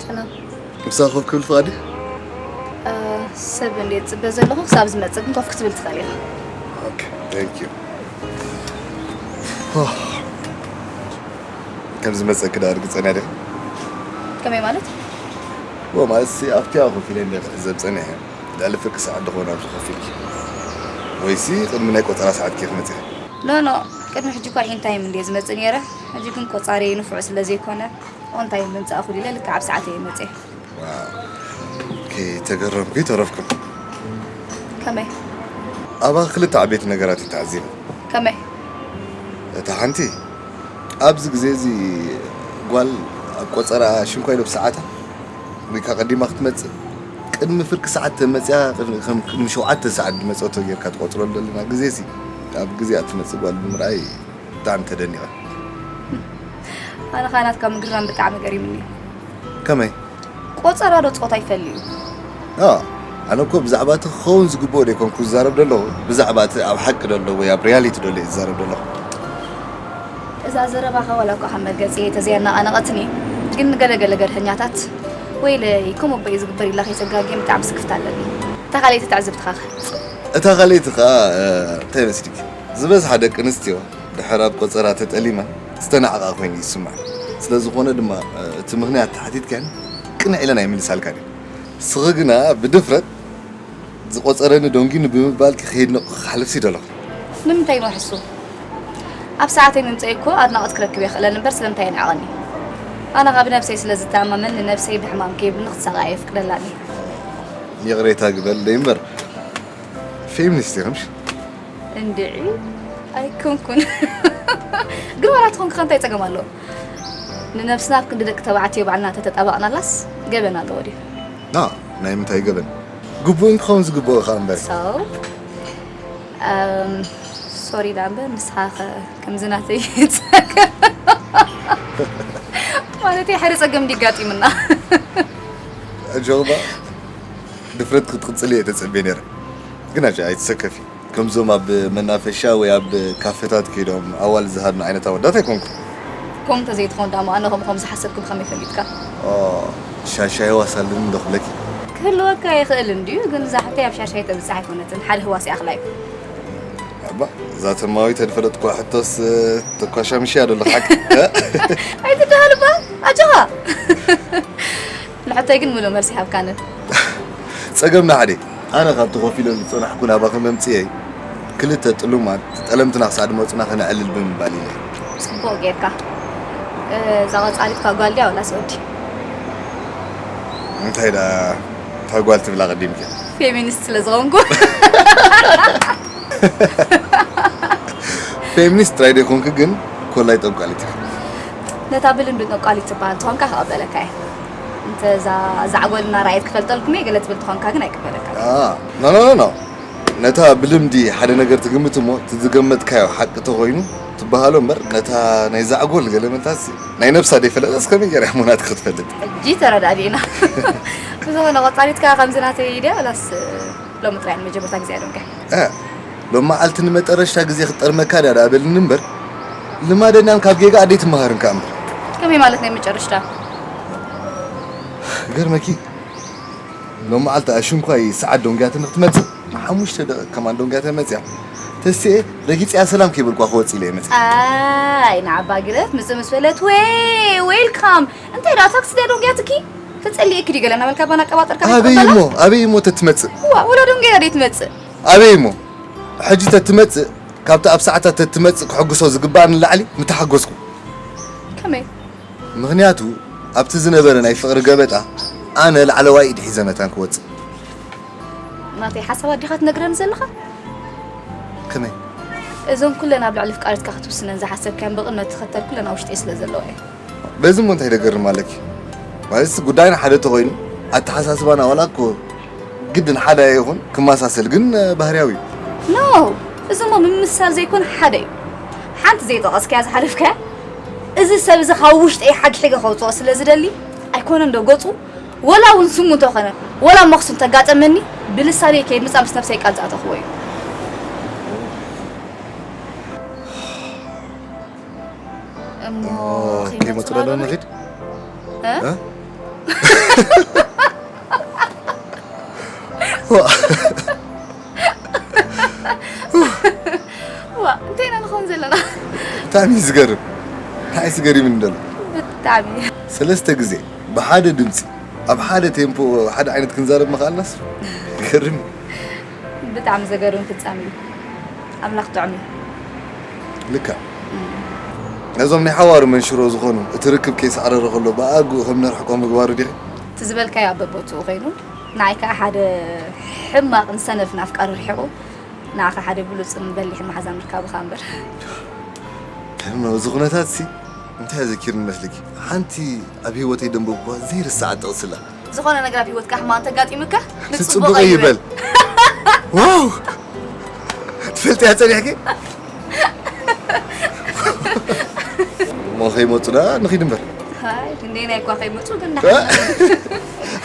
ሰላም። ምሳኺ ኮፍ ክብል ፍቓድ እዩ? ሰብ እንዴ ትጽበ ዘለኹ ክሳብ ዝመጽእ ግን ኮፍ ክትብል ትኽእል ኢኻ። ኦኬ፣ thank you። ከም ዝመጸኪ ደኣ ርግጸኛ ዲኺ? ከመይ ማለት? ዎ ማለት ሲ ኣብቲ ያው ኮፍ ኢለ እንደ ክዕዘብ ጸኒሐ። ልዕሊ ፍርቂ ሰዓት ዶ ክኸውን ኣብዚ ኮፍ ኢልኪ? ወይሲ ቅድሚ ናይ ቆጸራ ሰዓት ዲኺ ክትመጺ? ኖ ኖ፣ ቅድሚ ሕጂ እኳ ኢን ታይም እንድየ ዝመጽእ ነይረ። ሕጂ ግን ቆጻሪ ንፉዕ ስለ ዘይኮነ ኦን ታይም ምምጻእ እኹል ኢለ ልክዕ ኣብ ሰዓተይ እየ መጽየ። ዋው፣ ከይተገረምኩ ኣይተረፍኩን። ከመይ? ኣባኺ ክልተ ዓበይቲ ነገራት እየ ተዓዚበ። ከመይ? እታ ሓንቲ ኣብዚ ግዜ እዚ ጓል ኣብ ቆጸራ ሽንኳይ ዶ ብሰዓታ ወይ ከኣ ቀዲማ ክትመጽእ ቅድሚ ፍርቂ ሰዓት ተመጽያ ቅድሚ ከም ቅድሚ ሸውዓተ ሰዓት ዝመጸቶ ጌርካ ትቆጽረሉ ዘለና ግዜ ሲ ኣብ ግዜኣ ትመጽእ ጓል ብምርኣይ ብጣዕሚ ተደኒቐ። ኣነ ኸኣ ናትካ ምግርራም ብጣዕሚ ገሪሙኒ እዩ። ከመይ? ቆጸራ ዶ ጾታ ይፈሊ እዩ? ኣዎ፣ ኣነ እኮ ብዛዕባ እቲ ክኸውን ዝግብኦ ዶ ኣይኮንኩ ዝዛረብ ዘለኹ፣ ብዛዕባ እቲ ኣብ ሓቂ ዘሎ ወይ ኣብ ሪያሊቲ ዘሎ እየ ዝዛረብ ዘለኹ። እዛ ዘረባኻ ዋላ እኳ ካብ መገጺ ተዘየናቓነቐትኒ፣ ግን ንገለገለ ገርሀኛታት ወይለይ ከምኡ እበይ ዝግበር ኢላ ከይተጋግየም ብጣዕሚ ስክፍታ ኣለኒ። እታ ካልኣይቲ ትዕዝብትኻ ኸ? እታ ካልኣይቲ ኸኣ እንታይ መስልኪ? ዝበዝሓ ደቂ ኣንስትዮ ድሕር ኣብ ቆጸራ ተጠሊመን ዝተናዕቓ ኮይኑ እዩ ዝስምዐን። ስለ ዝኾነ ድማ እቲ ምኽንያት ተሓቲትካየን ቅንዕ ኢለን ኣይምልሳልካን እየን። ንስኺ ግና ብድፍረት ዝቖጸረኒ ደንጉዩኒ ብምባልኪ ከየድነቕኩኺ ክሓልፍሲ ደለኹ። ንምንታይ ንውሕሱ? ኣብ ሰዓተይ ምምጸይ እኮ ኣድናቖት ክረክብ እየ ክእለኒ እምበር ስለምንታይ የንዕቐኒ? ኣነ ኸኣ ብነብሰይ ስለ ዝተኣማመን ንነብሰይ ብሕማም ከይብልኒ ክትሳቐ ኣየፍቅደላን እየ። ይቕሬታ ግበል ደይ እምበር፣ ፌሚኒስት ኢኽምሽ? እንድዒ ኣይኮንኩን። ግን ዋላ ትኾንክ ከ እንታይ ጸገም ኣለዎ? ንነብስና ኣብ ክንዲ ደቂ ተባዕትዮ ባዕልና እንተተጣበቕናላስ ገበን ኣለዎ ድዩ? ና፣ ናይ ምንታይ ገበን? ግቡእን ክኸውን ዝግብኦ ኸኣ እምበር። So፣ እም፣ ሶሪ ደኣ እምበር ንስኻ ኸ ከምዚ ናተይ ጸገም፣ ማለተይ ሓደ ጸገም እንዲጋጢምና። ጆባ፣ ድፍረት ክትቕጽል እየ ተጸብየ ነይረ። ግን ኣጀ ኣይትሰከፊ። ከምዞም ኣብ መናፈሻ ወይ ኣብ ካፈታት ከይዶም ኣዋል ዝሃድኑ ዓይነት ኣወዳት ኣይኮንኩ። ከምኡ እንተዘይትኾን ደኣ እሞ ኣነ ከምኡ ከም ዝሓሰብኩ ብኸመይ ፈሊጥካ? ኦ፣ ሻሻይ ህዋስ ኣለኒ እንዶ ክብለኪ። ክህልወካ ይኽእል እንድዩ፣ ግን እዛ ሕቶይ ኣብ ሻሻይ ተብጽሕ ኣይኮነትን። ሓደ ህዋስ ይኣኽላ እዩ። ኣባ፣ እዛ ተማዊት ተድፈለጥኳ ሕቶስ፣ ተኳሻምሽያ ደሎ ሓቂ። ኣይትደሃል እባ፣ ኣጆኻ። ንሕቶይ ግን ምሉእ መልሲ ሃብካንን። ጸገምና ሓደ። ኣነ ካብቲ ኮፍ ኢለ ዝጸናሕኩ ናባኺ መምጽኤይ፣ ክልተ ጥሉማት ጠለምትና ክሳዕ ድመጹና ከነዕልል ብምባል ኢለ። ጽቡቕ ጌርካ። እ፣ እዛ ቀጻሊት እኳ ጓል ድያ ወላስ ወዲ? እንታይ ደኣ፣ እታ ጓል ትብላ ቀዲምኪ? ፌሚኒስት ስለ ዝኾንኩ። ፌሚኒስት ጥራይ ደይኮንኪ ግን ኮላይ ጠንቋሊት ኢኺ። ነታ ብልምዲ ጠንቋሊት ትበሃል ተኾንካ ክቕበለካ እየ። እንተ እዛ ዛዕጎል እናረኣየት ክፈልጠልኩም እየ ገለ ትብል ተኾንካ ግን ኣይቅበለካን እየ። አ፣ ኖ፣ ኖ፣ ኖ፣ ኖ። ነታ ብልምዲ ሓደ ነገር ትግምት እሞ፣ እቲ ዝገመትካዮ ሓቂ ተኾይኑ ትበሃሎ እምበር፣ ነታ ናይ ዛዕጎል ገለ መታሲ ናይ ነብሳ ደይፈለጠስ ከመይ ገይራ እሞ ናትካ ክትፈልጥ? ሕጂ ተረዳዲእና። ብዝኾነ፣ ቀጻሊትካ ከምዚ ናተይ ድያ? ወላስ ሎሚ ጥራይ ንመጀመርታ ግዜ እያ ደንጎያ? እ፣ ሎም መዓልቲ ንመጠረሽታ ግዜ ክትጠርመካ ድያ ደኣ በልኒ እምበር፣ ልማደኛን ካብ ጌጋ ኣደይ ትመሃርን ከኣ እምበር። ከመይ ማለት ናይ መጨረሽታ? ገርመኪ፣ ሎም መዓልቲ ኣሽንኳይ ሰዓት ደንጉያትኒ ክትመጽእ፣ ሓሙሽተ ደቂቕ ከማን ደንጉያትኒ መጽያ። ተስኤ ረጊጽያ ሰላም ከይበልኳ ክወጽእ ኢለ እየ መጽእ። ኣይ፣ ንዓባ ግደፍ፣ ምጽእ ምስ በለት፣ ወይ፣ ዌልካም። እንታይ ደኣ ታክሲ ድያ ደንጉያትኪ? ተጸሊኤኪ ድዩ ገለ እናበልካ ባና ኣቀባጠርካ ኣበይ ዘይትቕበላ? እሞ፣ ኣበይ እሞ ተትመጽእ? ዋ፣ ወላ ደንጉያ ደይ ትመጽእ? ኣበይ እሞ፣ ሕጂ ተትመጽእ፣ ካብቲ ኣብ ሰዓታት ተትመጽእ ክሕጉሶ ዝግባእ ንላዕሊ ምተሓጎስኩ። ከመይ? ምኽንያቱ፣ ኣብቲ ዝነበረ ናይ ፍቕሪ ገበጣ፣ ኣነ ላዕለዋይ ኢድ ሒዘ መታን ክወጽእ። ናተይ ሓሳባት ዲኻ ትነግረኒ ዘለኻ? ከመይ? እዘን ኩለን ኣብ ልዕሊ ፍቃሪትካ ክትውስነን ዝሓሰብካየን ብቕነት ትኸተል ኩለን ኣብ ውሽጠይ ስለ ዘለዋ እየን። በዚ እሞ እንታይ ደገርም ኣለኪ? ማለትስ ጉዳይና ሓደ ተኾይኑ፣ ኣተሓሳስባና ዋላ እኮ ግድን ሓደ ኣይኹን፣ ክመሳሰል ግን ባህርያዊ እዩ። ኖ፣ እዚ እሞ ምምሳል ዘይኮነ ሓደ እዩ። ሓንቲ ዘይጠቐስካያ ዝሓለፍካያ፣ እዚ ሰብ እዚ ካብ ውሽጠይ ሓግሒገ ከውፅኦ ስለ ዝደሊ፣ ኣይኮነን ዶ ገፁ፣ ወላ እውን ስሙ እንተኾነ፣ ወላ መኽሱን ተጋጠመኒ፣ ብልሳነይ ከይምፃእ ምስ ነብሰይ ቃል ዝኣተኽዎ እዩ። እሞ እሞ ከይመፁ ከይመፁ ዶ ዶ ንኺድ? ንኺድ? እ? እ? ዋ። ዋ፣ እንታይ ኢና ንኸውን ዘለና? ብጣዕሚ እዩ ዝገርም። እንታይ እዩ ዝገርም እንደሎ? ብጣዕሚ። ሰለስተ ግዜ ብሓደ ድምፂ፣ ኣብ ሓደ ቴምፖ፣ ሓደ ዓይነት ክንዛረብ ምኽኣልናስ? ይገርም እዩ። ብጣዕሚ ዘገርም ፍጻሜ እዩ። ኣምላኽ ጥዑም እዩ። ልክዕ። እም። ነዞም ናይ ሓዋሩ መንሽሮ ዝኾኑ፣ እቲ ርክብ ከይሰዕረረ ከሎ ብኣግኡ ከም ነርሕቆ ምግባሩ ዲኺ? እቲ ዝበልካዮ ኣብ በቦትኡ ኮይኑ፣ ንዓይ ከኣ ሓደ ሕማቕን ሰነፍን ኣፍቃሪ ርሒቑ፣ ንዓኻ ሓደ ብሉጽን በሊሕን መሓዛ ምርካብኻ እምበር። ደም ነው፣ እዚ ኩነታትሲ እንታይ ዘኪርኒ መስልኪ? ሓንቲ ኣብ ህይወተይ ደንበብኩዋ ዘይርስዓ ጥቕሲ ኣላ። ዝኾነ ነገር ኣብ ህይወትካ ሕማቕ እንተጋጢሙካ፣ ንጽቡቕ ንጽቡቕ ይበል። ይበል። ዋው! ትፈልጥያ ጸኒሕኪ? እሞ ከይመጹ ደኣ ንኺድ እምበር። ሃይ፣ ክንደየናይ እኳ ከይመጹ ግን እ? ንሓና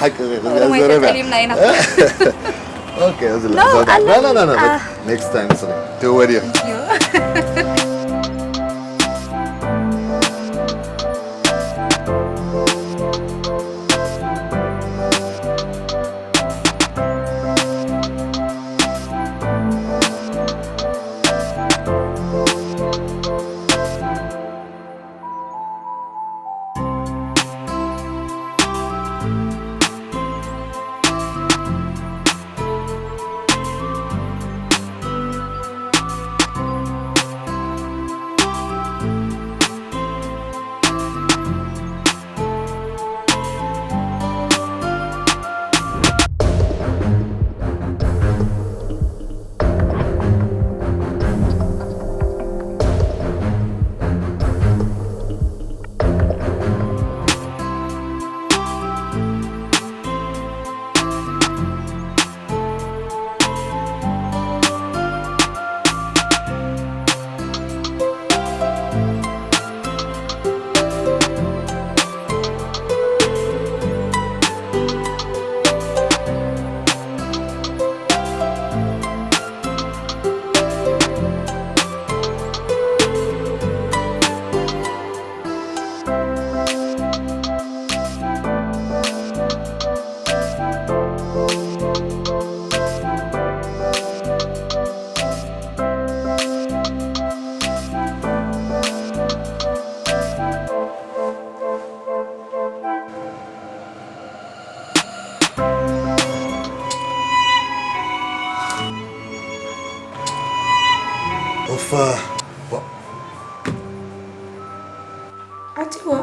ሓቂ፣ እዚ ኦሮሞ ዘረባ። ኣይተጠሊምና ኢና። ኦኬ፣ እዚ ኖ፣ ላ-፣ ላ-፣ ላ-፣ ላ-፣ ላ-፣ ኣለና። ላ-፣ ላ-፣ ላ-፣ አ። ኔክስት ታይም ስለ ተወዲኡ። ዮ። ኣቲዋ።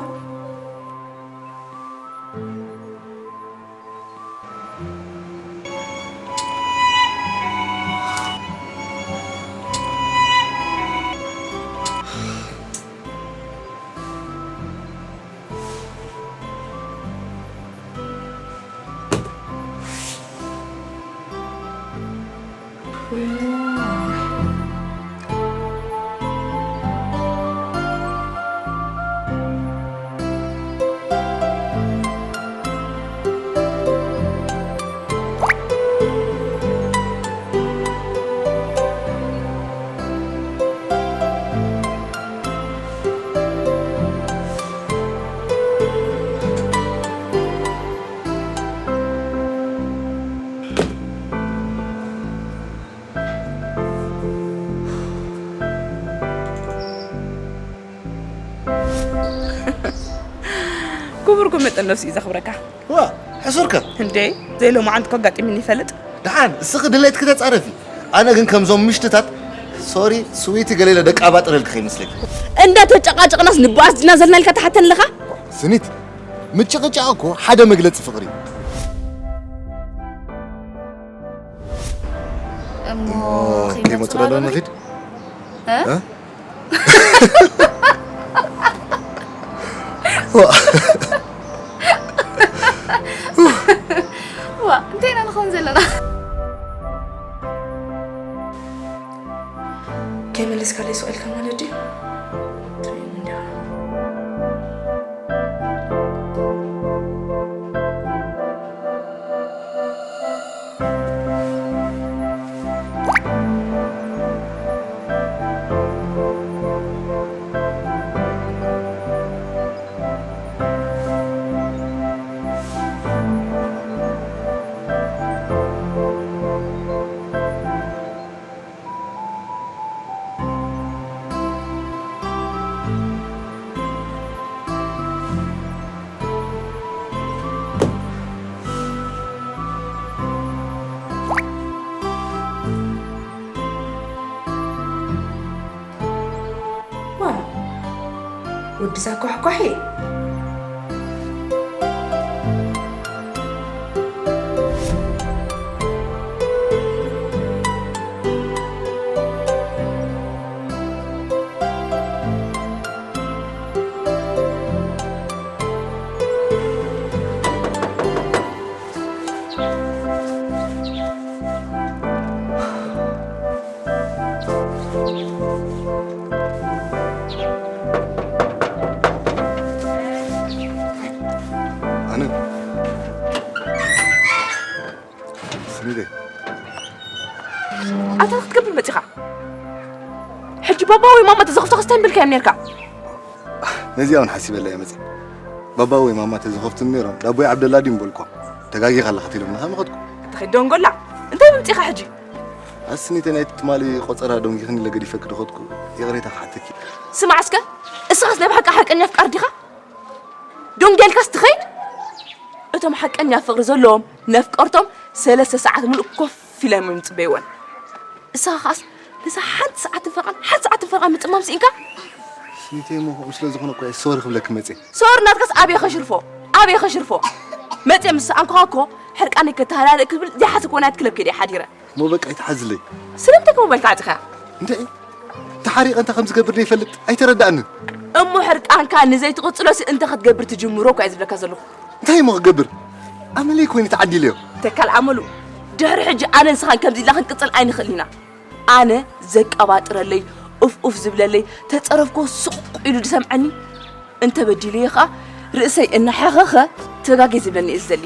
ክቡር እኮ መጠን ነብሲ እዩ ዘኽብረካ። ዋ፣ ሕሱርከ። እንዴ፣ ዘይሎማዓንቲ እኮ ኣጋጢሙኒ ይፈልጥ። ደሓን፣ እስኺ ድሌትኪ ተጻረፊ። ኣነ ግን ከምዞም ምሽትታት፣ ሶሪ፣ ስዊቲ ገለ ኢለ ደቂ ኣባጥረልኪ ከይመስለኪ። እንዳተጨቃጨቅናስ ንባኣስ ዲና ዘለና ኢልካ ትሓተኒ ኣለኻ? ስኒት፣ ምጭቕጫቕ እኮ ሓደ መግለጺ ፍቕሪ እዩ። እሞ እሞ ከይመጹ ከይመጹ ዶ ዶ ንኺድ? ንኺድ? እ? እ? ዋ። ዋ፣ እንታይ ኢና ንኸውን ዘለና? ከይመለስካለይ ስቕ ኢልካ ማለት ድዩ? ትርእየኒ እንዲኻ። ዋው! ወዲ እዛ ኳሕኳሒ! ኣነ ስኒተይ። ኣታ ክትገብር መጺኻ? ሕጂ ባባ ወይ ማማ ተዘኽፍቶ ክስታይ ምብልካዮም ነርካ። ነዚኣ እውን ሓሲበላ እየ መጺእ። ባባ ወይ ማማ ተዘኸፍቱን ነይሮም፣ ዳቦይ ዓብደላ ድዩ ምበልኳ? ተጋጊኻ ኣለኻ ትብሎም፣ ንኻ ምኸድኩ። ኣታ ኸይድ ደንጎላ፣ እንታይ ምምጺኻ ሕጂ? ኣስኒተ ናይቲ ትማሊ ቆጸራ ደንጊኽኒ ኢለ ገዲፈኪ ዶ ኸድኩ? ይቕሬታ ክሓተኪ። ስማዕ እስከ፣ እስኻስ ናይ ብሓቂ ሓቀኛ ኣፍቃሪ ዲኻ? ደንጊያልካስ ትኸይድ? እቶም ሓቀኛ ፍቕሪ ዘለዎም ነፍቀርቶም ሰለስተ ሰዓት ሙሉእ ኮፍ ኢሎም እዮም ዝጽበይወን። እስኻ ኸኣስ ነዛ ሓንቲ ሰዓትን ፈረቓን፣ ሓንቲ ሰዓትን ፈረቓን ምጽማም ስኢንካ? ስኒተይ እሞ ከምኡ ስለ ዝኾነ እኮ እየ ሶሪ ክብለኪ መጽየ። ሶሪ ናትካስ ኣበይ ከሽርፎ? ኣበይ ከሽርፎ? መጽየ ምስ ሰኣንኩኻ እኮ ሕርቃነይ ከተሃላልእ ክብል ዘይሓሰብክዎ ናይቲ ክለብ ከይደ እየ ሓዲረ። እሞ በቃ ኣይትሓዝለይ። ስለምንታይ ከምኡ በልካ ዓጺኻ? እንታይ? ተሓሪቐ እንታይ ከም ዝገብር ዘይፈልጥ ኣይተረዳእንን። እሞ ሕርቃንካ ንዘይትቕጽሎሲ እንታይ ክትገብር ትጅምሮ እኮ እየ ዝብለካ ዘለኹ። እንታይ እሞ ክገብር? ኣመለይ ኮይኑ ተዓዲለዮ። ተካል ኣመሉ፣ ድሕሪ ሕጂ ኣነን ንስኻን ከምዚ ኢልና ክንቅጽል ኣይንኽእልን ኢና። ኣነ ዘቀባጥረለይ፣ ኡፍ ኡፍ ዝብለለይ፣ ተጸረፍኮ ስቕ ኢሉ ዝሰምዐኒ፣ እንተበዲለዮ ኸኣ ርእሰይ እናሓኸኸ ተጋጌ ዝብለኒ እየ ዝደሊ።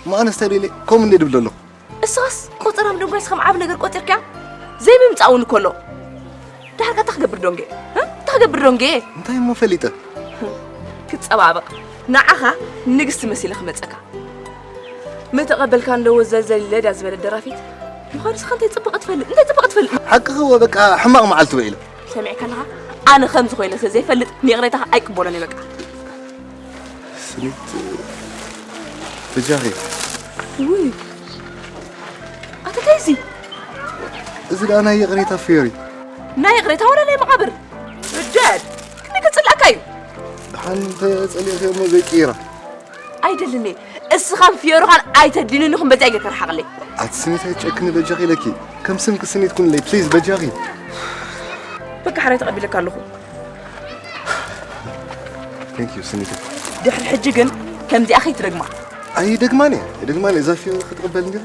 እሞ ኣነስ እንታይ ደልየ ከምኡ እንደ ድብል ኣለኹ። እስኻስ ቆጸራ ምድንጓይስ ከም ዓቢ ነገር ቆጺርካያ? ዘይምምጻእ እውን እኮ ኣሎ። ደሓር ከ እንታይ ክገብር ደንጌ? እ? እንታይ ክገብር ደንጌ? እንታይ እሞ ፈሊጠ? ክጸባበቕ። ንዓኻ ንግስቲ መሲለ ክመጸካ። ምተቐበልካ እንዶ ወዘልዘል ኢለ ድያ ዝበለት ደራፊት። ምዃኑ እስኻ እንታይ ጽቡቕ ትፈልጥ? እንታይ ጽቡቕ ትፈልጥ? ሓቅኺ እወ፣ በቃ ሕማቕ መዓልቲ ውዒለ። ሰሚዕካ ኣለኻ? ኣነ ከምዚ ኮይነ ስለ ዘይፈልጥ ንይቕሬታኻ ኣይቅበሎን እየ በቃ። ስኒት፣ በጃኺ። ውይ፣ ኣታ እንታይ እዚ? እዚ ደኣ ናይ ይቕሬታ ፍዮሪ። ናይ ይቕሬታ ወላ ናይ መቓብር? እደድ፣ ክንዲ ክጽላእካ እዩ። ደሓን ተጸሊእኺ እሞ ዘይቅይራ። ኣይደልን እየ። እስኻን ፍዮርኻን ኣይተድንኑኹም፣ በዚኣ ጌርካ ርሓቕለይ። ኣቲ ስኒት ኣይትጨክኒ በጃኺ ኢለኪ። ከም ስምኪ ስኒት ኩንለይ ፕሊዝ በጃኺ። በቃ ሓራይ ተቐቢለካ ኣለኹ። Thank you ስኒት። ድሕሪ ሕጂ ግን ከምዚኣ ከይትደግማ። ኣይደግማን እየ፣ ኣይደግማን እየ። እዛ ፍዮሪ ክትቕበል እንዲያ።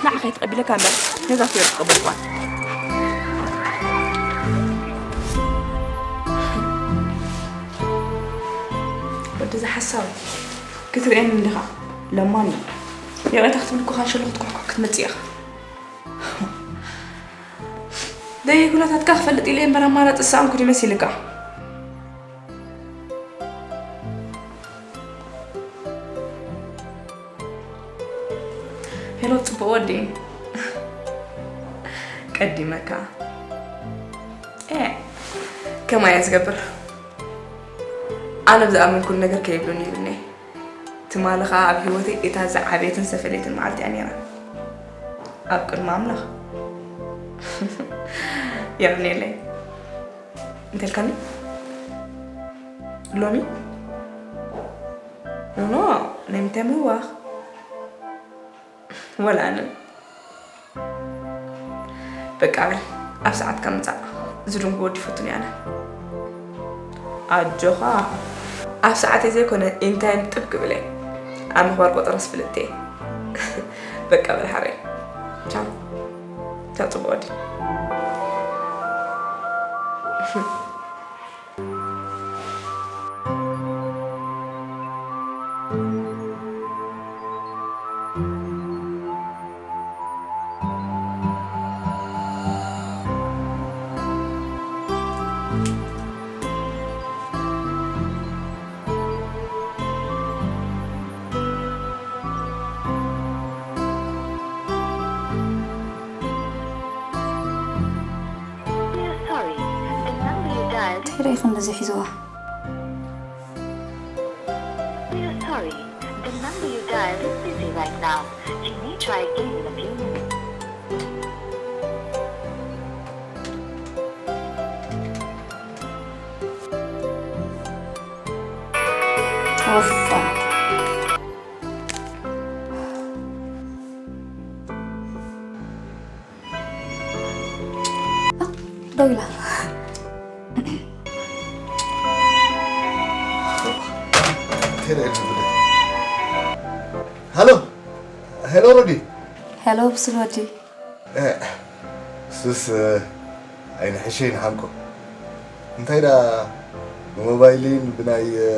ንዓኻ እየ ተቐቢለካ እምበር ነዛ ፍዮሪ ኣይተቐበልኩዋን። ወዲ እዚ ሓሳዊ ክትርእየኒ እንዲኻ ለማኒ። ይቕሬታ ክትብል እኮ ካንሸሎ ክትኩሕኩሕ ክትመጽእ ኢኻ። ደይ ኩነታትካ ክፈልጥ ኢለ እምበር ኣማራጺ ዝሰኣንኩ ድዩ መሲልካ? ሄሎ ጽቡቕ ወዲ። ቀዲመካ። ኤ፣ ከማይ እየ ዝገብር። ኣነ ብዝኣመንኩሉ ነገር ከይብሉኒ ይብልኒ። ትማሊ ኸኣ ኣብ ህይወተይ እታ ዝዓበየትን ዝተፈለየትን መዓልቲ እያ ነይራ። ኣብ ቅድሚ ኣምላኽ። የቕንየለይ። እንታይ ኢልካኒ? ሎሚ? ኖ፣ ኖ፣ ናይ ምንታይ ምህዋኽ? ወላ ኣነ። በቃ በል፣ ኣብ ሰዓትካ ምጻእ። ዝድንጉ ወዲ ይፈቱን እየ ኣነ። ኣጆኻ። ኣብ ሰዓተይ ዘይኮነ፣ ኢንታይም ጥብ ክብል እየ። ኣብ ምኽባር ቆጸራስ ፍልጥቲ እየ። በቃ በል ሓረይ። ቻው። ቻው ጽቡቕ ወዲ። We are sorry. The number you dialed እንታይ ደኣ ኢኹም በዚ ሒዝዋ? We are sorry. The number you dialed is busy right now. You may try again in a few minutes. ኦፋ። ደው ኢላ። ሃሎ፣ ሄሎ ሮዲ። ሄሎ ብስል ወዲ። እ፣ ሱስ፣ እ፣ ኣይንሕሸይ ንሓንቆ። እንታይ ደኣ ብሞባይልን ብናይ፣ እ፣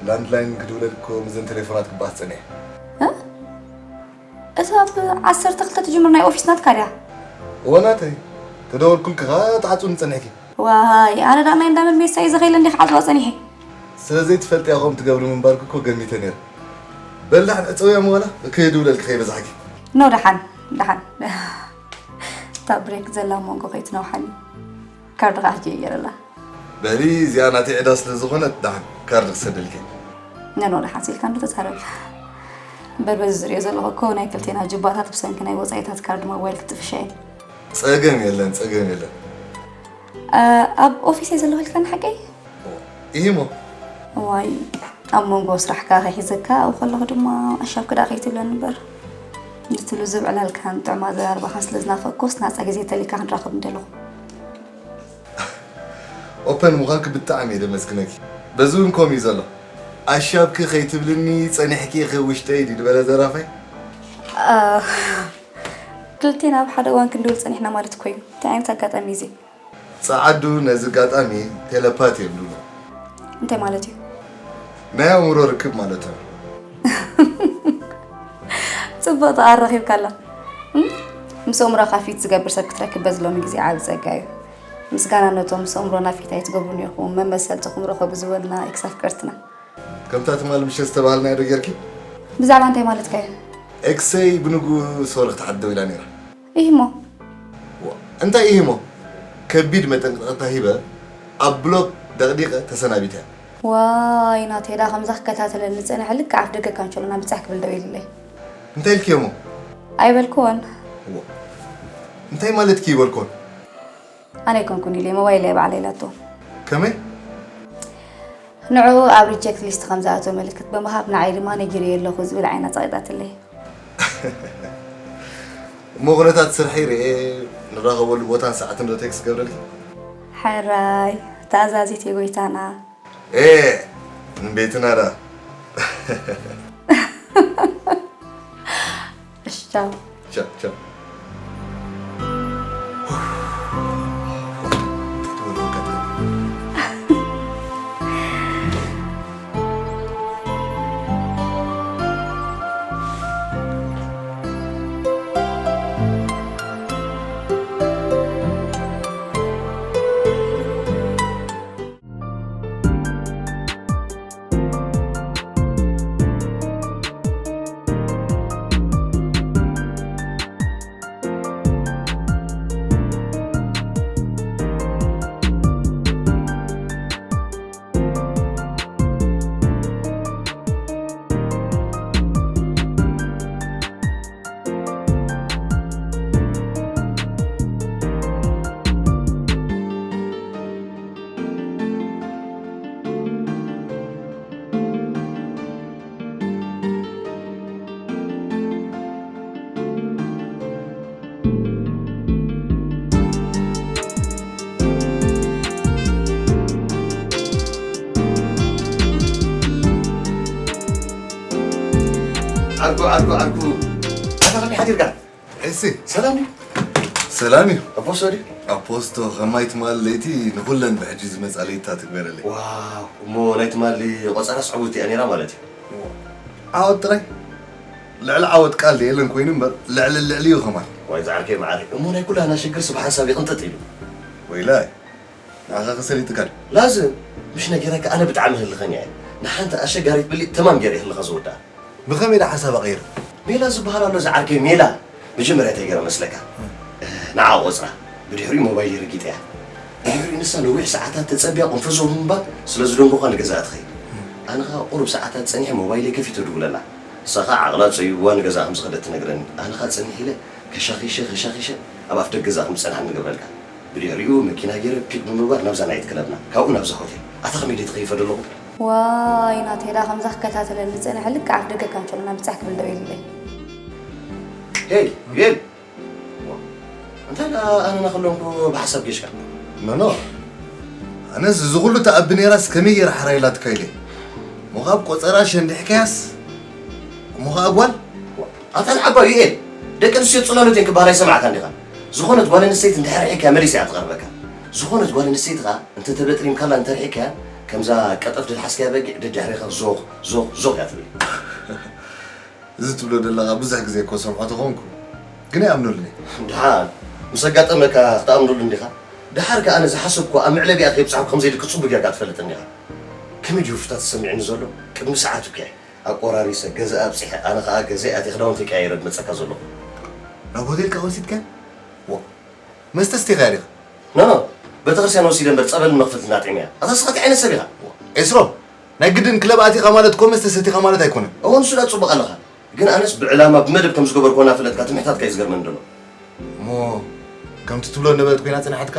ላንድላይን ክድውለልኮ ምስዘን ቴሌፎናት ክበኣስ ጸኒሐ? እ? እታ ኣብ ዓሰርተ ክልተ ትጅምር ናይ ኦፊስ ናትካ ድያ? እወ ናተይ። ተደወልኩልኪ ኸኣ ትዓጽውኒ ጸኒሕኪ። ዋይ፣ ኣነ ደኣ ናይ እንዳ መድሜሳ እየ ዘኸይለ እንዲኻ ዓጽዋ ጸኒሐ። ስለ ዘይትፈልጥያ ከምኡ ትገብሪ ምንባርኪ እኮ ገሚተ ነይረ። በል ደሓን ዕጸውያ እሞ ዋላ ክድውለልኪ ከይበዛሕኪ። ኖ፣ ደሓን፣ ደሓን። እታ ብሬክ ዘላ መንጎ ከይትነውሓኒ። ካርድኻ ሕጂ እየ ገይረላ። በሊ፣ እዚኣ ናተይ ዕዳ ስለ ዝኾነት ደሓን ካርድ ክሰደልኪ። ነኖ ደሓን ሲልካ እንዶ ተዛረብ። በል በዚ ዝሪኦ ዘለኹ እኮ ናይ ክልቴና ጅባታት ብሰንኪ ናይ ወጻኢታት ካርድ ሞባይል ክጥፍሻ እየን። ጸገም የለን፣ ጸገም የለን። እ፣ ኣብ ኦፊስ እየ ዘለኹ ኢልካኒ ሓቀይ? ኢሂሞ። እዋይ፣ ኣብ መንጎ ስራሕካ ከይሕዘካ፣ ኣብኡ ከለኹ ድማ ኣሻብ ክዳ ከይትብለኒ እምበር። ንትሉ ዝብዕላልካን ጥዕማ ዘራርባኻን ስለ ዝናፈቅኩስ፣ ናጻ ግዜ ተሊካ ክንራኸብ ምደለኹ። ኦፐን ምዃንኪ ብጣዕሚ እየ ደመስግነኪ። በዚ እውን ከምኡ እዩ ዘሎ። ኣሻብኪ ከይትብልኒ ጸኒሕኪ ኢኺ ውሽጠይ ድዩ ዝበለ ዘራፋይ? እ፣ ክልቴና ኣብ ሓደ እዋን ክንድውል ጸኒሕና ማለት እኮ እዩ። እንታይ ዓይነት ኣጋጣሚ እዩ እዚ? ጸዓዱ ነዚ ኣጋጣሚ ቴሌፓቲ እዮም ዝብልዎ። እንታይ ማለት እዩ? ናይ ኣእምሮ ርክብ ማለት እዩ። ጽቡቕ ተቓር ረኺብካ ኣላ። እም? ምስ ኣእምሮኻ ፊት ዝገብር ሰብ ክትረክብ በዚ ሎሚ ግዜ ዓቢ ጸጋ እዩ። ምስጋና ነቶም ምስ ኣእምሮና ፊት ኣይትገብሩን ኢኹም፣ መመሰልትኹም ርኸቡ ዝበሉና ኤክስ ኣፍቀርትና። ከምታ ትማሊ ምሸት ዝተባሃልናዮ ዶ ጌርኪ? ብዛዕባ እንታይ ማለትካ እዩ? ኤክሰይ ብንግኡ ሶሪ ክትሓት ደው ኢላ ነይራ። ኢሂሞ። ዋ፣ እንታይ ኢሂሞ? ከቢድ መጠንቀቕታ ሂበ፣ ኣብ ብሎክ ደቕዲቐ ተሰናቢተ። ዋይ፣ ናተይ ደኣ ከምዛ ክከታተለኒ ዝጸንሐ ልክዕ ኣፍ ደገ ካንቸሎና ብጻሕ ክብል ደው ኢሉለይ። እንታይ ኢልክዮ እሞ? ኣይበልክዎን። ዋ፣ እንታይ ማለትኪ ይበልክዎን? ኣነ ኣይኮንኩን ኢለ፣ ሞባይለይ ባዕላ ኢላቶ። ከመይ? ንዕኡ ኣብ ሪጀክት ሊስት ከም ዝኣተወ ምልክት ብምሃብ፣ ንዓይ ድማ ነጊረዮ ኣለኹ ዝብል ዓይና ጸቒጣትለይ። እሞ ኩነታት ስርሐይ ርኤ፣ ንራኸበሉ ቦታን ሰዓትን ዶ ቴክስት ገብረልኪ? ሕራይ፣ ተኣዛዚት እየ ጎይታና። ኤ ንቤትና ዳ። እሺ፣ ቻው። ቻው ቻው። ዓርኩ ዓርኩ ዓርኩ። ኣታ ከመይ ሓዲርካ? እሲ ሰላም እዩ። ሰላም እዩ። ኣፖስቶ ድዩ? ኣፖስቶ ከማይ ትማሊ ለይቲ ንኩለን ብሕጂ ዝመጻ ለይትታት ትግበረለይ። ዋው፣ እሞ ናይ ትማሊ ቆጸራ ስዕቡቲ እያ ነይራ ማለት እዩ። ዓወት ጥራይ ልዕሊ ዓወት ቃል የለን ኮይኑ እምበር ልዕሊ ልዕሊ እዩ ከማን። ዋይ ዝዓርከይ መዓረይ፣ እሞ ናይ ኩላና ሽግር ስብ ሓንሳብ ይቕንጥጥ ኢሉ። ወይላይ ንዓኻ ከሰሊጥካ ድዩ? ላዝም ምሽ ነጊረካ ኣነ ብጣዕሚ ህልኸኛ እየ። ንሓንቲ ኣሸጋሪት ብሊጥ ተማም ገይረ ህልኻ ዝወድኣ። ብኸመይ ዳ ሓሳብ ኣቐይሩ? ሜላ ዝበሃል ኣሎ ዝዓርከይ ሜላ። መጀመርያ እንታይ ገይረ መስለካ? ንዓ ቆጽራ። ብድሕሪኡ ሞባይለይ ረጊጠያ። ብድሕሪኡ ንሳ ነዊሕ ሰዓታት ተጸብያ ቁንፈዞ ብምባል ስለ ዝደንጎኻ ንገዛኣ ትኸይድ። ኣነ ኸኣ ቁሩብ ሰዓታት ጸኒሐ ሞባይለይ ከፊተ ድውለላ። ንሳ ኸኣ ዓቕላ ጸቢብዋ ንገዛኣ ከም ዝኸደት ትነግረኒ። ኣነ ኸኣ ጸኒሕ ኢለ ከሻኺሸ ከሻኺሸ ኣብ ኣፍ ደገ ገዛኣ ከም ዝጸንሓ ንገብረልካ። ብድሕሪኡ መኪና ገይረ ፒክ ብምባል ናብዛ ናይት ክለብና፣ ካብኡ ናብዛ ሆቴል። ኣታ ከመይ ድየ ተኸይፈ ዘለኹ? ዋይ ናተይ ደኣ ከምዛ ክከታተለኒ ዝጸንሐ ልክዕ ኣፍ ደገ ካንቸሎና ብጻሕ ክብል ደው ኢሉለይ። ሄይ ዩኤል፣ እንታይ ደኣ ኣነ ናኸለንኩ ብሓሳብ ጌሽካ? ኖኖ፣ ኣነስ እዚ ኩሉ ተኣቢ ነይራስ ከመይ ገይራ ሓራይ ኢላትካ ኢለ። እሞ ካብ ቆጸራ ሸንዲሕካያስ እሞ ኸኣ ጓል? ኣታ ንዓባ ዩኤል፣ ደቂ ኣንስትዮ ጽላሎት እየን ክበሃል ኣይሰማዕካን ዲኻ? ዝኾነት ጓል ኣንስተይቲ እንድሕር ርሒካያ መሊሳ እያ ትቐርበካ። ዝኾነት ጓል ኣንስተይቲ ኸኣ እንተተበጥሪምካላ እንተርሒካያ ከምዛ ቀጠፍ ድልሓስካያ በጊዕ ደድሕሬኻ ዞኽ ዞኽ ዞኽ እያ ትብል። እዚ ትብሎ ዘለኻ ብዙሕ ግዜ እኮ ሰምዖ ተኾንኩ ግን ኣይኣምነሉን እየ። ደሓን ምስ ኣጋጠመካ ክትኣምነሉ እንዲኻ? ደሓር ከኣ ኣነ ዝሓሰብኩ ኣብ መዕለቢኣ ከይብጻሕኩ ከም ዘይድቂ ጽቡቅ ጌርካ ትፈልጥ እንዲኻ። ከመይ ድዩ ፍታት ተሰሚዑኒ ዘሎ? ቅድሚ ሰዓት እኮ እየ ኣቆራሪሰ ገዛ ኣብጺሐ ኣነ ከኣ ገዛይ ኣትየ ክዳውንተይ ቀያይረ ዝመጸካ ዘለኹ። ናብ ሆቴልካ ወሲድካ? ዋ መስተ ስቲኻ ዲኻ? ኖ ኖ ቤተክርስትያን ወሲደ እምበር ጸበልን መኽፈልትን ኣጥዒመያ። ኣታ ንስኻ እንታይ ዓይነት ሰብ ኢኻ? ኤስሮ ናይ ግድን ክለብ ኣቲኻ ማለት እኮ መስተ ሰቲኻ ማለት ኣይኮነን። እወ ንሱ ደኣ ጽቡቕ ኣለኻ። ግን ኣነስ ብዕላማ ብመደብ ከም ዝገበርኩ እናፈለጥካ ትምሕታትካ እዩ ዝገርመኒ ዘሎ። እሞ ከምቲ ትብሎ ነበረት ኮይና ጸኒሓትካ?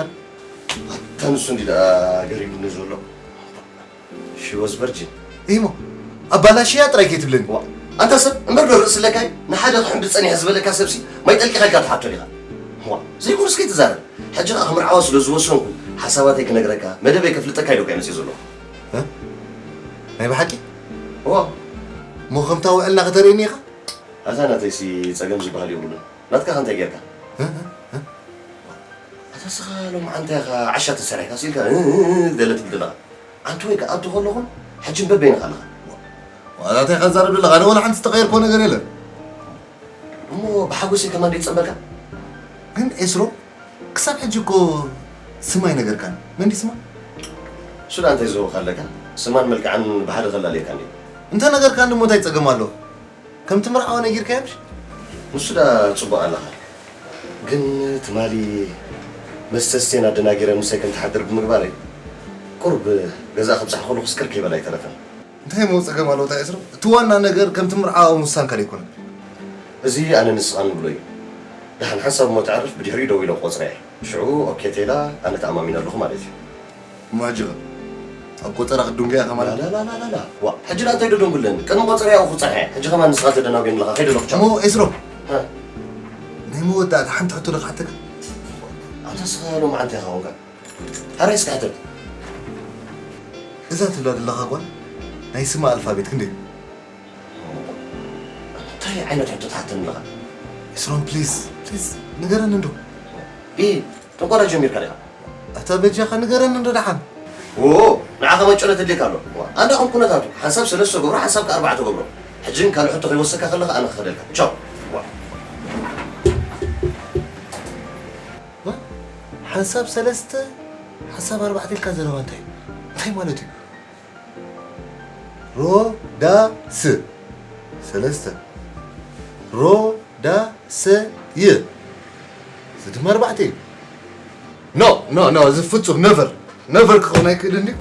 ኣታ ንሱ እንዲ ደኣ ገሪሙኒ ዘሎ። She was virgin። ኢሞ ኣባላሽያ ጥራይ ከይትብለኒ። ዋ ኣንታ ሰብ እምበር ዶ ርእሲ ኣለካ እዩ? ንሓደ ክሕምቢ ጸኒሐ ዝበለካ ሰብሲ ማይ ጠልቂኻ ኢልካ ትሓቶ ዲኻ? ዋ ዘይኮንስ ከይትዛረብ። ሕጂ ኸኣ ክምርዓዋ ስለ ዝወሰንኩ ሓሳባተይ ክነግረካ መደበይ ከፍልጠካ ኢለ እኮ እየ መጺእ ዘለኹ። ናይ ብሓቂ? እዋ። እሞ ከምታ ውዕልና ከተርእየኒ ኢኻ? ኣታ ናተይሲ ጸገም ዝበሃል የብሉን። ናትካ ከ እንታይ ጌርካ? ኣታ ንስኻ ሎምዓንቲ ኢኻ ዓሻ ተሰሪሕካ ስኢልካ ገለ ትብል ዘለኻ። ኣንቲ ወይ ከኣ ኣብቲ ከለኹም ሕጂ በበይንኻ ኣለኻ። ዋላ እንታይ ኢኻ ትዛረብ ዘለኻ? ኣነ ዋላ ሓንቲ ዝተቐየርክዎ ነገር የለን። እሞ ብሓጎሰይ ከማን ደይጸንበልካ? ግን ኤስሮ ክሳብ ሕጂ እኮ ስማ ኣይነገርካን። መን ድዩ ስማ? እሱ ደኣ እንታይ ዘወካ ኣለካ? ስማን መልክዓን ብሓደ ከላልየካ እንዴ? እንተ ነገርካኒ እሞ እንታይ ጸገም ኣለዎ? ከምቲ ምርዓዋ ነጊርካያ ምሽ? ንሱ ደኣ ጽቡቕ ኣለኻ። ግን ትማሊ መስተ ስቴን ኣደናጊረ ምሳይ ከም ትሓድር ብምግባረይ ቁሩብ ገዛ ክብጻሕ ከለኹ ስቅር ከይበላ ኣይተረፈን። እንታይ እሞ ጸገም ኣለዎ ታይስሮ? እቲ ዋና ነገር ከምቲ ምርዓዋ ምውሳንካ ደይኮነ? እዚ ኣነ ንስኻ ንብሎ እዩ። ደሓን ሓንሳብ እሞ ተዕርፍ ብድሕሪኡ ደው ኢለ ክቆጽራ እየ። ሽዑ ኦኬ ቴላ ኣነ ተኣማሚነ ኣለኹ ማለት እዩ። እሞ ሕጂ ኸ? ኣብ ቆጸራ ክትድንጎ ኢኻ ማለት? ላላላላላ። ዋ፣ ሕጂ ደኣ እንታይ ደደንጉለኒ? ቅድሚ ቆጸራ ያው ክጸንሐ። ሕጂ ከማን ንስኻ ተደናጉየኒ ኣለኻ። ከይደ ኣለኹ። ቻው። እሞ ኤስሮ፣ እ። ናይ መወዳእታ ሓንቲ ሕቶ ዶ ክሓተካ? ኣታ ስኻ ሎማዓንቲ ኢኻ ኮንካ። ሓራይ እስኪ ሕተት። እዛ ትብላ ዘለኻ ጓል ናይ ስማ ኣልፋቤት ክንደይ? እንታይ ዓይነት ሕቶ ትሓተኒ ኣለኻ? ኤስሮን፣ ፕሊዝ፣ ፕሊዝ፣ ንገረኒ እንዶ። ኢ፣ ጥንቆላ ጀሚርካ ዲኻ? ኣታ በጃኻ ንገረኒ እንዶ ደሓን። ዎ፣ ንዓኻ መጨሎ ተድልየካ ኣሎ። ዋ፣ ኣንዳ ከም ኩነታቱ፣ ሓንሳብ ሰለስተ ገብሮ፣ ሓንሳብ ከኣ ኣርባዕተ ገብሮ። ሕጂ ግን ካልእ ሕቶ ከይወሰካ ከለኻ ኣነ ክኸደልካ። ቻው። ዋ። ዋ፣ ሓንሳብ ሰለስተ፣ ሓንሳብ ኣርባዕተ ኢልካ ዘረባ እንታይ እዩ? እንታይ ማለት እዩ? ሮዳስ። ሰለስተ። ሮዳሰይ። እዚ ድማ ኣርባዕተ እዩ። ኖ፣ ኖ፣ ኖ፣ እዚ ፍጹም ነቨር፣ ነቨር ክኸውን ኣይክእልን ድዩ?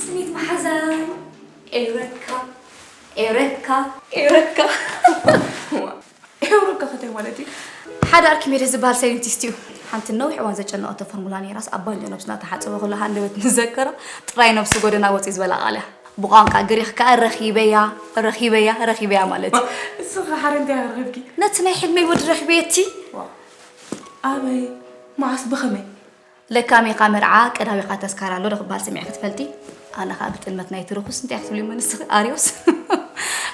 ስኒት መሓዛይ ኤውረካ ኤውረካ ኤውረካ ኤውረካ ከታይ ማለት እዩ? ሓደ ኣርኪሜደስ ዝበሃል ሳይንቲስት እዩ። ሓንቲ ነዊሕ እዋን ዘጨነቐቶ ፎርሙላ ነይራስ፣ ኣብ ባንጆ ነብስና ተሓጽበ ከሎ ሃንደበት ምስ ዘከራ ጥራይ ነብሱ ጎደና ወጺኡ ዝበላ ቃል እያ። ብቋንቋ ግሪኽ ከኣ ረኺበያ ረኺበያ ረኺበያ ማለት እዩ። እሱ ኸ ሓደ እንታይ ረኺብኪ? ነቲ ናይ ሕልመይ ወዲ ረኺበየቲ። ኣበይ? መዓስ? ብኸመይ? ለካም ኢኻ መርዓ ቀዳሚኻ ተስካር ኣሎ ዶ ክበሃል ሰሚዕኪ ትፈልጢ? ኣነ ኸኣ ብጥልመት ናይቲ ርኹስ እንታይ ክትብሊ እሞ ንስኺ ኣርዮስ?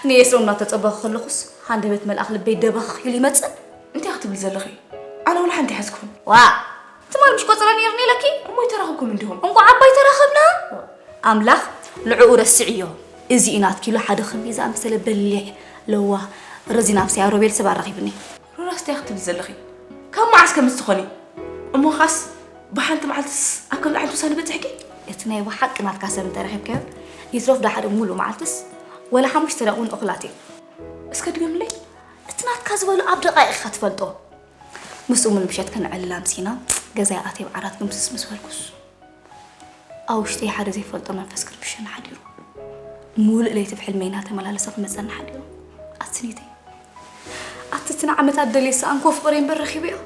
ንኤስሮም እናተጸበኹ ከለኹስ ሃንደበት መልኣኽ ልበይ ደበኽ ኢሉ ይመጽእ። እንታይ ክትብሊ ዘለኺ? ኣነ ወላ ሓንቲ ኣይሓዝኩን። ዋእ! ትማል ምሽ ቆጸራ ነይርኒ ኢለኪ? እሞ ኣይተራኸብኩም እንዲኹም። እንቋዕ እባ ኣይተራኸብና። ኣምላኽ ንዕኡ ረስዕዮ። እዚ እዩ ናትኪ ኢሉ ሓደ ከመይ ዝኣመሰለ በሊሕ፣ ለዋህ፣ ረዚን ኣምሳያ ሮቤል ሰብ ኣራኺቡኒ። ሮዳስ እንታይ ክትብሊ ዘለኺ? ካብ መዓስ ከምዚ ትኾኒ? እሞ ኻስ ብሓንቲ መዓልትስ ኣብ ከምዚ ዓይነት ውሳነ በጺሕኪ? እቲ ናይ ብሓቂ ናትካ ሰብ እንተረኺብካዮ ይትረፍ ደሓር ሙሉእ መዓልትስ ወላ ሓሙሽተ ደቂቕ እውን እኹላት እዮም። እስከ ድገምለይ። እቲ ናትካ ዝበሎ ኣብ ደቓይቕ ኢኻ ትፈልጦ። ምስኡ ሙሉ ምሸት ከነዕልል ኣምሲና ገዛይ ኣትየ ኣብ ዓራት ግምስስ ምስ በልኩስ ኣብ ውሽጠይ ሓደ ዘይፈልጦ መንፈስ ክርብሸኒ ሓዲሩ። ሙሉእ ለይቲ ብሕልመይ እናተመላለሰ ክመጸኒ ሓዲሩ። ኣቲ ስኒተይ፣ ኣቲ እቲ ንዓመታት ደልየ ዝሰኣንክዎ ፍቕረይ እምበር ረኺበዮ።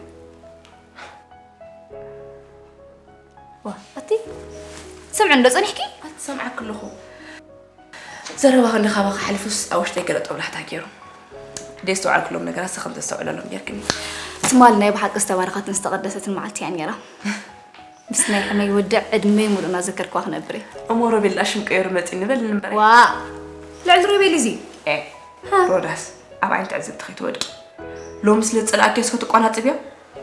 ዋ ኣቲ ትሰምዒ እንዶ ጸኒሕኪ? ኣቲ ሰምዓኪ ኣለኹ። ዘረባ ክንዲ ካባኺ ሓሊፉስ ኣብ ውሽጠይ ገለ ጦብላሕታ ገይሩ። ደይ ዝተውዓልኩሎም ነገራት ሳ ከም ዘስተውዕለሎም ጌርክኒ። ትማል ናይ ብሓቂ ዝተባረኸትን ዝተቐደሰትን መዓልቲ እያ ነይራ። ምስ ናይ ሕመይ ወዲ ዕድመይ ሙሉእ እናዘከርክዋ ክነብር እየ። እሞ ሮቤል ደኣ ሽም ቀይሩ መጺኒ በል ንበረ። ዋእ! ልዕሊ ሮቤል እዚ? ኤ፣ ሃ። ሮዳስ፣ ኣብ ዓይኒ ትዕዝብቲ ከይትወድቂ። ሎሚ ስለ ዝጸላእክዮ እስከ ትቋናጽብዮ?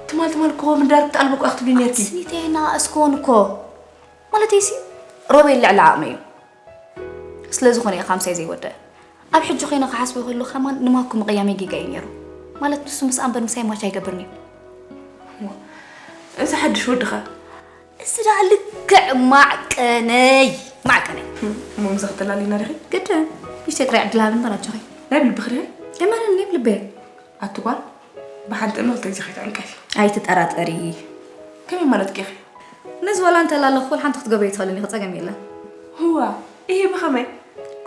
ትማል ትማል እኮ ምዳር ክትኣልቦ እኮ ክትብሊ ኔርኪ። ስኒተይ ናእስኮን እኮ። ማለተይሲ ሮቤል ልዕሊ ዓቕመይ እዩ። ስለ ዝኾነ እየ ካምሳይ ዘይወደአ። ኣብ ሕጂ ኮይነ ክሓስቦ ከለኹ ከማን ንማኮ ምቕያመይ ጌጋ እዩ ነይሩ። ማለት ንሱ ምስኣ እምበር ምሳይ ማች ኣይገብርን እዩ። እዚ ሓድሽ ወድኻ? እዚ ደኣ ልክዕ ማዕቀነይ፣ ማዕቀነይ። እሞ ምሳኺ ተላሊና ዲኺ? ግድን። ንእሽተይ ጥራይ ዕድል ሃብኒ እምበር ኣጆኺ። ናይ ብልብኺ ዲኺ? እመንኒ፣ ናይ ብልበይ። ኣቲ ጓል፣ ብሓንቲ እምኒ ክልተ ግዜ ከይትዕንቀፊ። ኣይትጠራጠሪ። ከመይ ማለት ዲኺ? ነዚ ዋላ እንተላለኹ ኩሉ ሓንቲ ክትገብርዮ ትኽእልን ኢኺ፣ ጸገም የለን። ህዋ፣ ኢሂ ብኸመይ?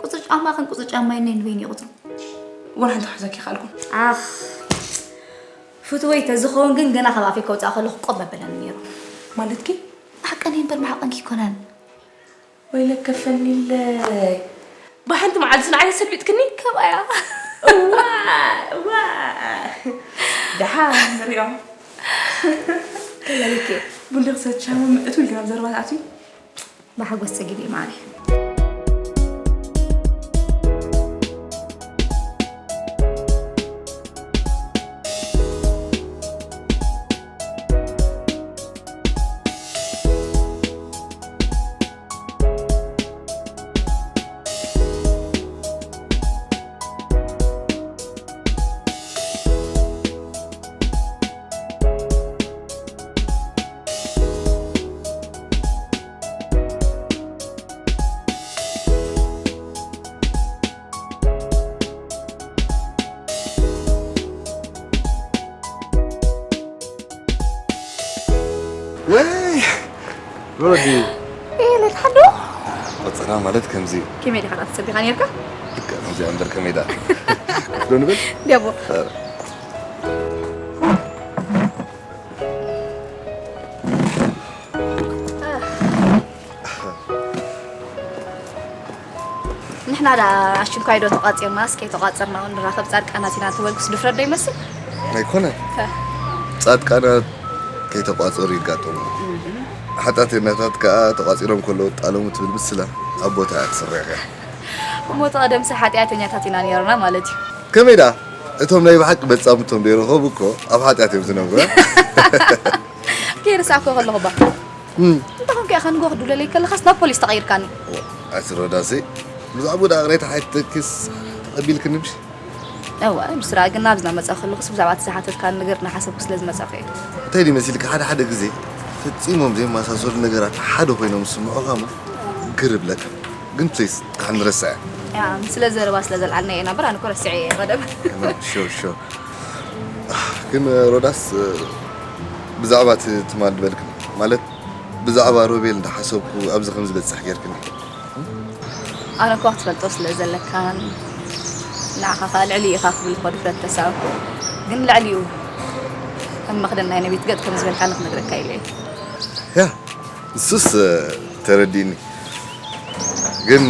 ቁጽሪ ጫማኽን ቁጽሪ ጫማይን ነንበይኑ ይቑጽሩ። ዋላ ሓንቲ ክሕዘኪ ኣይከኣልኩን። ኣኽ፣ ፍትወይ ተዝኸውን ግን ገና ካብ ኣፈይ ከውጽኣ ከለኹ ቆብ መበለኒ ነይሩ። ማለትኪ? ማዕቀነይ እምበር ማዕቐንኪ ኣይኮነን። ወይለከ ፈኒለይ። ብሓንቲ መዓልቲ ንዓይ ሰልቢጥክኒ? ከምኣያ። እዋ፣ እዋ። ደሓን ንሪኦ። ከላሊከ። ቡንዲ ክሰቲ ሻማ ምእቱ ኢልኪ ናብ ዘረባ ትኣትዊ? ብሓጎስ ጸጊበ እየ ማዕረ። ሮዲ። ኤለ ሓዶ ቆጸራ ማለት ከምዚ እዩ። ከመይ ዲኻ ትጸቢኻ ነርካ? ልክዕ ከምዚ እምበር ከመይ ደኣ? ዶ ንብል? ደቦ ንሕና ዳ ኣሽንኳይ ዶ ተቋጺርናስ ከይተቋጸርና እውን ንራኸብ ጻድቃናት ኢና እንተበልኩስ ድፍረት ዶ ይመስል? ኣይኮነ። ጻድቃናት ከይተቋጸሩ ይጋጠሙ። ሓጢኣተኛታት ከኣ ተቋጺሮም ከለዉ ጣለሙ ትብል ምስላ ኣብ ቦታ እያ ትስራሕ እያ። እሞ እቲ ቀደምሲ ሓጢኣተኛታት ኢና ነይርና ማለት እዩ። ከመይ ደኣ? እቶም ናይ ብሓቂ መጻምቶም ዘይረኸቡ እኮ ኣብ ሓጢኣት እዮም ዝነብሩ። ከይርሳዕኮ ከለኹ ባ እንተኾንከ ኢኻ ንጎ ክድብለለይ ከለኻስ ናብ ፖሊስ ተቐይርካኒ። ኣቲ ሮዳሰይ፣ ብዛዕባኡ ደኣ ቅሬታ ሓቲተኪስ ተቐቢልክኒ ምሽ? እወ፣ ብስራ ግን ናብዚ ናመጻ ከለኹስ ብዛዕባ እቲ ዝሓተትካኒ ነገር እናሓሰብኩ ስለ ዝመጻኹ እየ። እንታይ ድዩ መሲልካ፣ ሓደ ሓደ ግዜ ፈጺሞም ዘይመሳሰሉ ነገራት ሓደ ኮይኖም ዝስምዑኻ እሞ ግር ይብለካ። ግን ፕሊስ ደሓን ንረስዕ። ያ፣ ስለ ዘረባ ስለ ዘልዓልና እየ ናበር፣ ኣነ እኮ ረሲዐ እየ ቀደም። ሹር ሹር። ግን ሮዳስ፣ ብዛዕባ እቲ ትማል ዝበልክኒ፣ ማለት ብዛዕባ ሮቤል እንዳሓሰብኩ ኣብዚ ከም ዝበጽሕ ጌርክኒ። ኣነ እኮ ክትፈልጦ ስለ ዘለካን ንዓኻ ኸኣ ልዕሊ ኢኻ ክብል እኮ ድፍረት ተሳእኩ። ግን ልዕሊኡ ከም መኽደን ናይ ነቢት ገጥ ከም ዝበልካኒ ክነግረካ ኢለ እየ። ያ፣ ንሱስ ተረዲእኒ። ግን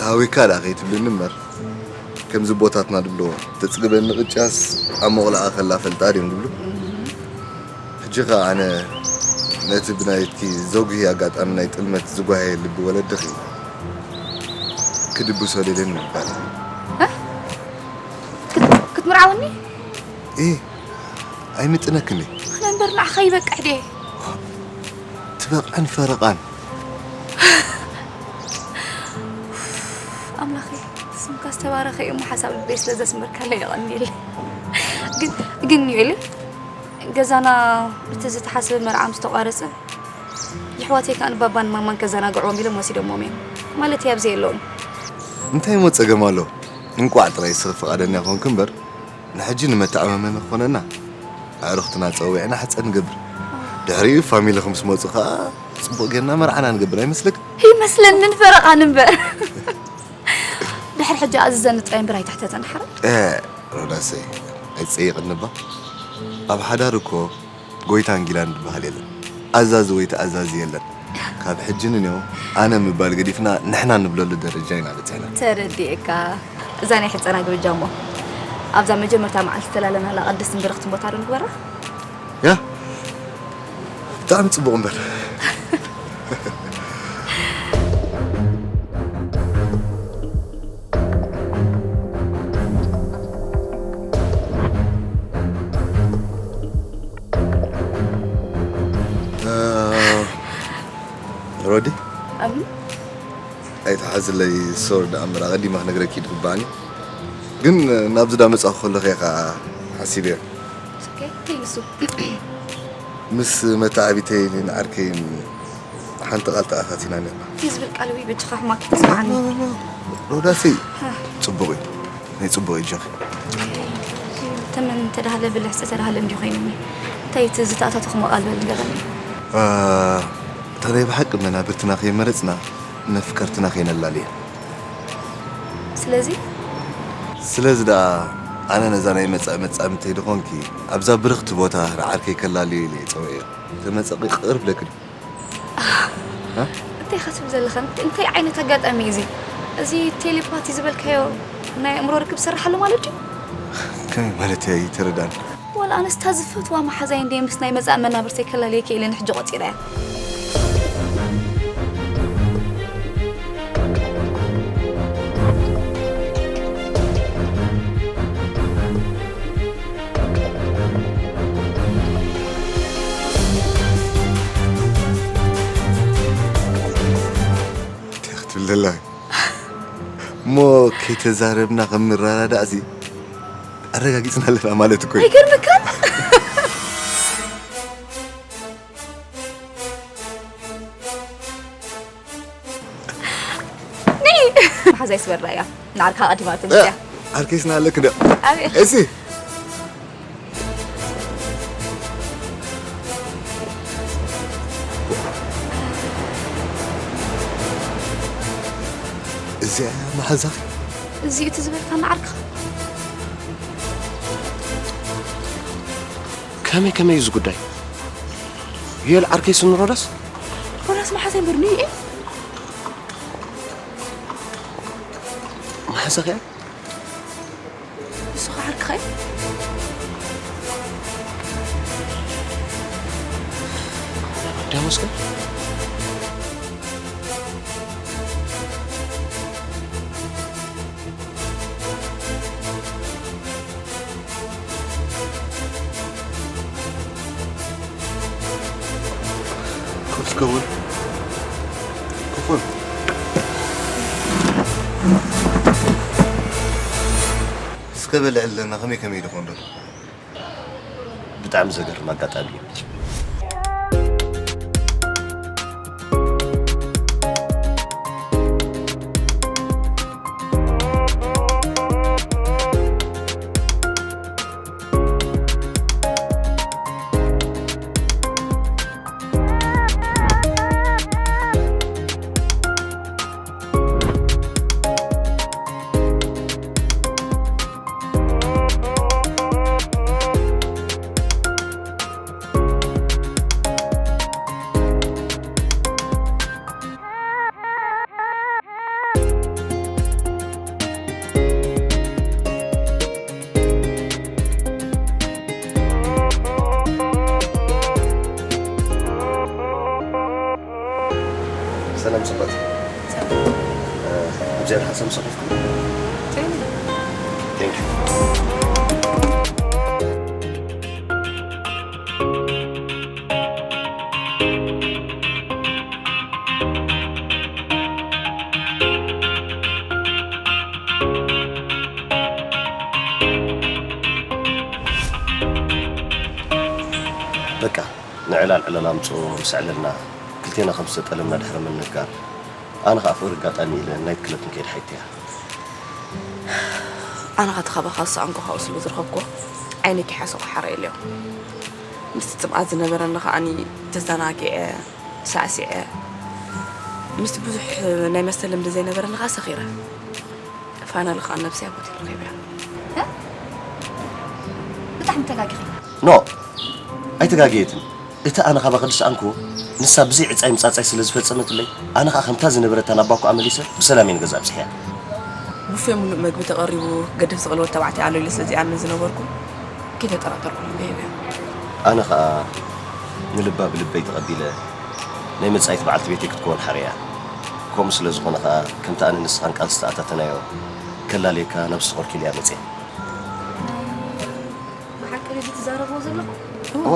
ታዊካ ደኣ ከይትብልኒ እምበር፣ ከምዚ ቦታትና ድብልዎ፣ ተጽግበኒ ቅጫስ ኣብ መቑላኣ ከላ ፈልጣ ድዮም ድብሉ። ሕጂ ኸኣ ኣነ ነቲ ብናይትኪ ዘጉሂ ኣጋጣሚ ናይ ጥልመት ዝጓሃየ ልቢ ወለድኺ ክድብሶ ደልየኒ ምባል። ክትምርዓወኒ? እ፣ ኣይምጥነክን እየ። ኣነ እምበር ንዓኻ ይበቅዕ ድየ? ትበቕዕን ፈረቓን። ኣምላኸይ፣ ስምካ ዝተባረኸ እዩ እሞ ሓሳብ ልበይ ስለ ዘስመርካለይ የቐንየለይ። ግን ግን ዩኤል፣ ገዛና እቲ ዝተሓሰበ መርዓ ምስ ተቋረጸ፣ የሕዋተይ ከኣ ንባባን ማማን ከዘናግዕዎም ኢሎም ወሲዶሞም እዮም። ማለት ኣብዚ የለውን። እንታይ እሞ ጸገም ኣሎ? እንቋዕ ጥራይ ንስኺ ፍቓደኛ ኮንኪ እምበር፣ ንሕጂ ንመተኣማመኒ ክኾነና ኣዕሩኽትና ጸዊዕና ሕጸ ንገብር። ድሕሪኡ ፋሚልኺ ምስ መጹ ከኣ ጽቡቕ ጌርና መርዓና ንገብር ኣይመስልክ? ይመስለንን ፈረቓን እምበር። ድሕሪ ሕጂ ኣዝዘኒ ጥራይ እምበር ኣይትሕተተን ሓራይ። እ፣ ሮዳሰይ፣ ኣይትጸይቕኒ እባ። ኣብ ሓዳር እኮ ጎይታን ጊላን ዝበሃል የለን። ኣዛዚ ወይ ተኣዛዚ የለን። ካብ ሕጂ ንኔው ኣነ ምባል ገዲፍና ንሕና ንብለሉ ደረጃ ኢና በጺሕና። ተረዲኤካ። እዛ ናይ ሕጸና ግብጃ እሞ ኣብዛ መጀመርታ መዓልቲ ዝተላለናላ ቅድስትን ብርኽትን ቦታ ዶ ንግበራ? ያ፣ ብጣዕሚ ጽቡቕ እምበር። እ፣ ሮዲ፣ ኣም ኣይትሓዝለይ፣ ሶሪ፣ ደኣ እምበር ኣቐዲማ ክነግረኪ ድግባእኒ። ግን ናብዚ ዳ መጻኹ ከለኹ እየ ኸኣ ሓሲበዮ። ኦኬ፣ እንታይ ንሱ? ምስ መተዓቢተይን ንዓርከይን ሓንቲ ቃል ተኣታቲና ኔርና። እንታይ ዝብል ቃል? ወይ በጃኻ ሕማቕ ተስምዓኒ። ሮዳሰይ፣ ጽቡቕ እዩ። ናይ ጽቡቕ እዩ፣ ጆኺ። ተመን ተዳህለ ብልሕ ዝተዳህለ እንዲዩ ኮይኑኒ። እንታይ እቲ ዝተኣታተኹሞ ቃል በል ንገረኒ። እ፣ እታ ናይ ብሓቂ መናብርትና ከይመረጽና መፍቀርትና ከይነላልያ። ስለዚ ስለዚ ደኣ ኣነ ነዛ ናይ መጻኢ መጻምድተይ ድኾንኪ ኣብዛ ብርኽቲ ቦታ ንዓርከይ ከላልዮ ኢለ እየ ጸዊዐዮ። ተመጸኺ ቅር ብለኪ ድዩ? እ? እንታይ ኢኻ ትብል ዘለኻ? እንታይ ዓይነት ኣጋጣሚ እዩ እዚ? እዚ ቴሌፓቲ ዝበልካዮ ናይ ኣእምሮ ርክብ ዝሰርሕ ኣሎ ማለት ድዩ? ከመይ ማለት እያ ኣይተረዳን። ዋላ ኣነስ እታ ዝፈትዋ መሓዛይ እንድየ ምስ ናይ መጻኢ መናብርተይ ከላልየኪ ኢለ ንሕጂ ቆጺረያ። እንታይ ክትብል ደላ? እሞ ከይተዛረብና ከም ንረዳዳእ ሲ ኣረጋጊጽና ኣለና ማለት እኮ እዩ። ኣይገርምካን? መሓዛይ ስበራ እያ። ንዓርካ ቀዲማ ትምፅያ። ዓርከይስና ኣለክ እንደ ኣቤት። እሲ ሓዛኺ? እዚ እቲ ዝበልካና ዓርክኻ? ከመይ ከመይ እዩ እዚ ጉዳይ? ዮኤል ዓርከይስ ንሮዳስ? ሮዳስ መሓዛይ እምበር ንዩኤል? መሓዛኺ እያ? ንሱ ኸዓ ዓርክኻ እዩ? ዳመስከ? ኮፍ እስከ በል። ኮፍ በል። እስከ በል፣ ዕለና ከመይ ከመይ ኢሉ ይኾን ዶ? ብጣዕሚ ዘገርም ኣጋጣሚ እዩ። ሰላም ጽቡቕ። ሰላም። እ፣ ብጀርሓ ሰምሰ ኮፍኩም? ቴንክ ዩ። ቴንክ ዩ። በቃ፣ ንዕላል ዕላል ኣምጽኦ ምስ ኣዕለልና፣ ክልቴና ከም ዝተጠለምና ድሕሪ ምንጋር፣ ኣነ ኸኣ ፍቕሪ ኣጋጣሚ ኢለ ናይት ክለብ ክንከይድ ሓይተያ። ኣነ ኸኣ እቲ ካባኻ ዝሰኣንኩ ካብኡ ስለ ዝረኸብኩዎ፣ ዓይነይ ከይሓሰኹ ሓረየለዮ። ምስቲ ጽምኣት ዝነበረኒ ከኣኒ ተዘናጊዐ፣ ሳዕሲዐ። ምስቲ ብዙሕ ናይ መስተ ልምዲ ዘይነበረኒ ከኣ ሰኺረ። ፋይናሊ ከኣ ነብሰይ ኣብ ሆቴል ረኺበያ። እ? ብጣዕሚ ተጋጊኺ። ኖ፣ ኣይተጋገየትን። እቲ ኣነ ካባኺ ዝሰኣንኩዎ፣ ንሳ ብዘይ ዕጻይ ምጻጻይ ስለ ዝፈጸመትለይ፣ ኣነ ኸኣ ከምታ ዝነበረታ ናብ ባኮኣ መሊሰ፣ ብሰላም እየ ንገዛ ኣብጺሐያ። ቡፌ ምሉእ መግቢ ተቐሪቡ፣ ገደፍ ዝቐለወ ተባዕታይ ኣሎ ኢለ ስለ ዘይኣምን ዝነበርኩ፣ ከይተጠራጠርኩ ልበይ ሂበያ። ኣነ ኸኣ ንልባ ብልበይ ተቐቢለ፣ ናይ መጻኢት በዓልቲ ቤተይ ክትከውን ሓረያ። ከምኡ ስለ ዝኾነ ኸኣ፣ ከምቲ ኣነ ንስኻን ቃል ዝተኣታተናዮ፣ ከላልየካ ናብ ስኾርኪል እያ መጽየ። ብሓቂ ድዩ ትዛረብዎ ዘለኹም? እዋ፣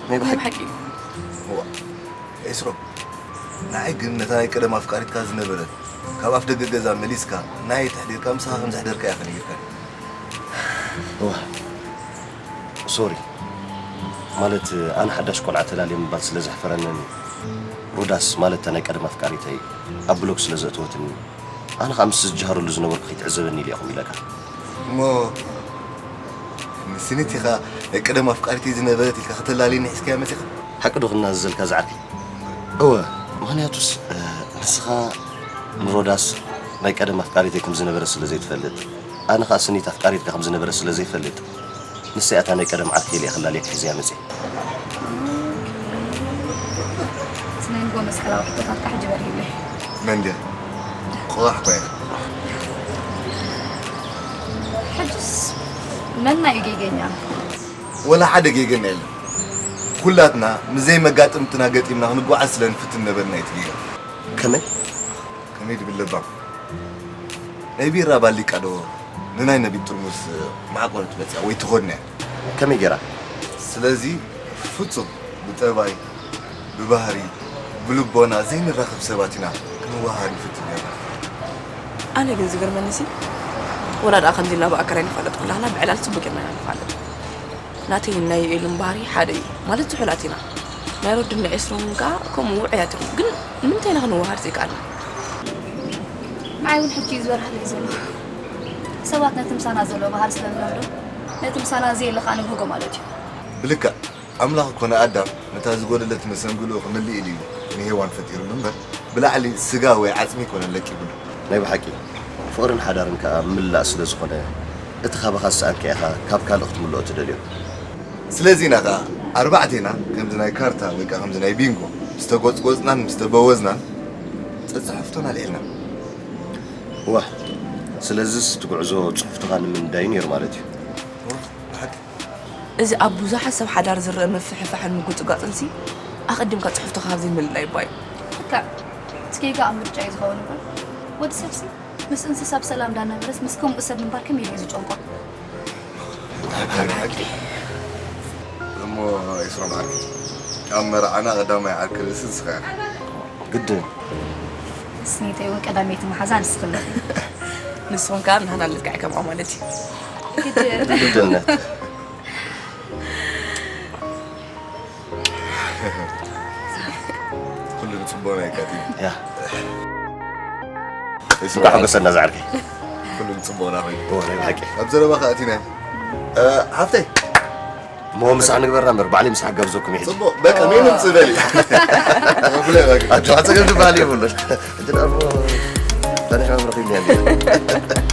ናይ ናይ ብሓቂ። ብሓቂ። እዋ፣ ኤስሮም፣ ንዓይ ግን ነታ ናይ ቀደም ኣፍቃሪትካ ዝነበረት፣ ካብ ኣፍ ደገ ገዛ መሊስካ፣ ናይ ተሕዲርካ ምሳኻ ከም ዘሕደርካ እያ ከነጊርካኒ። እዋ፣ ሶሪ። ማለት፣ ኣነ ሓዳሽ ቆልዓ ተላልየ ምባል ስለ ዘሕፈረንን፣ ሮዳስ ማለት እታ ናይ ቀደም ኣፍቃሪተይ ኣብ ብሎክ ስለ ዘእተወትኒ፣ ኣነ ኸኣ ምስ ዝጀሃረሉ ዝነበርኩ ከይትዕዘበኒ ኢለ እየ ከምኡ ኢለካ። እሞ ንስኒት ኢኻ ናይ ቀደም ኣፍቃሪተይ ዝነበረት ኢልካ ከተላልየኒ ሒዝካያ መጺኻ? ሓቂ ዶ ክናዘዘልካ ዝዓርከይ? እወ፣ ምኽንያቱስ፣ እ፣ ንስኻ ንሮዳስ ናይ ቀደም ኣፍቃሪተይ ከም ዝነበረት ስለ ዘይትፈልጥ፣ ኣነ ኸኣ ስኒት ኣፍቃሪትካ ከም ዝነበረት ስለ ዘይፈልጥ፣ ንሳ እያ እታ ናይ ቀደም ዓርከይ ኢለ እየ ክላልየካ ሒዘያ መጺአ። እቲ ናይ ንጎ መስቀላዊ ሕቶታትካ ሕጂ በሪህለይ። መን ድያ? ቆቓሕ እኳ እያ። ሕጅስ መና እዩ ጌገኛ? ወላ ሓደ ጌገኛ የለን። ኩላትና ምስ ዘይመጋጥምትና ገጢምና ክንጓዓዝ ስለ ንፍትን ነበርና እዩ እቲ ጌጋ። ከመይ? ከመይ ድብል ለባም? ናይ ቢራ ባሊቃ ዶ ንናይ ነቢት ጥርሙስ ማዕቆሪት መጽያ ወይ ትኾንያ? ከመይ ጌራ? ስለዚ ፍጹም ብጠባይ፣ ብባህሪ፣ ብልቦና ዘይንራኸብ ሰባት ኢና ክንወሃሃድ ንፍትን ኔርና። ኣነ ግን ዝገርመኒሲ፣ ወላ ደኣ ከምዚ ኢልና ብኣካል ኣይንፋለጥ፣ ኩላህና ብዕላል ጽቡቕ ጌርና ኢና ንፋለጥ። ናተይን ናይ ዩኤልን ባህሪ ሓደ እዩ፣ ማለት ዝሑላት ኢና። ናይ ሮድን ናይ ኤስሮምን ከኣ ከምኡ ውዑያት እዮም። ግን ንምንታይ ኢና ክንወሃሃድ ዘይከኣልና? ንዓይ እውን ሕጂ እዩ ዝበርሃለይ ዘሎ። ሰባት ነቲ ምሳና ዘሎ ባህሪ ስለ ንለምዶ፣ ነቲ ምሳና ዘየለ ከኣ ንብህጎ ማለት እዩ። ብልክዕ፣ ኣምላኽ እኮ ንኣዳም ነታ ዝጎደለት መሰንግልኡ ክምልእ ኢሉ እዩ ንሄዋን ፈጢሩሉ እምበር፣ ብላዕሊ ስጋ ወይ ዓጽሚ ኣይኮነን ለቂቡሉ። ናይ ብሓቂ፣ ፍቕርን ሓዳርን ከኣ ምላእ ስለ ዝኾነ፣ እቲ ካባኻ ዝሰኣንካ ኢኻ ካብ ካልእ ክትምልኦ ትደልዮ። ስለዚ ኢና ከኣ ኣርባዕቴና ከምዚ ናይ ካርታ ወይ ከኣ ከምዚ ናይ ቢንጎ ምስ ተጎጽጎጽናን ምስ ተበወዝናን ጽሑፍቶና ኣልዒልና። ዋእ፣ ስለዚስ እቲ ጉዕዞ ጽሑፍትኻ ንምንዳይ ነይሩ ማለት እዩ። ብሓቂ። እዚ ኣብ ብዙሓት ሰብ ሓዳር ዝረአ ምፍሕፋሕን ምጉጽጓጽንሲ ኣቐዲምካ ጽሑፍትኻ ካብ ዘይምልላይ እባ እዩ። ልክዕ። እቲ ጌጋ ኣብ ምርጫ እዩ ዝኸውን እምበር ወዲ ሰብሲ ምስ እንስሳ ብሰላም እንዳነበረስ ምስ ከምኡ ሰብ ምንባር ከመይ ኢሉ እዩ ዝጨንቆ? እሞ ኤስሮም ዓርኪ ኣብ መርዓና ቀዳማይ ዓርኪ ርእሲ ንስኻ ኢኻ። ግድን። ስኒተይ እውን ቀዳመይቲ መሓዛ ንስኽን ኢኺ። ንስኹም ከኣ ንሃና ልክዕ ከምኣ ማለት እዩ። ግድነት። ኩሉ ንጽቡቕ ናይ ኣጋጢሙ። ያ። እንኳዕ ሓጎሰና ዝዓርከይ። ኩሉ ንጽቡቕና ኮይኑ። እዎ፣ ናይ ብሓቂ። ኣብ ዘረባ ከኣ ኣቲና። እ፣ ሓፍተይ። እሞ ምሳሕ ንግበርና እምበር ባዕለይ ምሳሕ ጋብዘኩም ይሕጂ። ጽቡቕ፣ በቃ ሜኑ ምጽእ በሊ። ተቐብለ በቃ። ኣጆኻ፣ ጸገም ዝበሃል የብሉን። ሕጂ ደኣ እሞ ጸኒሕና ንረኺብና ኢና።